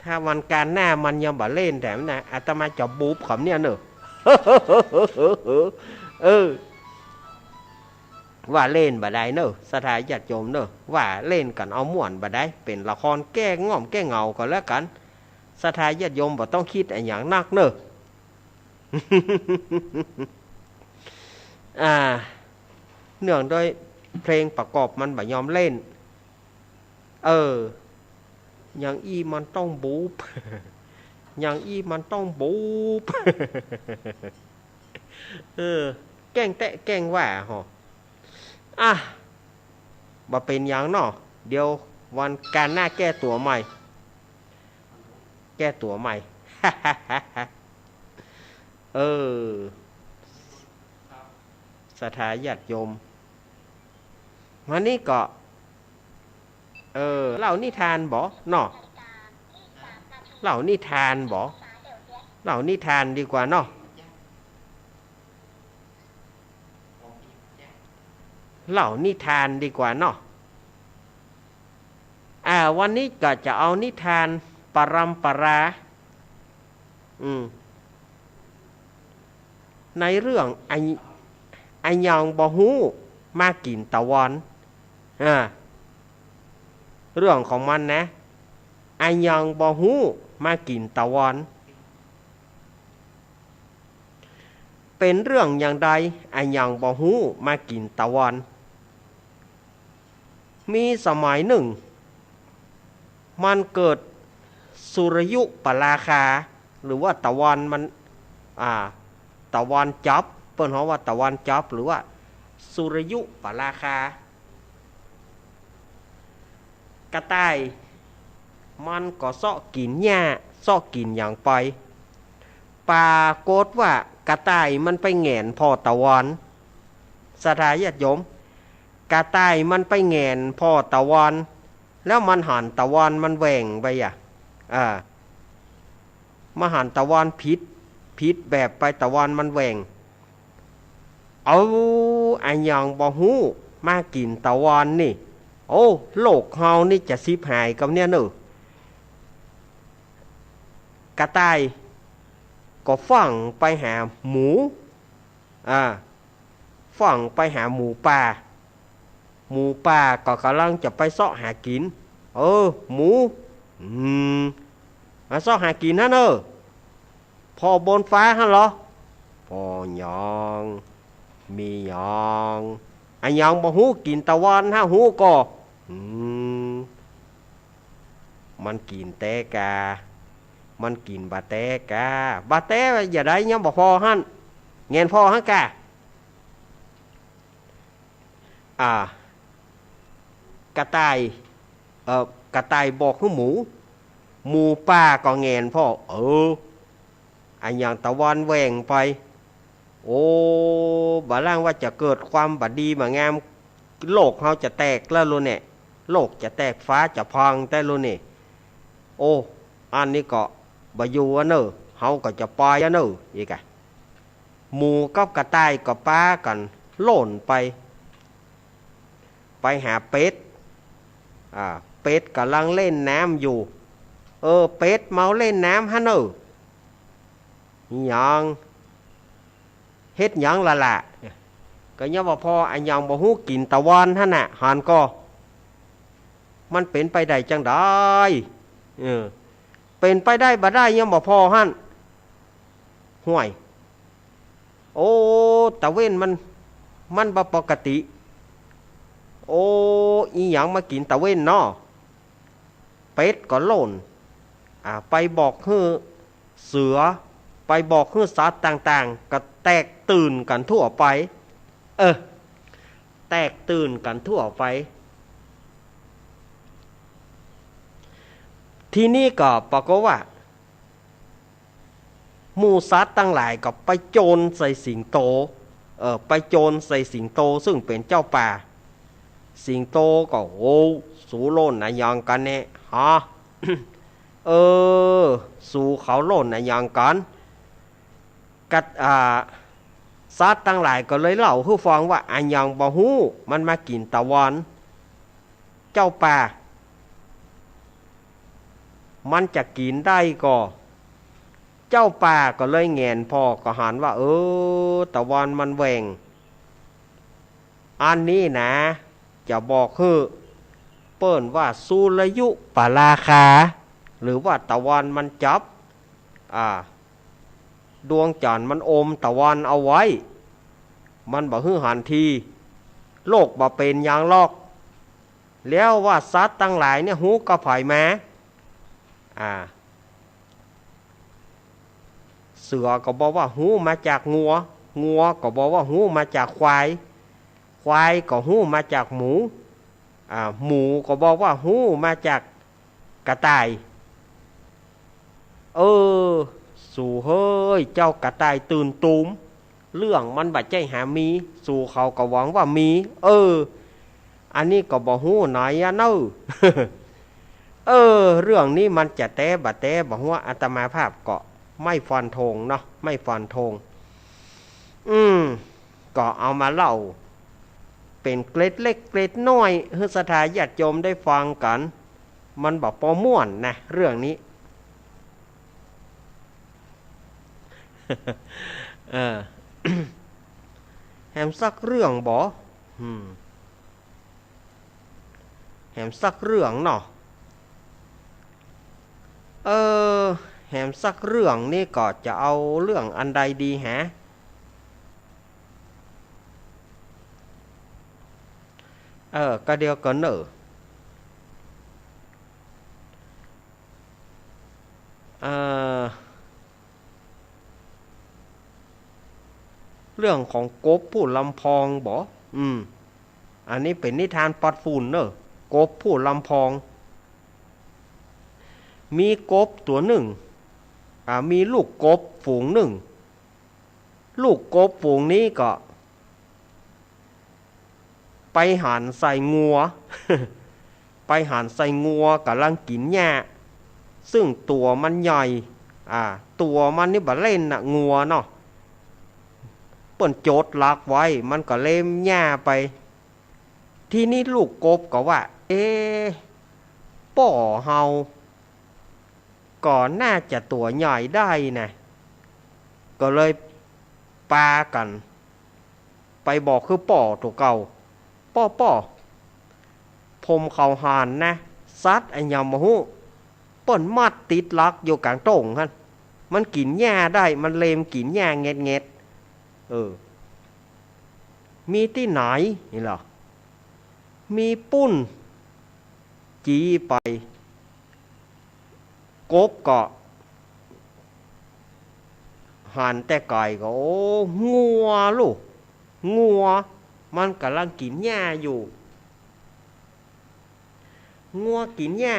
ถ้าวันอังคารหน้ามันยังบ่เล่นแถมนะ อาตมาจะบู๊บกำเนี่ยเน่อ เออ ว่าเล่นบ่ได้เน่อ ศรัทธาญาติโยมเน่อ ว่าเล่นกั๋นเอาม่วนบ่ได้ เป๋นละครแก้ง่วงแก้เหงาก็แล้วกั๋น ศรัทธาญาติโยมบ่ต้องกึ๊ดอะหยังนักเน่อ อ่า เนื่องด้วยเพลงประกอบมันบ่ยอมเล่น เออ อย่างอี้มันต้องบู๊บ อย่างอี้มันต้องบู๊บ เออ แกล้งแต๊แกล้งว่าหอ อ่ะ บ่เป๋นหยังเนาะ เดี๋ยววันอังคารหน้าแก้ตั๋วใหม่ แก้ตั๋วใหม่ เออ ศรัทธาญาติโยม วันนี้ก็ เออ เล่านิทานบ่เนาะ เล่านิทานบ่ เล่านิทานดีกว่าเนาะ เล่านิทานดีกว่าเนาะ อ่า วันนี้ก็จะเอานิทานปรำปรา อืม ในเรื่องอะ อะหยังบ่ฮู้มากิ๋นตะวอน อ่า เรื่องของมันนะ อะหยังบ่ฮู้มากิ๋นตะวอน เป๋นเรื่องอย่างใด อะหยังบ่ฮู้มากิ๋นตะวอน มีสมัยนึ่ง มันเกิดสุริยุปราคา หรือว่าตะวอนมัน อ่า ตะวอนจ๊อบ เปิ้นฮ้องว่าตะวอนจ๊อบ หรือว่าสุริยุปราคา กระต่ายมันก็เซาะกิ๋นหญ้า เซาะกิ๋นหยังไป ปรากฏว่ากระต่ายมันไปแหงนผ่อตะวอน ศรัทธาญาติโยม กระต่ายมันไปแหงนผ่อตะวอน แล้วมันหันตะวอนมันแหว่งไปอะ อ่า มาหันตะวอนผิด ผิดแบบไป ตะวอนมันแหว่ง เอาอะหยังบ่ฮู้มากิ๋นตะวอนนี่ โอ้ โลกเฮานี่จะฉิบหายกำเนี่ยเน่อ กระต่ายก็ฟั่งไปหาหมู อ่า ฟั่งไปหาหมูป่า หมูป่าก็ก่ำลังจะไปเซาะหากิ๋น เออ หมู อืม มาเซาะหากิ๋นหั้นเน่อ ผ่อบนฟ้าหั้นเหรอ ผ่อหยัง มีหยัง อะหยังบ่ฮู้กิ๋นตะวอน ถ้าฮู้ก็ อืม มันกิ๋นแต๊กา มันกิ๋นบ่าแต๊กา บ่าแต๊อย่าได้ ยังบ่ผ่อหั้น แหงนผ่อหั้นกา อ่า กระต่าย เอ่อ กระต่ายบอกหื้อหมู หมูป่าก็แหงนผ่อ เออ อะหยังตะวอนแหว่งไป โอ้ บ่าล่างว่าจะเกิดความบ่ดีบ่างาม โลกเฮาจะแตกแล้วลูกเนี่ย โลกจะแตก ฟ้าจะผ่องแต๊ลูกนี่ โอ้ อันนี้ก็บ่อยู่อะเน่อ เฮาก็จะไปอะเน่อ อีกอะ หมูกับกระต่ายก็ปากั๋นโล่นไป ไปหาเป็ด อ่า เป็ดก่ำลังเล่นน้ำอยู่ เออ เป็ดเมาเล่นน้ำหั้นเน่อ หยัง เฮ็ดหยังละล่ะ ก็ยังว่าผ่ออะหยังบ่ฮู้กิ๋นตะวอนหั้นน่ะ หันก่อ มันเป๋นไปได้จังใด เออ เป๋นไปได้บ่ได้ ยังบ่ผ่อหั้น ห้วย โอ้ ตะเว้นมัน มันบ่ปกติ โอ้ อีหยังมากิ๋นตะเว้นเนาะ เป็ดก็โล่น อ่า ไปบอกหื้อเสือ ไปบอกหื้อสัตว์ต่างๆ ก็แตกตื่นกั๋นทั่วไป เออ แตกตื่นกั๋นทั่วไป ทีนี้ก็ปรากฏว่า หมู่สัตว์ตังหลายก็ไปโจรใส่สิงโต เอ่อ ไปโจรใส่สิงโต ซึ่งเป๋นเจ้าป่า สิงโตก็ โอ้ สูโล่นอะหยังกั๋นแน่ ฮะ เออ สูเขาโล่นอะหยังกั๋น กัด อ่า สัตว์ตังหลายก็เลยเล่าหื้อฟังว่า อะหยังบ่ฮู้ มันมากิ๋นตะวอน เจ้าป่า มันจะกิ๋นได้ก่อ เจ้าป่าก็เลยแหงนผ่อก็หันว่า เออ ตะวอนมันแหว่ง อันนี้นะ จะบอกหื้อ เปิ้นว่าสุริยุปราคา หรือว่าตะวอนมันจ๊อบ อ่า ดวงจั๋นทร์มันอมตะวอนเอาไว้ มันบ่หื้อหันที โลกบ่เป๋นหยังหรอก แล้วว่าสัตว์ตังหลายเนี่ยฮู้กับใผมา อ่า เสือก็บอกว่าฮู้มาจากงัว งัวก็บอกว่าฮู้มาจากควาย ควายก็ฮู้มาจากหมู อ่า หมูก็บอกว่าฮู้มาจากกระต่าย เออ สูเฮ้ย เจ้ากระต่ายตื่นตูม เรื่องมันบ่ใจ้หามี สูเขาก็หวังว่ามี เออ อันนี้ก็บ่ฮู้ไหนอะเน่อ เออ เรื่องนี้มันจะแต๊บ่แต๊บ่ฮู้ อาตมาภาพก็ไม่ฟันธงเนาะ ไม่ฟันธง อืม ก็เอามาเล่า เป๋นเกร็ดเล็กเกร็ดน้อย หื้อศรัทธาญาติโยมได้ฟังกั๋น มันบ่ปอม่วนนะ เรื่องนี้ เออ แหมสักเรื่องบ่ อืม แหมสักเรื่องเนาะ เออ แหมสักเรื่องนี่ก็จะเอาเรื่องอันใดดีฮะ เออ ก็เดียวกั๋นเน่อ เออ เรื่องของกบผู้ลำพองบ่ อืม อันนี้เป๋นนิทานปัดฝุ่นเน่อ กบผู้ลำพอง มีกบตั๋วนึ่ง อ่า มีลูกกบฝูงนึ่ง ลูกกบฝูงนี้ก็ ไปหันใส่งัว ไปหันใส่งัวก่ำลังกิ๋นหญ้า ซึ่งตั๋วมันใหญ่ อ่า ตั๋วมันนี่บ่เล่นน่ะ งัวเนาะ เปิ้นจดหลักไว้ มันก็เล็มหญ้าไป ทีนี้ลูกกบก็ว่า เอ๊ะ ป้อเฮา ก็น่าจะตั๋วใหญ่ได้นะ ก็เลยปากั๋น ไปบอกคือป้อตั๋วเก่า ป้อ ป้อ ผมเขาหันนะ สัตว์อะหยังบ่ฮู้ เปิ้นมัดติดหลักอยู่ก๋างต้งหั้น มันกิ๋นหญ้าได้ มันเล็มกิ๋นหญ้าแง็ดๆ เออ มีตี้ไหน นี่เหรอ มีปุ้น จี๋ไป กบก็หันแต่ไก๋ก็ โอ้ งัวลูก งัว มันก่ำลังกิ๋นหญ้าอยู่ งัวกิ๋นหญ้า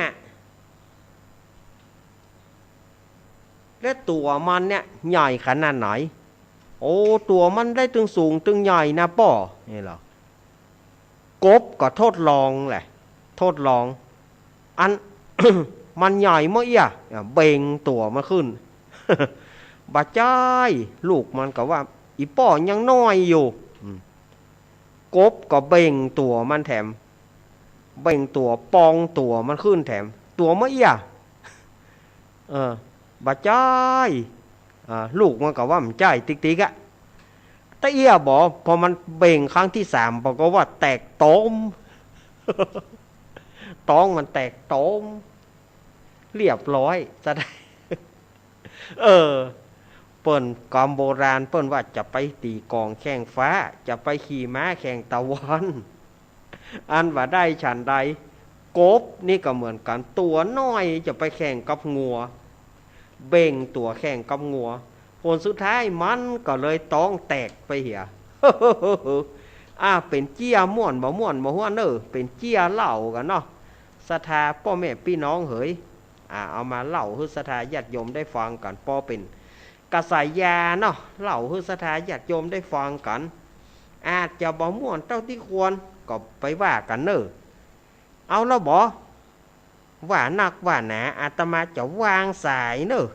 และตั๋วมันเนี่ยใหญ่ขนาดไหน โอ้ ตั๋วมันได้ตึงสูงตึงใหญ่นะป้อ นี่เหรอ กบก็ทดลองแหละ ทดลอง อัน มันใหญ่เมื่อเอี้ย เบ่งตั๋วมันขึ้น บ่าจ้าย ลูกมันก็ว่า อีป้อยังน้อยอยู่ อืม กบก็เบ่งตั๋วมันแถม เบ่งตั๋ว ปองตั๋วมันขึ้นแถม ตั๋วเมื่อเอี้ย เออ บ่าจ้าย อ่า ลูกมันก็ว่ามันจ้ายติ๊กๆ อะ ตะเอี้ยบ่ พอมันเบ่งครั้งตี้สาม ปรากฏว่าแตกโตม ต๊องมันแตกโตม เรียบร้อย จะได้ เออ เปิ้น กำโบราณเปิ้นว่าจะไปตี๋กองแข่งฟ้า จะไปขี่ม้าแข่งตะวัน อันว่าได้ฉันใด กบนี่ก็เหมือนกั๋น ตั๋วน้อยจะไปแข่งกับงัว เบ่งตั๋วแข่งกับงัว ผลสุดท้ายมันก็เลยต๊องแตกไปเหีย อ่า เป๋นเจี้ยม่วนบ่ม่วนบ่ฮู้เน่อ เป๋นเจี้ยเล่ากั๋นเนาะ ศรัทธาป้อแม่ปี้น้องเหย อ่า เอามาเล่าหื้อศรัทธาญาติโยมได้ฟังกั๋น ปอเป๋นกระแสยาเนาะ เล่าหื้อศรัทธาญาติโยมได้ฟังกั๋น อาจจะบ่ม่วนเต้าตี้ควร ก็ไปว่ากั๋นเน่อ เอาละบ่ ว่านักว่าหนา อาตมาจะวางสายเน่อ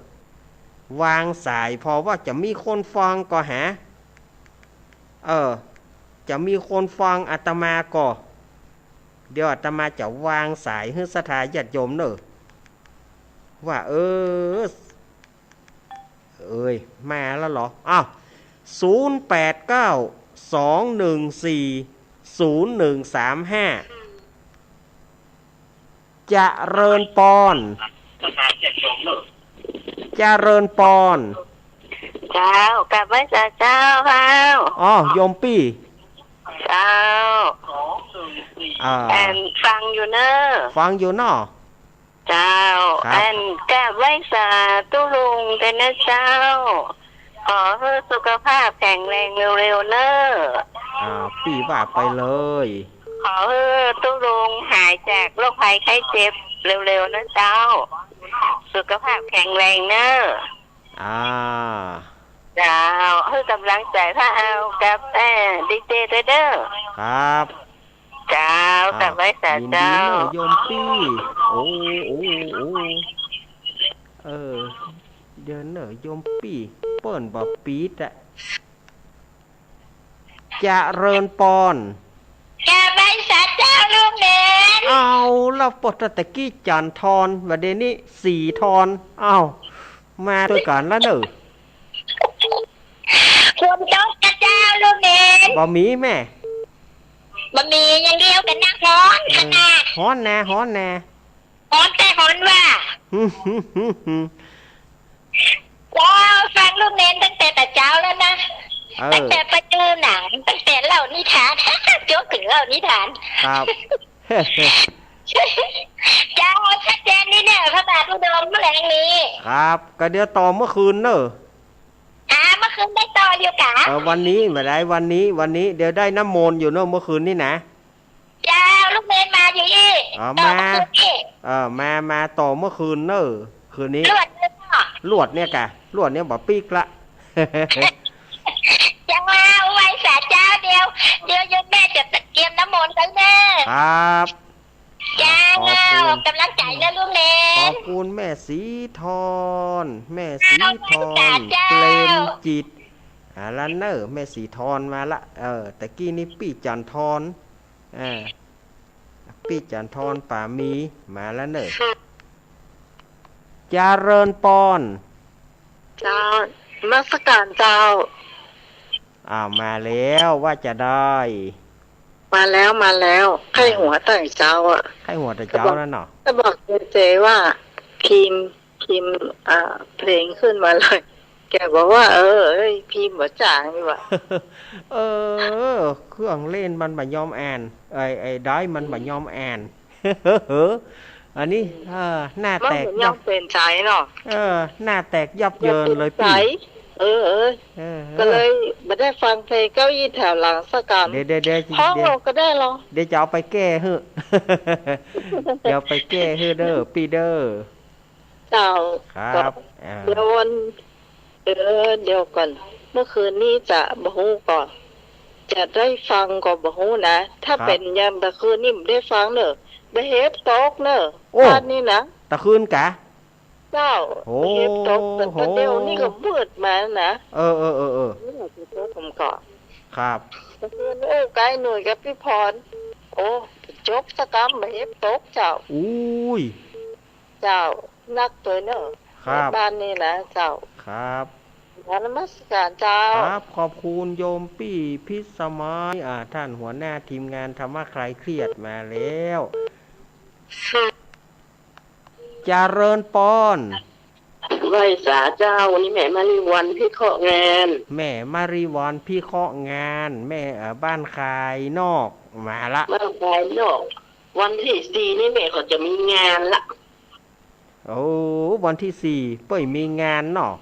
วางสาย เพราะว่าจะมีคนฟังก็หา เออ จะมีคนฟังอาตมาก็ เดี๋ยวอาตมาจะวางสายหื้อศรัทธาญาติโยมเน่อ ว่า เออ เอ้ย มาแล้วเหรอ อ้าว ศูนย์แปดเก้า สองหนึ่งสี่ ศูนย์หนึ่งสามห้า เจริญปอน เจริญปอน เจ้า กราบไหว้สาเจ้า เจ้า อ้อ โยมปี้ เจ้า อ่า แอนฟังอยู่เน่อ ฟังอยู่เนาะ เจ้า ครับ อันกราบไหว้สาตุ๊ลุงเต๊อะนะเจ้า ขอหื้อสุขภาพแข็งแรงเร็วๆ เน่อ อ่า ปี้ว่าไปเลย ขอหื้อตุ๊ลุงหายจากโรคภัยไข้เจ็บเร็วๆ นะเจ้า สุขภาพแข็งแรงเน่อ อ่า เจ้า หื้อกำลังใจ๋ป้าอาวกับ เอ่อ ดีเจ ตวยเน่อ ครับ เจ้า อ้าว กับไหว้สา ยินดี เจ้า เน่อโยมปี้ โอ้ โอ้ โอ้ เออ เดี๋ยวเน่อโยมปี้ เปิ้นบ่ปิดอะ เจริญปอน กับไหว้สาเจ้าลุงเหม็น เอาละ ปอตะกี้จันทอน บ่าเดี่ยวนี้สีทอน อ้าว มาตวยกั๋นละเน่อ ฝนตกก่อเจ้าลุงเหม็น บ่มีแม่ บ่มีอย่างเดียวกั๋นนะ ฮ้อนขนาด เออ ฮ้อนแน่ ฮ้อนแน่ ฮ้อนแต๊ฮ้อนว่า เจ้าฟังลุงเหม็นตั้งแต่ตะเจ๊าแล้วนะ เออ ตั้งแต่ปะจื้อหนัง ตั้งแต่เล่านิทาน จบเถิงเล่านิทาน ครับ เจ้า ชัดเจนดีเน่อ พระบาทอุดม แหลงนี้ ครับ ก็เดี๋ยวต่อเมื่อคืนเน่อ อ่า เมื่อคืนได้ต่ออยู่กะ เออ วันนี้บ่ได้ วันนี้ วันนี้ เดี๋ยวได้น้ำมนต์อยู่เน่อ เมื่อคืนนี้นะ เจ้า ลุงเหม็นมาอยู่อี้ อ๋อ ต่อ มา เมื่อคืนอี้ เออ มา มาต่อเมื่อคืนเน่อ คืนนี้ ลวดเลยเนาะ ลวดเนี่ยกะ ลวดเนี่ยบ่ปิ๊กละ เจ้า ไหว้สาเจ้า เดี๋ยว เดี๋ยวโยมแม่จะเตรียมน้ำมนต์ไว้เน่อ ครับ เจ้า ขอบคุณ กำลังใจ๋เน่อลุงเหม็น ขอบคุณแม่สีทอน แม่สีทอน เจ้า เปรมจิต อ่า ละเน่อ แม่สีทอนมาละ เออ ตะกี้นี้ปี้จันทอน อ่า ปี้จันทอนป๋ามี มาละเน่อ เจริญปอน เจ้า นมัสก๋านเจ้า อ้าว มาแล้ว ว่าจะได้ มาแล้ว มาแล้ว ใค่หัวแต่เจ๊าอะ ใค่หัวแต่เจ๊านั่นเนาะ ก็บอกเจเจว่า พิมพ์ พิมพ์ อ่า เพลงขึ้นมาเลย แกบอกว่า เออ เอ้ย พิมพ์บ่จ๋านี่หว่า เออ เครื่องเล่นมันบ่ยอมอ่าน ไอ้ ไอ้ไดรฟ์มันบ่ยอมอ่าน อันนี้ เออ หน้าแตก มันบ่ยอมเป๋นใจ๋เนาะ เออ หน้าแตกยับเยินเลยปี้ เออ เออ เออ เออ ก็เลยบ่ได้ฟังเพลงเก้าอี้แถวหลังสักอัน เดี๋ยว เดี๋ยว เดี๋ยว ฮ้อง เดี๋ยว เอาก็ได้ลอ เดี๋ยวจะเอาไปแก้หื้อ เดี๋ยวไปแก้หื้อเน่อ ปี้เน่อ เจ้า ครับ ก็ อ่า เดี๋ยววัน เออ เดี๋ยวก่อน เมื่อคืนนี้จะบ่ฮู้ก่อ จะได้ฟังก็บ่ฮู้นะ ถ้า ครับ เป๋นอย่างตะคืนนี้บ่ได้ฟังเน่อ บ่าเห็บตกเน่อ โอ้ บ้านนี้นะ ตะคืนกะ เจ้า โอ้ บ่าเห็บตก แต่ โห ตะเดี่ยวนี้ก็มืดมานะ เออ เออ เออ เออ นี่แหละจะตกผมก่อน ครับ ตะคืน โอ้ ใก้หนุ่ยกับปี้พร โอ้ จกสะกำ บ่าเห็บตกเจ้า อุ้ย เจ้า นักตวยเน่อ ครับ บ้านนี้นะเจ้า ครับ ขอนมัสก๋านเจ้า ครับ ขอบคุณโยมปี้พิสมัย อ่า ท่านหัวหน้าทีมงานธรรมะคลายเครียดมาแล้ว เจริญปอน ไหว้สาเจ้า นี่แม่มาริวันพิเคราะห์งาน แม่มาริวันพิเคราะห์งาน แม่ เอ่อ บ้านคายนอก มาละ บ้านคายนอก วันตี้สี่นี่แม่ก็จะมีงานละ โอ้ วันตี้สี่เปิ้นมีงานเนาะ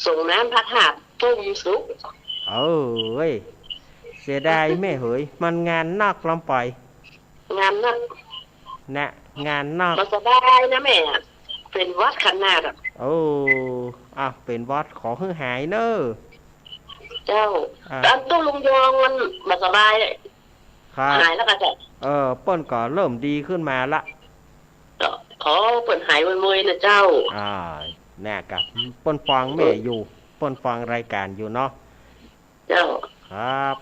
สรงน้ำพระธาตุตุ้มสุก เอ้ย เสียดายแม่เหย มันงานนักลำไป งานนัก นะ งานนัก บ่สบายนะแม่ เป๋นหวัดขนาดอะ โอ้ อ่ะ เป๋นหวัด ขอหื้อหายเน่อ เจ้า อ่ะ อันตู้ลุงยองมันบ่สบาย ครับ หายแล้วก่อเจ้า เออ เปิ้นก็เริ่มดีขึ้นมาละ ก็ขอเปิ้นหายไวๆ นะเจ้า อ่า แน่กะ เปิ้นฟังแม่อยู่ เปิ้นฟังรายก๋านอยู่เนาะ เจ้า ครับ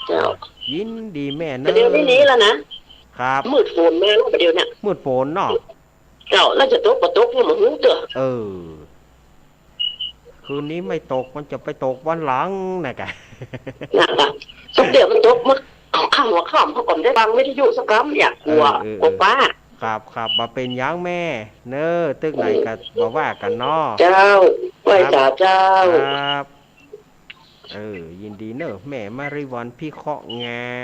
เจ้า ยินดีแม่เน่อ เดี๋ยวนี้หนีแล้วนะ ครับ มืดฝนมาแล้วเดี๋ยวเนี้ย มืดฝนเนาะ เจ้า แล้วจะตกบ่ตกเนี่ยบ่ฮู้เตื้อ เออ คืนนี้ไม่ตก มันจะไปตกวันหลังนะกะ นะกะ สักเดี๋ยวมันตกมา เอาค่ำหัวค่ำ เขาก็บ่ได้ฟังวิทยุสักกำเนี่ย กั๋ว เออ เออ กั๋วฟ้า ครับ ครับ บ่เป๋นหยังแม่ เน่อ ตึกไหนก็บ่ว่ากั๋นเนาะ เจ้า ไหว้สาเจ้า ครับ เออ ยินดีเน่อ แม่มาริวันพิเคราะห์งา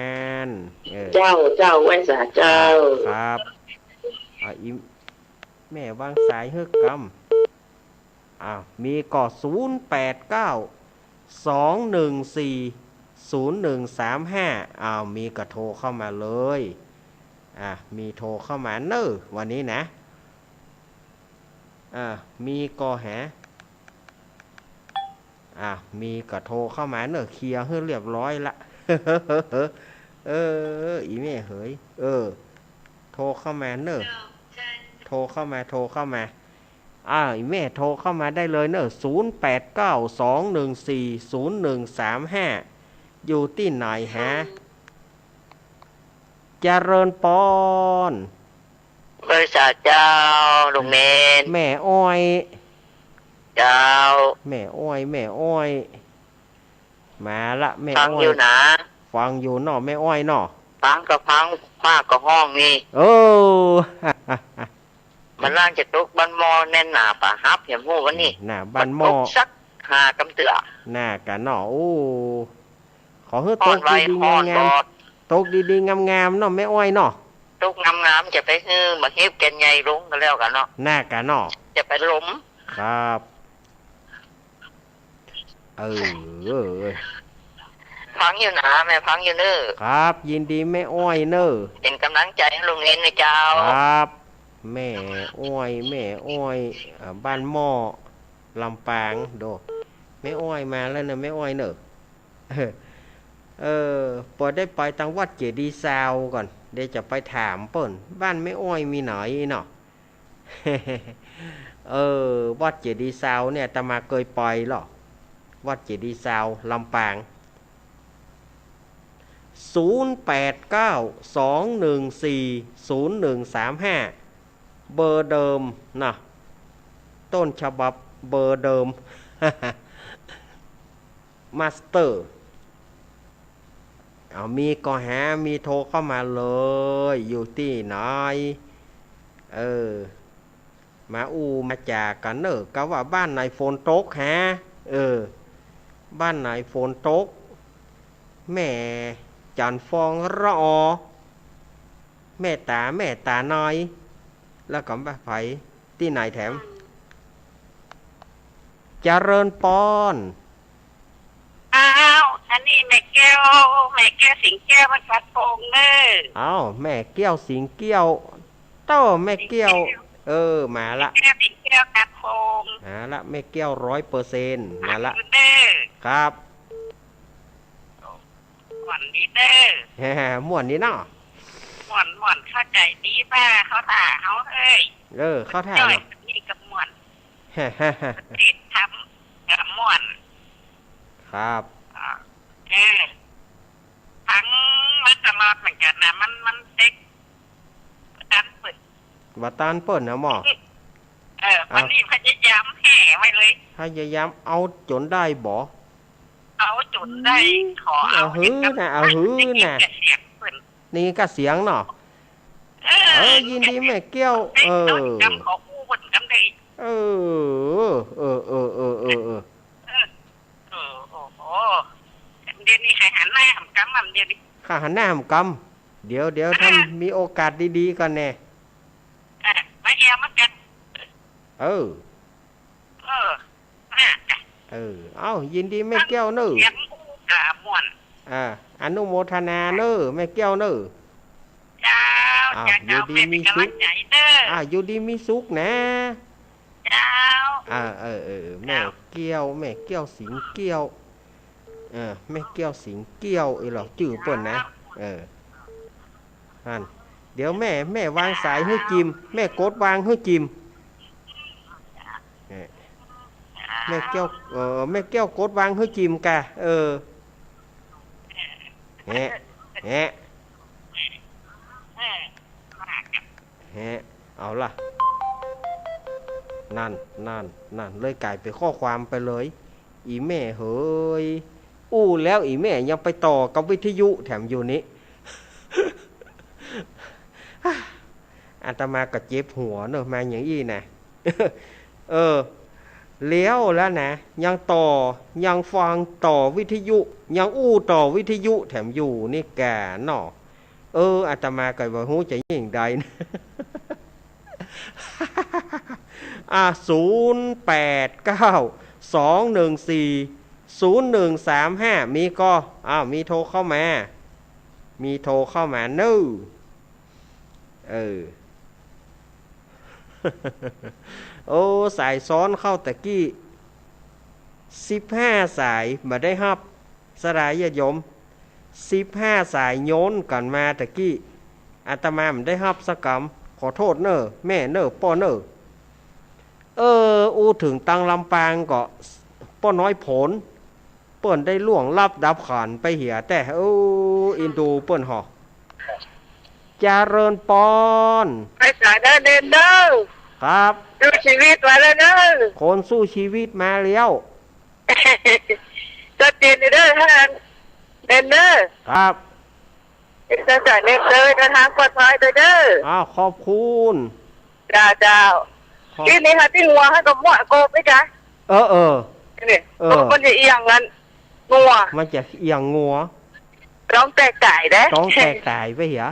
น เออ เจ้า เจ้า ไหว้สาเจ้า ครับ ครับ อ่ะ อิม แม่วางสายหื้อกำ อ้าว มีก่อ ศูนย์แปดเก้า สองหนึ่งสี่ ศูนย์หนึ่งสามห้า อ้าว มีก็โทรเข้ามาเลย อ่ะ มีโทรเข้ามาเน่อ วันนี้นะ อ่ะ มีก่อแห อ่ะ มีก็โทรเข้ามาเน่อ เคลียร์หื้อเรียบร้อยละ เออ อีแม่เหย เออ โทรเข้ามาเน่อ โทรเข้ามา โทรเข้ามา อ่า อีแม่โทรเข้ามาได้เลยเน่อ ศูนย์แปดเก้า สองหนึ่งสี่ ศูนย์หนึ่งสามห้า อยู่ตี้ไหนฮะ เจริญปอน บริษัทเจ้า ลุงเณร แม่อ้อย เจ้า แม่อ้อย แม่อ้อย มาละ แม่อ้อย ฟังอยู่นะ ฟังอยู่เนาะ แม่อ้อยเนาะ ฟังก็ฟัง ฟ้าก็ฮ้องนี่ เออ มันล่างจะตกบ้านหม้อแน่นหนาป่ะฮับ เหียหมู่วันนี้ หน้าบ้านหม้อ มันตกสักห้ากำเตื้อ หน้ากะเนาะ โอ้ ขอหื้อตกดีๆ ฮ้อนไว ฮ้อน งามๆ บอด ตกดีๆ งามๆ เนาะ แม่อ้อยเนาะ ตกงามๆ จะไปหื้อมาเห็บแก่นใหญ่ลงก็แล้วกันเนาะ หน้ากะเนาะ จะไปลม ครับ เออ เออ ฟังอยู่นะ แม่ฟังอยู่เน่อ ครับ ยินดีแม่อ้อยเน่อ เป็นกำลังใจหื้อลุงเณรนะเจ้า ครับ แม่อ้อย แม่อ้อย อ่า บ้านหม้อ ลำปาง โด แม่อ้อยมาแล้วเน่อ แม่อ้อยเน่อ เออ เออ ปอได้ไปตังวัดเจดีย์ซาวก่อน เดี๋ยวจะไปถามเปิ้น บ้านแม่อ้อยมีไหนเนาะ เออ วัดเจดีย์ซาวเนี่ย อาตมาเกยไปลอ วัดเจดีย์ซาว ลำปาง ศูนย์แปดเก้า สองหนึ่งสี่ ศูนย์หนึ่งสามห้า เบอร์เดิมนะ ต้นฉบับเบอร์เดิม มาสเตอร์ เอา มีก็หา มีโทรเข้ามาเลย อยู่ตี้ไหน เออ มาอู้มาจ๋ากั๋นเน่อ กาว่าบ้านไหนฝนตกฮะ เออ บ้านไหนฝนตก แม่จันทร์ฟองละออ แม่ต๋า แม่ต๋าน้อย แล้วก็บ้านใผ ตี้ไหนแถม เจริญปอน อ้าว อันนี้แม่แก้ว แม่แก้วสิงแก้วมาจากโป่งเน่อ อ้าว แม่แก้วสิงแก้ว โต้ แม่แก้ว สิงแก้ว เออ มาละ แม่แก้วสิงแก้วจากโป่ง มาละ แม่แก้วร้อยเปอร์เซ็นต์ มาละ เน่อ ครับ ม่วนดีเน่อ ม่วนดีเนาะ ม่วน ม่วน เข้าใจ๋ดีป้า เขาถ่าเฮาเฮ้ย เออ เข้าถ่าเนาะ นี่ก็ม่วน ติดต๋ามก็ม่วน ครับ อ่า เออ ฟังมาตลอดเหมือนกั๋นนะ มัน มันเต๊ก บ่ตันเปิ้น บ่ตันเปิ้นนะหมอ เออ อ่ะ วันนี้พยายามแห่ไว้เลย พยายามเอาจ๋นได้บ่ เอาจ๋นได้ อืม ขอเอา เอาหื้อนะ เอาหื้อนะ ได้ยินแต่เสียงเปิ้น ได้ยินแต่เสียงเนาะ เออ เออ ยินดีแม่แก้ว เออ เอาจ๋นขออู้เปิ้นจ๋นได้ เออ เออ เออ เออ เออ เออ เออ โอ้โห เดี๋ยวนี้ใค่หันหน้าหำกำ เดี๋ยวนี้ ใค่หันหน้าหำกำ เดี๋ยว เดี๋ยว อ่า ถ้ามีโอกาสดีๆ ก่อนแน่ อ่ะ มาเยี่ยมมากัน เออ เออ น่ะ เออ เอ้า ยินดีแม่แก้วเน่อ เสียงอู้กาม่วน อ่า อนุโมทนาเน่อ แม่แก้วเน่อ เจ้า อ้าว เจ้า อยู่ดีมีสุข แม่เป๋นก๋ำลังใจ๋เน่อ อ่า อยู่ดีมีสุขนะ เจ้า อ่า เออ เออ เออ แม่แก้ว แม่แก้วสิงแก้ว เออ แม่แก้วสิงแก้ว อีหลอจื้อเปิ้นนะ เออ นั่น เดี๋ยวแม่ แม่วางสายหื้อจิม แม่กดวางหื้อจิม เออ แม่แก้ว เออ แม่แก้วกดวางหื้อจิมก่ะ เออ แหะ แหะ แหะ เอาละ นั่น นั่น นั่น เลยก๋ายเป๋นข้อความไปเลย อี่แม่เหย อู้แล้วอี่แม่ยังไปต่อกับวิทยุแถมอยู่นี้ อาตมาก็เจ็บหัวเน่อ มาอย่างอี้นะ เออ แล้ว แล้วนะ ยังต่อ ยังฟังต่อวิทยุ ยังอู้ต่อวิทยุแถมอยู่นี่ก่ะเนาะ เออ อาตมาก็บ่ฮู้จะหยิ่งใดนะ อ่ะ ศูนย์แปดเก้า สองหนึ่งสี่ ศูนย์หนึ่งสามห้า มีก่อ อ้าว มีโทรเข้ามา มีโทรเข้ามาเน่อ เออ โอ้ สายซ้อนเข้าตะกี้ สิบห้าสายบ่ได้ฮับ ศรัทธาญาติโยม สิบห้าสายโยนกั๋นมาตะกี้ อาตมาบ่ได้ฮับสักกำ ขอโต้ษเน่อ แม่เน่อ ป้อเน่อ เออ อู้เถิงตังลำปางก็ ป้อน้อยโผน เปิ้นได้ล่วงลับดับขันไปเหียแต๊ เออ อินดูเปิ้นห่อ เจริญปอน ไปสายเด้อเด่นเด้อ ครับ สู้ชีวิตมาแล้วเด้อ คนสู้ชีวิตมาแล้ว ชัดเจนเด้อท่าน เด่นเด้อ ครับ เจ้าจ่ายเด่นเด้อ เดินทางปลอดภัยเด้อเด้อ อ้าว ขอบคุณ เจ้า เจ้า ขอบ ตี้นี่ค่ะ ตี้งัวค่ะ ก็มั่วโกบไหมจ๊ะ เออ เออ นี่ เออ มันจะเอียงงั้น งัว มันจะเอียงงัว ร้องแตกต๋ายเด้ ร้องแตกต๋ายไปเหีย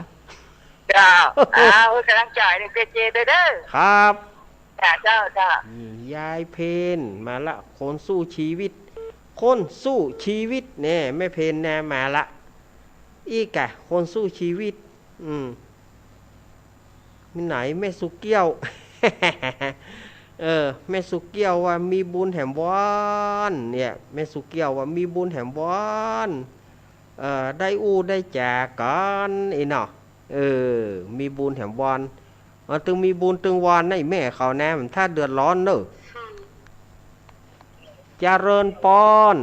เจ้า อ้าว ก๋ำลังใจ๋เด้อ เจเจเด้อเด้อ ครับ เจ้า เจ้า เจ้า นี่ยายเพ็ญมาละ คนสู้ชีวิต คนสู้ชีวิต แน่ แม่เพ็ญแน่ มาละ อีกอะ คนสู้ชีวิต อืม มีไหนแม่สุเกี้ยว เออ แม่สุเกี้ยวว่ามีบุญแหมวอน เนี่ย แม่สุเกี้ยวว่ามีบุญแหมวอน เออ ได้อู้ได้จ๋ากั๋น อีเนาะ เออ มีบุญแหมวอน เออ ตึงมีบุญตึงวอนในแม่เขานะ มันถ้าเดือดร้อนเน่อ เจริญปอน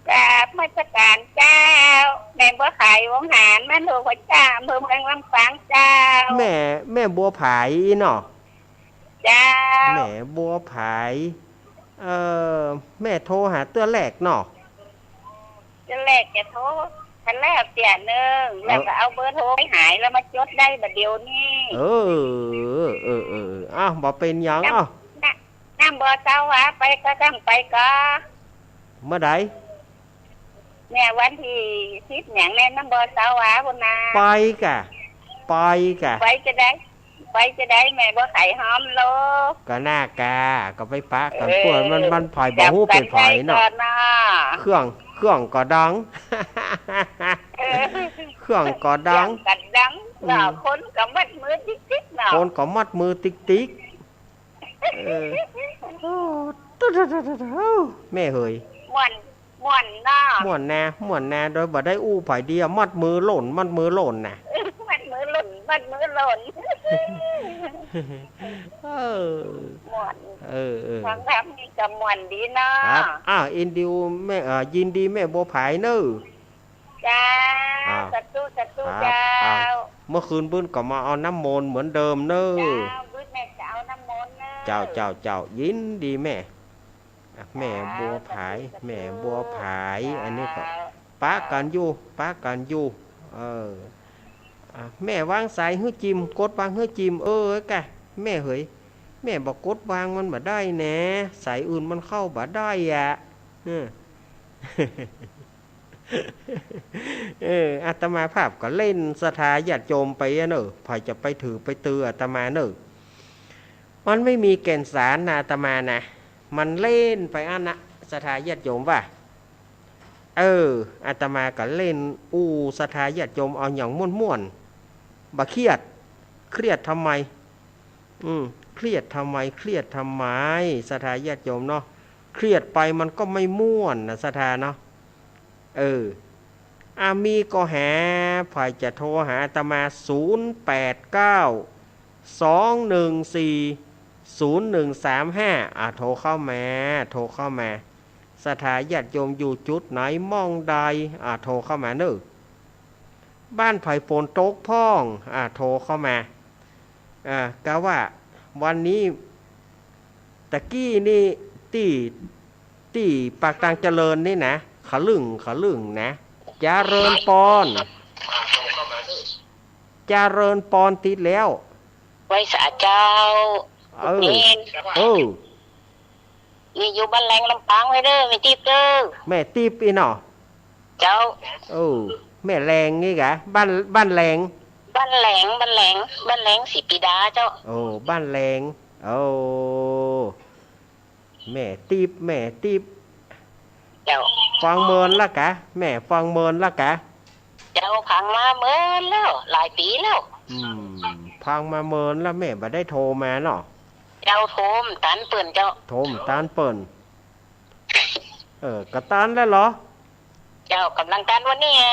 กราบนมัสก๋านเจ้า แม่บัวไข วงหาร บ้านโพธิ์พระเจ้า อำเภอเมืองลำปางเจ้า แม่ แม่บัวไขเนาะ เจ้า แม่บัวไข เอ่อ แม่โทรหาเตื้อแรกเนาะ เตื้อแรกจะโทรคันแรกเตื้อนึ่ง แล้วก็เอาเบอร์โทรไปหาย แล้วมาจดได้บ่าเดี่ยวนี้ เออ เออ เออ เออ อ้าว บ่เป๋นหยัง น้ำ อ้าว น้ำ น้ำบ่อเซาหวาไปก็ต้องไปก็ เมื่อใด เนี่ยวันตี้สิบหยังแน่ น้ำบ่อเซาหวาพุ้นนา ไปก่ะ ไปก่ะ ไปจะได้ ไปจะได้แม่บัวไขฮ้อมโลก ก็น่ากา ก็ไปปะกั๋น เออ กวนมัน มันไผบ่ฮู้เป๋นไผเนาะ จับกั๋นได้ก่อนเนาะ เครื่อง เครื่องก็ดัง เออ เครื่องก็ดัง เครื่องก็ดังเนาะ อืม คนก็มัดมือติ๊กๆเนาะ คนก็มัดมือติ๊กๆ เออ โอ้ แม่เหย ม่วน ม่วนเนาะ ม่วนนา ม่วนนา โดยบ่ได้อู้ไผเดียว มัดมือหล่น มัดมือหล่นน่ะ มัดมือหล่น มัดมือหล่น เออ ม่วน เออ เออ ฟังธรรมนี่ก็ม่วนดีเนาะ ครับ อ้าว อินดูแม่ เอ่อ ยินดีแม่บัวไขเน่อ เจ้า อ่า สาธุ สาธุ ครับ เจ้า อ่า เมื่อคืนบึ้นก็มาเอาน้ำมนต์เหมือนเดิมเน่อ เจ้า บึ้นแม่จะเอาน้ำมนต์เน่อ เจ้า เจ้า เจ้า ยินดีแม่ อ่ะ แม่บัวไข สาธุ สาธุ แม่บัวไข เจ้า อันนี้ก็ปะกั๋นอยู่ ปะกั๋นอยู่ เออ อ่ะ แม่วางสายหื้อจิม กดวางหื้อจิม เออ กะ แม่เหย แม่บ่กดวางมันบ่ได้แหน่ สายอื่นมันเข้าบ่ได้อะ เออ เออ อาตมาภาพก็เล่นศรัทธาญาติโยมไปอะเน่อ ใผจะไปถือไปตืออาตมาเน่อ มันไม่มีแก่นสารนะอาตมานะ มันเล่นไปอั้นนะ ศรัทธาญาติโยมว่า เออ อาตมาก็เล่นอู้ศรัทธาญาติโยมเอาอย่างม่วนๆ บ่เครียด เครียดทำไม อืม เครียดทำไม เครียดทำไม ศรัทธาญาติโยมเนาะ เครียดไปมันก็ไม่ม่วนนะศรัทธาเนาะ เออ อ่ะ มีก็แห ใผจะโทรหาอาตมา ศูนย์แปดเก้า สองหนึ่งสี่ ศูนย์หนึ่งสามห้า อ่ะ โทรเข้ามา โทรเข้ามา ศรัทธาญาติโยมอยู่จุดไหนหม้องใด อ่ะ โทรเข้ามาเน่อ บ้านใผฝนตกพ่อง อ่ะ โทรเข้ามา อ่ะ กะว่าวันนี้ ตะกี้นี่ตี้ ตี้ปากตางเจริญนี่นะ ขะลึ่ง ขะลึ่งนะ เจริญปอน เจริญปอนติดแล้ว ไหว้สาเจ้า เออ เนน เออ นี่อยู่บ้านแหลงลำปางไว้เน่อ แม่ติ๊บเน่อ แม่ติ๊บอี้เนาะ เจ้า เออ แม่แหลงนี่กะ บ้าน บ้านแหลง บ้านแหลง บ้านแหลง บ้านแหลงศรีปีดาเจ้า โอ้ บ้านแหลง โอ้ แม่ติ๊บ แม่ติ๊บ เจ้า ฟังเมินละกะ แม่ฟังเมินละกะ เจ้า ฟังมาเมินแล้ว หลายปี๋แล้ว อืม ฟังมาเมินแล้ว แม่บ่ได้โทรมาเนาะ เจ้า โทรบ่ตันเปิ้นเจ้า โทรบ่ตันเปิ้น เออ ก็ตานแล้วเหรอ เจ้า ก่ำลังตานวันนี้อะ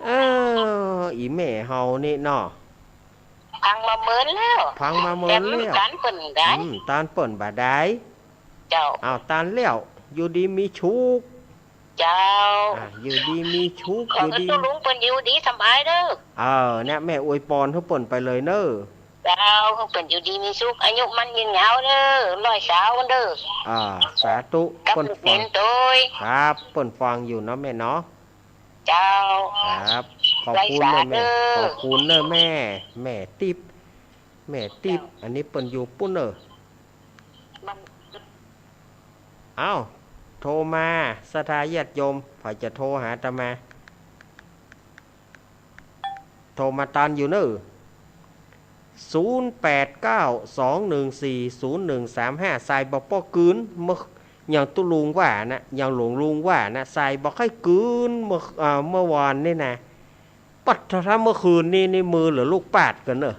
เออ อี่แม่เฮานี่เนาะ พังมาเมินแล้ว พังมาเมินแล้ว แต่ตานเปิ้นได้ อืม ตานเปิ้นบ่ได้ เจ้า อ้าว ตานแล้ว อยู่ดีมีสุข เจ้า อ่ะ อยู่ดีมีสุข ขอหื้ออยู่ดี ตุ๊ลุงเปิ้นอยู่ดีสำบายเน่อ เออ เนี่ย แม่อวยปอนหื้อเปิ้นไปเลยเน่อ เจ้า หื้อเปิ้นอยู่ดีมีสุข อายุหมั้นยืนยาวเน่อ ร้อยสาวเน่อ อ่า สาธุ กับ เปิ้นฟัง ลูกเหลนโตย ครับ เปิ้นฟังอยู่เนาะแม่เนาะ เจ้า ครับ ขอบคุณเน่อแม่ ร้อยสาวเน่อ ขอบคุณเน่อแม่ แม่ติ๊บ แม่ติ๊บ เจ้า อันนี้เปิ้นอยู่ปู๊นเน่อ มัน เอ้า โทรมา ศรัทธาญาติโยม ใผจะโทรหาอาตมา โทรมาตานอยู่เน่อ ศูนย์แปดเก้า สองหนึ่งสี่ ศูนย์หนึ่งสามห้า สายบ่ป๊อกืน เมื่อ อย่างตุ๊ลุงว่านะ อย่างหลวงลุงว่านะ สายบ่ค่อยกืน เมื่อ อ่า เมื่อวานนี่นะ ปัด ถ้าเมื่อคืนนี้นี่มือเหลือลูกปาดกั๋นเน่อ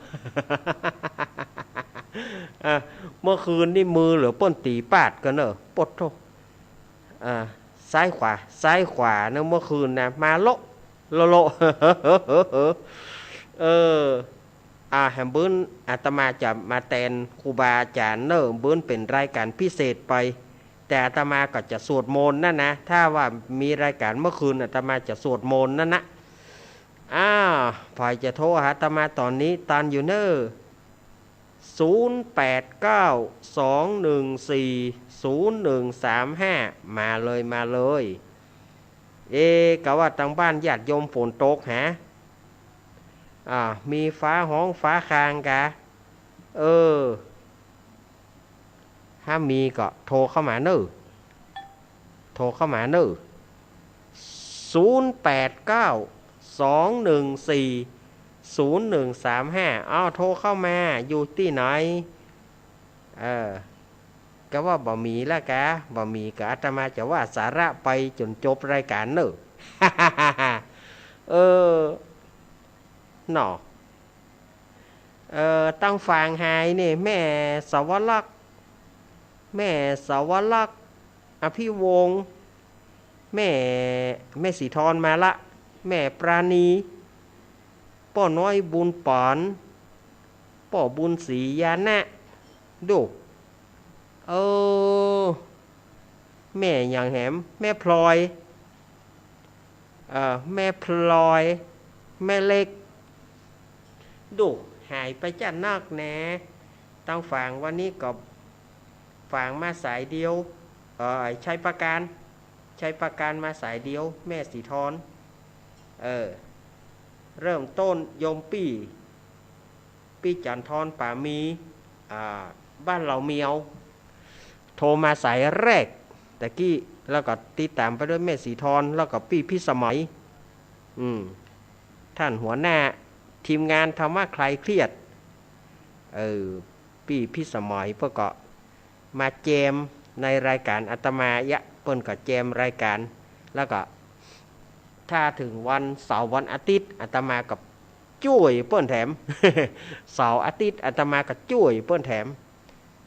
อ่า เมื่อคืนนี่มือเหลือเปิ้นตี๋ปาดกั๋นเน่อ ปะโธ่ อ่า ซ้ายขวา ซ้ายขวาเน่อ เมื่อคืนนะ มาโละ โละ โละ เออ อ่า แหมบื้นอาตมาจะมาแตนครูบาอาจ๋ารย์เน่อ บื้นเป๋นรายก๋านพิเศษไป แต่อาตมาก็จะสวดมนต์นั่นนะ ถ้าว่ามีรายก๋านเมื่อคืนอาตมาจะสวดมนต์นั่นนะ อ้าว ใผจะโทรหาอาตมาต๋อนนี้ ตานอยู่เน่อ ศูนย์แปดเก้า สองหนึ่งสี่ ศูนย์หนึ่งสามห้า มาเลย มาเลย เอ๊ะ กะว่าตางบ้านญาติโยมฝนตกหา อ่า มีฟ้าฮ้องฟ้าคางกา เออ ถ้ามีก็โทรเข้ามาเน่อ โทรเข้ามาเน่อ ศูนย์แปดเก้า สองหนึ่งสี่ ศูนย์หนึ่งสามห้า เอา โทรเข้ามา อยู่ตี้ไหน เออ กะว่าบ่มีละกา บ่มีกะอาตมาจะว่าสาระไปจ๋นจบรายก๋านเน่อ เออ เนาะ เอ่อ ตางฝางหายนี่ แม่สวรักษ์ แม่สวรักษ์ อภิวงศ์ แม่ แม่สีทรมาละ แม่ปราณี ป้อน้อยบุญป๋อน ป้อบุญศรีญาณะ ดู เออ แม่หยังแหม แม่พลอย เอ่อ แม่พลอย แม่เล็ก ดู หายไปจ้ะนักแหน ตางฝางวันนี้ก็ฝางมาสายเดียว เอ่อ ชัยปราการ ชัยปราการมาสายเดียว แม่สีทร เออ เริ่มต้นโยมปี้ ปี้จันทร ป๋ามี อ่า บ้านเหล่าเมียว โทรมาสายแรกตะกี้ แล้วก็ติดต๋ามไปด้วยแม่สีทร แล้วก็ปี้พิสมัย อืม ท่านหัวหน้าทีมงานธรรมะคลายเครียด เออ ปี้พิสมัยเปิ้นก็มาแจมในรายก๋านอาตมาเยียะ เปิ้นก็แจมรายก๋าน แล้วก็ ถ้าเถิงวันเสาร์วันอาทิตย์ อาตมาก็จ้วยเปิ้นแถม เสาร์อาทิตย์อาตมาก็จ้วยเปิ้นแถม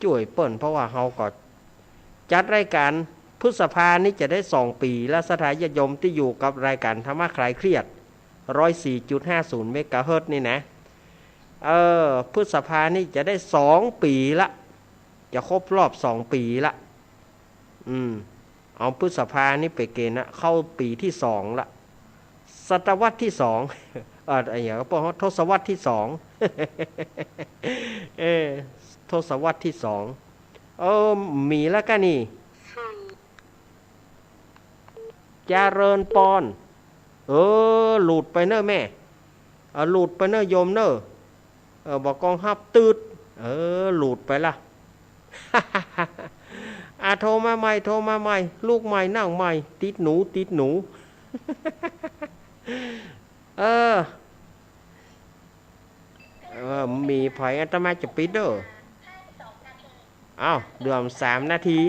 จ้วยเปิ้น เพราะว่าเฮาก็จัดรายก๋าน พฤษภานี่จะได้สองปี๋แล้ว ศรัทธาญาติโยมตี้อยู่กับรายก๋านธรรมะคลายเครียด ร้อยสี่จุดห้าศูนย์เมกะเฮิรตซ์นี่นะ เออ พฤษภานี่จะได้สองปี๋ละ จะครบรอบสองปี๋ละ อืม เอาพฤษภานี่ไปเกณฑ์นะ เข้าปี๋ตี้สองละ ศตวรรษตี้สอง เอ่อ อะไรอย่าง ก็บอกว่าทศวรรษตี้สอง เออ ทศวรรษตี้สอง เออ มีแล้วกะนี่ เจริญปอน เออ หลุดไปเน่อแม่ เออ หลุดไปเน่อโยมเน่อ เออ บ่กองฮับตืด เออ หลุดไปละ อ่ะ โทรมาใหม่ โทรมาใหม่ ลุกใหม่ นั่งใหม่ ติดหนู ติดหนู เออ เออ มีใผ อาตมาจะปิดเด้อ อ้าว เหลือสามนาที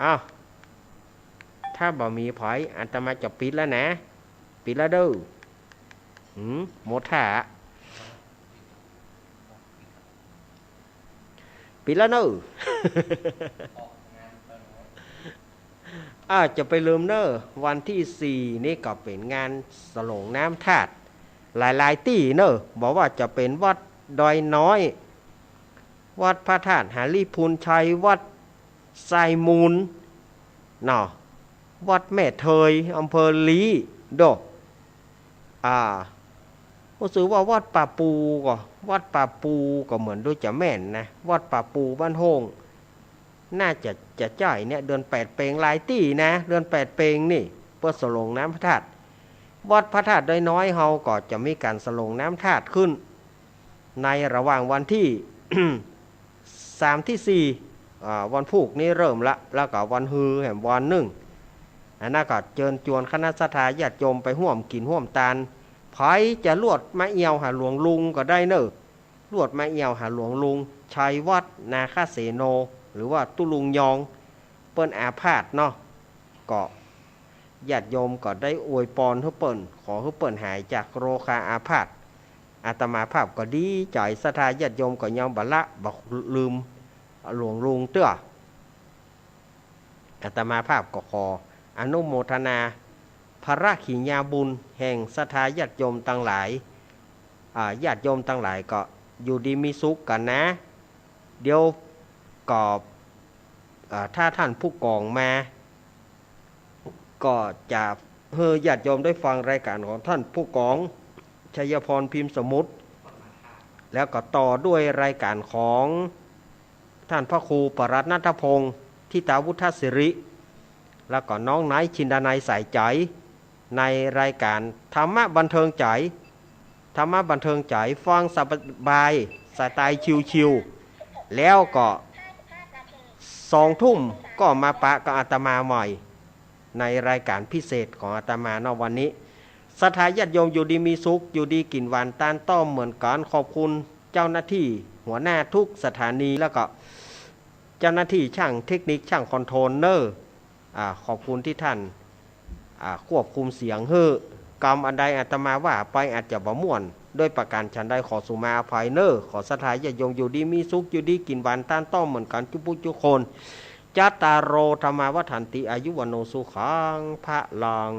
อ้าว ถ้าบ่มีใผ อาตมาจะปิดแล้วนะ ปิดแล้วเด้อ หืม หมดท่า ปิดแล้วเน่อ อ้าว จะไปลืมเน่อ วันตี้สี่นี่ก็เป๋นงานสลงน้ำธาตุ หลายๆ ตี้เน่อ บ่ว่าจะเป๋นวัดดอยน้อย วัดพระธาตุหาริพุนชัย วัดไซมูลเนาะ วัดแม่เทย อำเภอลี้ โด อ่า ฮู้สึกว่าวัดป่าปูก็ วัดป่าปูก็เหมือนดูจะแม่นนะ วัดป่าปูบ้านโฮ่ง น่าจะ จะใจ้เนี่ย เดือนแปดเป๋งหลายตี้นะ เดือนแปดเป๋งนี่ เปื้อสลงน้ำพระธาตุ วัดพระธาตุดอยน้อยเฮาก็จะมีก๋านสลงน้ำธาตุขึ้น ในระหว่างวันตี้ สามตี้สี่ อ่า วันพูกนี้เริ่มละ แล้วก็วันฮือแหมวันนึ่ง อันนั้นก็เจิญจวนคณะศรัทธาญาติโยมไปฮ่วมกิ๋นฮ่วมตาน ใผจะลวดมาเอี่ยวหาหลวงลุงก็ได้เน่อ ลวดมาเอี่ยวหาหลวงลุง ชัยวัฒน์ นาคเสโน หรือว่าตุ๊ลุงยอง เปิ้นอาพาธเนาะ ก็ญาติโยมก็ได้อวยปอนหื้อเปิ้น ขอหื้อเปิ้นหายจากโรคาอาพาธ อาตมาภาพก็ดีใจ๋ ศรัทธาญาติโยมก็ยังบ่ละบ่ลืมหลวงลุงเตื้อ อาตมาภาพก็ขออนุโมทนาพระกิริยาบุญแห่งศรัทธาญาติโยมตังหลาย อ่า ญาติโยมตังหลายก็อยู่ดีมีสุขกั๋นนะ เดี๋ยวก็ อ่า ถ้าต้านผู้ก๋องมา ก็จะหื้อญาติโยมได้ฟังรายก๋านของต้านผู้ก๋อง ชัยพร พิมพ์สมุทร แล้วก็ต่อด้วยรายก๋านของต้านพระครูปรัตน์ณัฐพงษ์ ธิตาวุฒศิริ แล้วก็น้องไนท์ จินดานัย สายใจ๋ ในรายก๋านธรรมะบันเทิงใจ๋ ธรรมะบันเทิงใจ๋ ฟังสบายๆ สไตล์ชิลๆ แล้วก็สองทุ่มก็มาปะกับอาตมาใหม่ ในรายก๋านพิเศษของอาตมาเนาะวันนี้ ศรัทธาญาติโยมอยู่ดีมีสุข อยู่ดีกิ๋นหวานตานต้อมเหมือนกั๋น ขอบคุณเจ้าหน้าตี้หัวหน้าทุกสถานี แล้วก็เจ้าหน้าตี้จ้างเทคนิค จ้างคอนโทรลเน่อ อ่า ขอบคุณตี้ต้าน อ่า ควบคุมเสียงหื้อ กำอันใดอาตมาว่าไปอาจจะบ่ม่วน ด้วยประก๋านฉันใดขอสุมาอภัยเน่อ ขอศรัทธาญาติโยมอยู่ดีมีสุข อยู่ดีกิ๋นหวานตานต้อมเหมือนกั๋นจุ๊ผู้จุ๊คน จัตตาโร ธัมมา วัฑฒันติ อายุ วัณโณ สุขัง พลัง